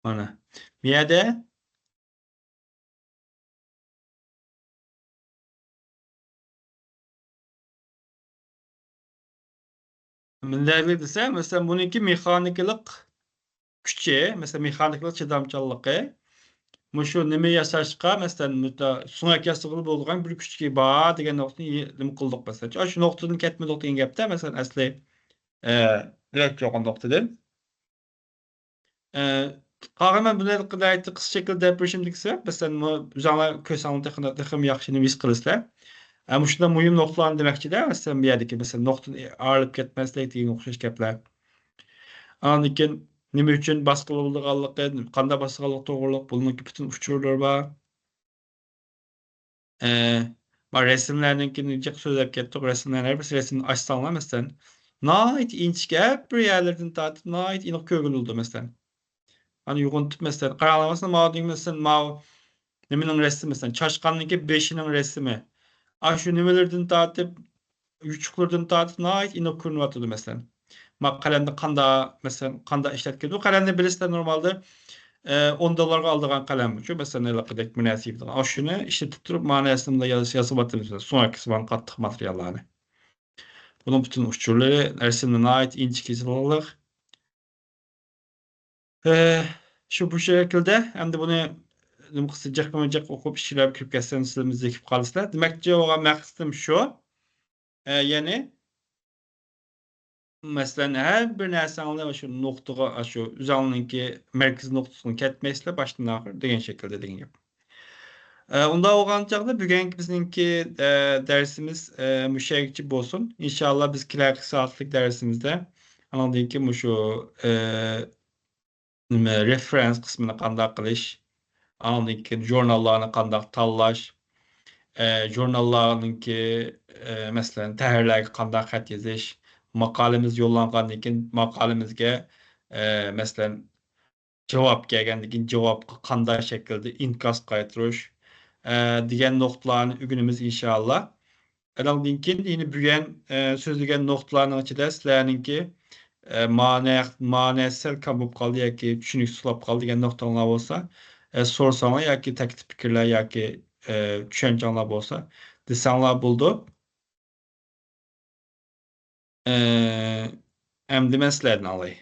مانا، بۇ يەردە مۇنداق دېسە، مەسىلەن، بۇنىڭكى مېخانىكىلىق كۈچى، مەسىلەن، مېخانىكىلىق چىدامچانلىقى، مۇشۇ نېمە ياساشقا، مەسىلەن، مۇشۇنداق سۆڭەك ياسىغىلى بولىدىغان بىر كۈچكە بار دېگەن نۇقتىنى نېمە قىلدۇق، مەسىلەن. شۇ نۇقتىدىن كەتمىدۇق دېگەن گەپتە، مەسىلەن، ئەسلى، ئە، دېمەكچى بولغان نۇقتىدىن. ئە، قالغان مەن بۇنى ناھايىتى قىسقا شەكىلدە دەپ بېرىشىمدىكى سەۋەب، مەسىلەن، بۇ ئۆزۈڭلار كۆرسەڭلار تېخىمۇ، تېخىمۇ ياخشى نېمە ھېس قىلىسىلەر. ئە، مۇشۇنداق مۇھىم نۇقتىلارنى دېمەكچىدە، مەسىلەن، بۇ يەردىكى، مەسىلەن، نۇقتىدىن ئايرىلىپ كەتمەسلىك دېگەن ئوخشاش گەپلەر. ئاندىن كېيىن نېمە ئۈچۈن باسقىلى بولىدىغانلىقى، قانداق باسقىلىق توغرۇلۇق، بۇنىڭكى پۈتۈن ئۇچۇرلىرى بار. ئە، ما رەسىملەرنىڭكىنى جىق سۆزلەپ كەتتۇق. رەسىملەرنى ھەر بىر رەسىمنى ئاچساڭلار، مەسىلەن، ناھايىتى ئىنچىكە، ھەر بىر يەرلىرىدىن تارتىپ ناھايىتى ئېنىق كۆرگىلى بولىدۇ، مەسىلەن. ئانا يوغىنىتىپ، مەسىلەن، قاراڭلار، مەسىلەن، ماۋۇ دېگەن، مەسىلەن، ماۋۇ نېمىنىڭ رەسىمى، مەسىلەن، چاشقاننىڭكى بېشىنىڭ رەسىمى. ئاشۇ نېمىلىرىدىن تارتىپ، يوچۇقلىرىدىن تارتىپ ناھايىتى ئېنىق كۆرۈنۈۋاتىدۇ، مەسىلەن. ما قەلەمنى قاندا، مەسىلەن، قاندا ئىشلەتكىنى. بۇ قەلەمنى بىلىسىلەر نورمالدا، ئە، ئون دوللارغا ئالىدىغان قەلەم بۇچۇ، مەسىلەن، ھېلىقىدەك مۇناسىۋىتىدىن. ئاشۇنى ئىشلىتىپ تۇرۇپ، مانا رەسىمدە ياز-، ياسىۋاتىمىز، مەسىلەن، سۆڭەك سىمان قاتتىق ماتېرىياللارنى. بۇنىڭ پۈتۈن ئۇچۇرلىرى، رەسىمنى ناھايىتى ئىنچىكە يېزىلغانلىق. ئە، شۇ، بۇ شەكىلدە. ئەمدى بۇنى نېمە قىلسا، جىقمۇ جىق ئوقۇپ، ئىچكىرىلەپ كىرىپ كەتسەم، سىلىمۇ زېكىپ قالىسىلەر. دېمەكچى بولغان مەقسىتىم شۇ. ئە، يەنى، مەسىلەن، ھەر بىر نەرسەڭلارنى شۇ نۇقتىغا، شۇ ئۆزۈڭلارنىڭكى مەركىزىي نۇقتىسىغا كەتمەيسىلەر، باشتىن ئاخىر دېگەن شەكىلدە دېگەن گەپ. ئە، ئۇنداق بولغان چاغدا بۈگۈنكى بىزنىڭكى، ئە، دەرسىمىز، ئە، مۇشۇ يەرگىچە بولسۇن. ئىنشاللا بىز كېلەركى سائەتلىك دەرسىمىزدە ئانىڭدىن كېيىن مۇشۇ، ئە، نېمە، رېفېرېنس قىسمىنى قانداق قىلىش، ئاندىن كېيىن ژۇرناللارنى قانداق تاللاش، ئە، ژۇرناللارنىڭكى، ئە، مەسىلەن، تەھرىرلەرگە قانداق خەت يېزىش، ماقالىمىز يوللانغاندىن كېيىن ماقالىمىزگە، ئە، مەسىلەن، جاۋاب كەلگەندىن كېيىن جاۋابقا قانداق شەكىلدە ئىنكاس قايتۇرۇش، ئە، دېگەن نۇقتىلارنى ئۆگىنىمىز ئىنشاللا. ئانىڭدىن كېيىن يەنە بۈگۈن، ئە، سۆزلىگەن نۇقتىلارنىڭ ئىچىدە سىلەرنىڭكى، ئە، مانا، مانا سەل كەم بولۇپ قالدى ياكى چۈشىنىكسىز بولۇپ قالدى دېگەن نۇقتاڭلار بولسا، ئە، سورىساڭلار ياكى تەكلىپ پىكىرلەر ياكى، ئە، چۈشەنچەڭلار بولسا دېسەڭلار بولىدۇ. ئە، ئەمدى مەن سىلەردىن ئاڭلاي.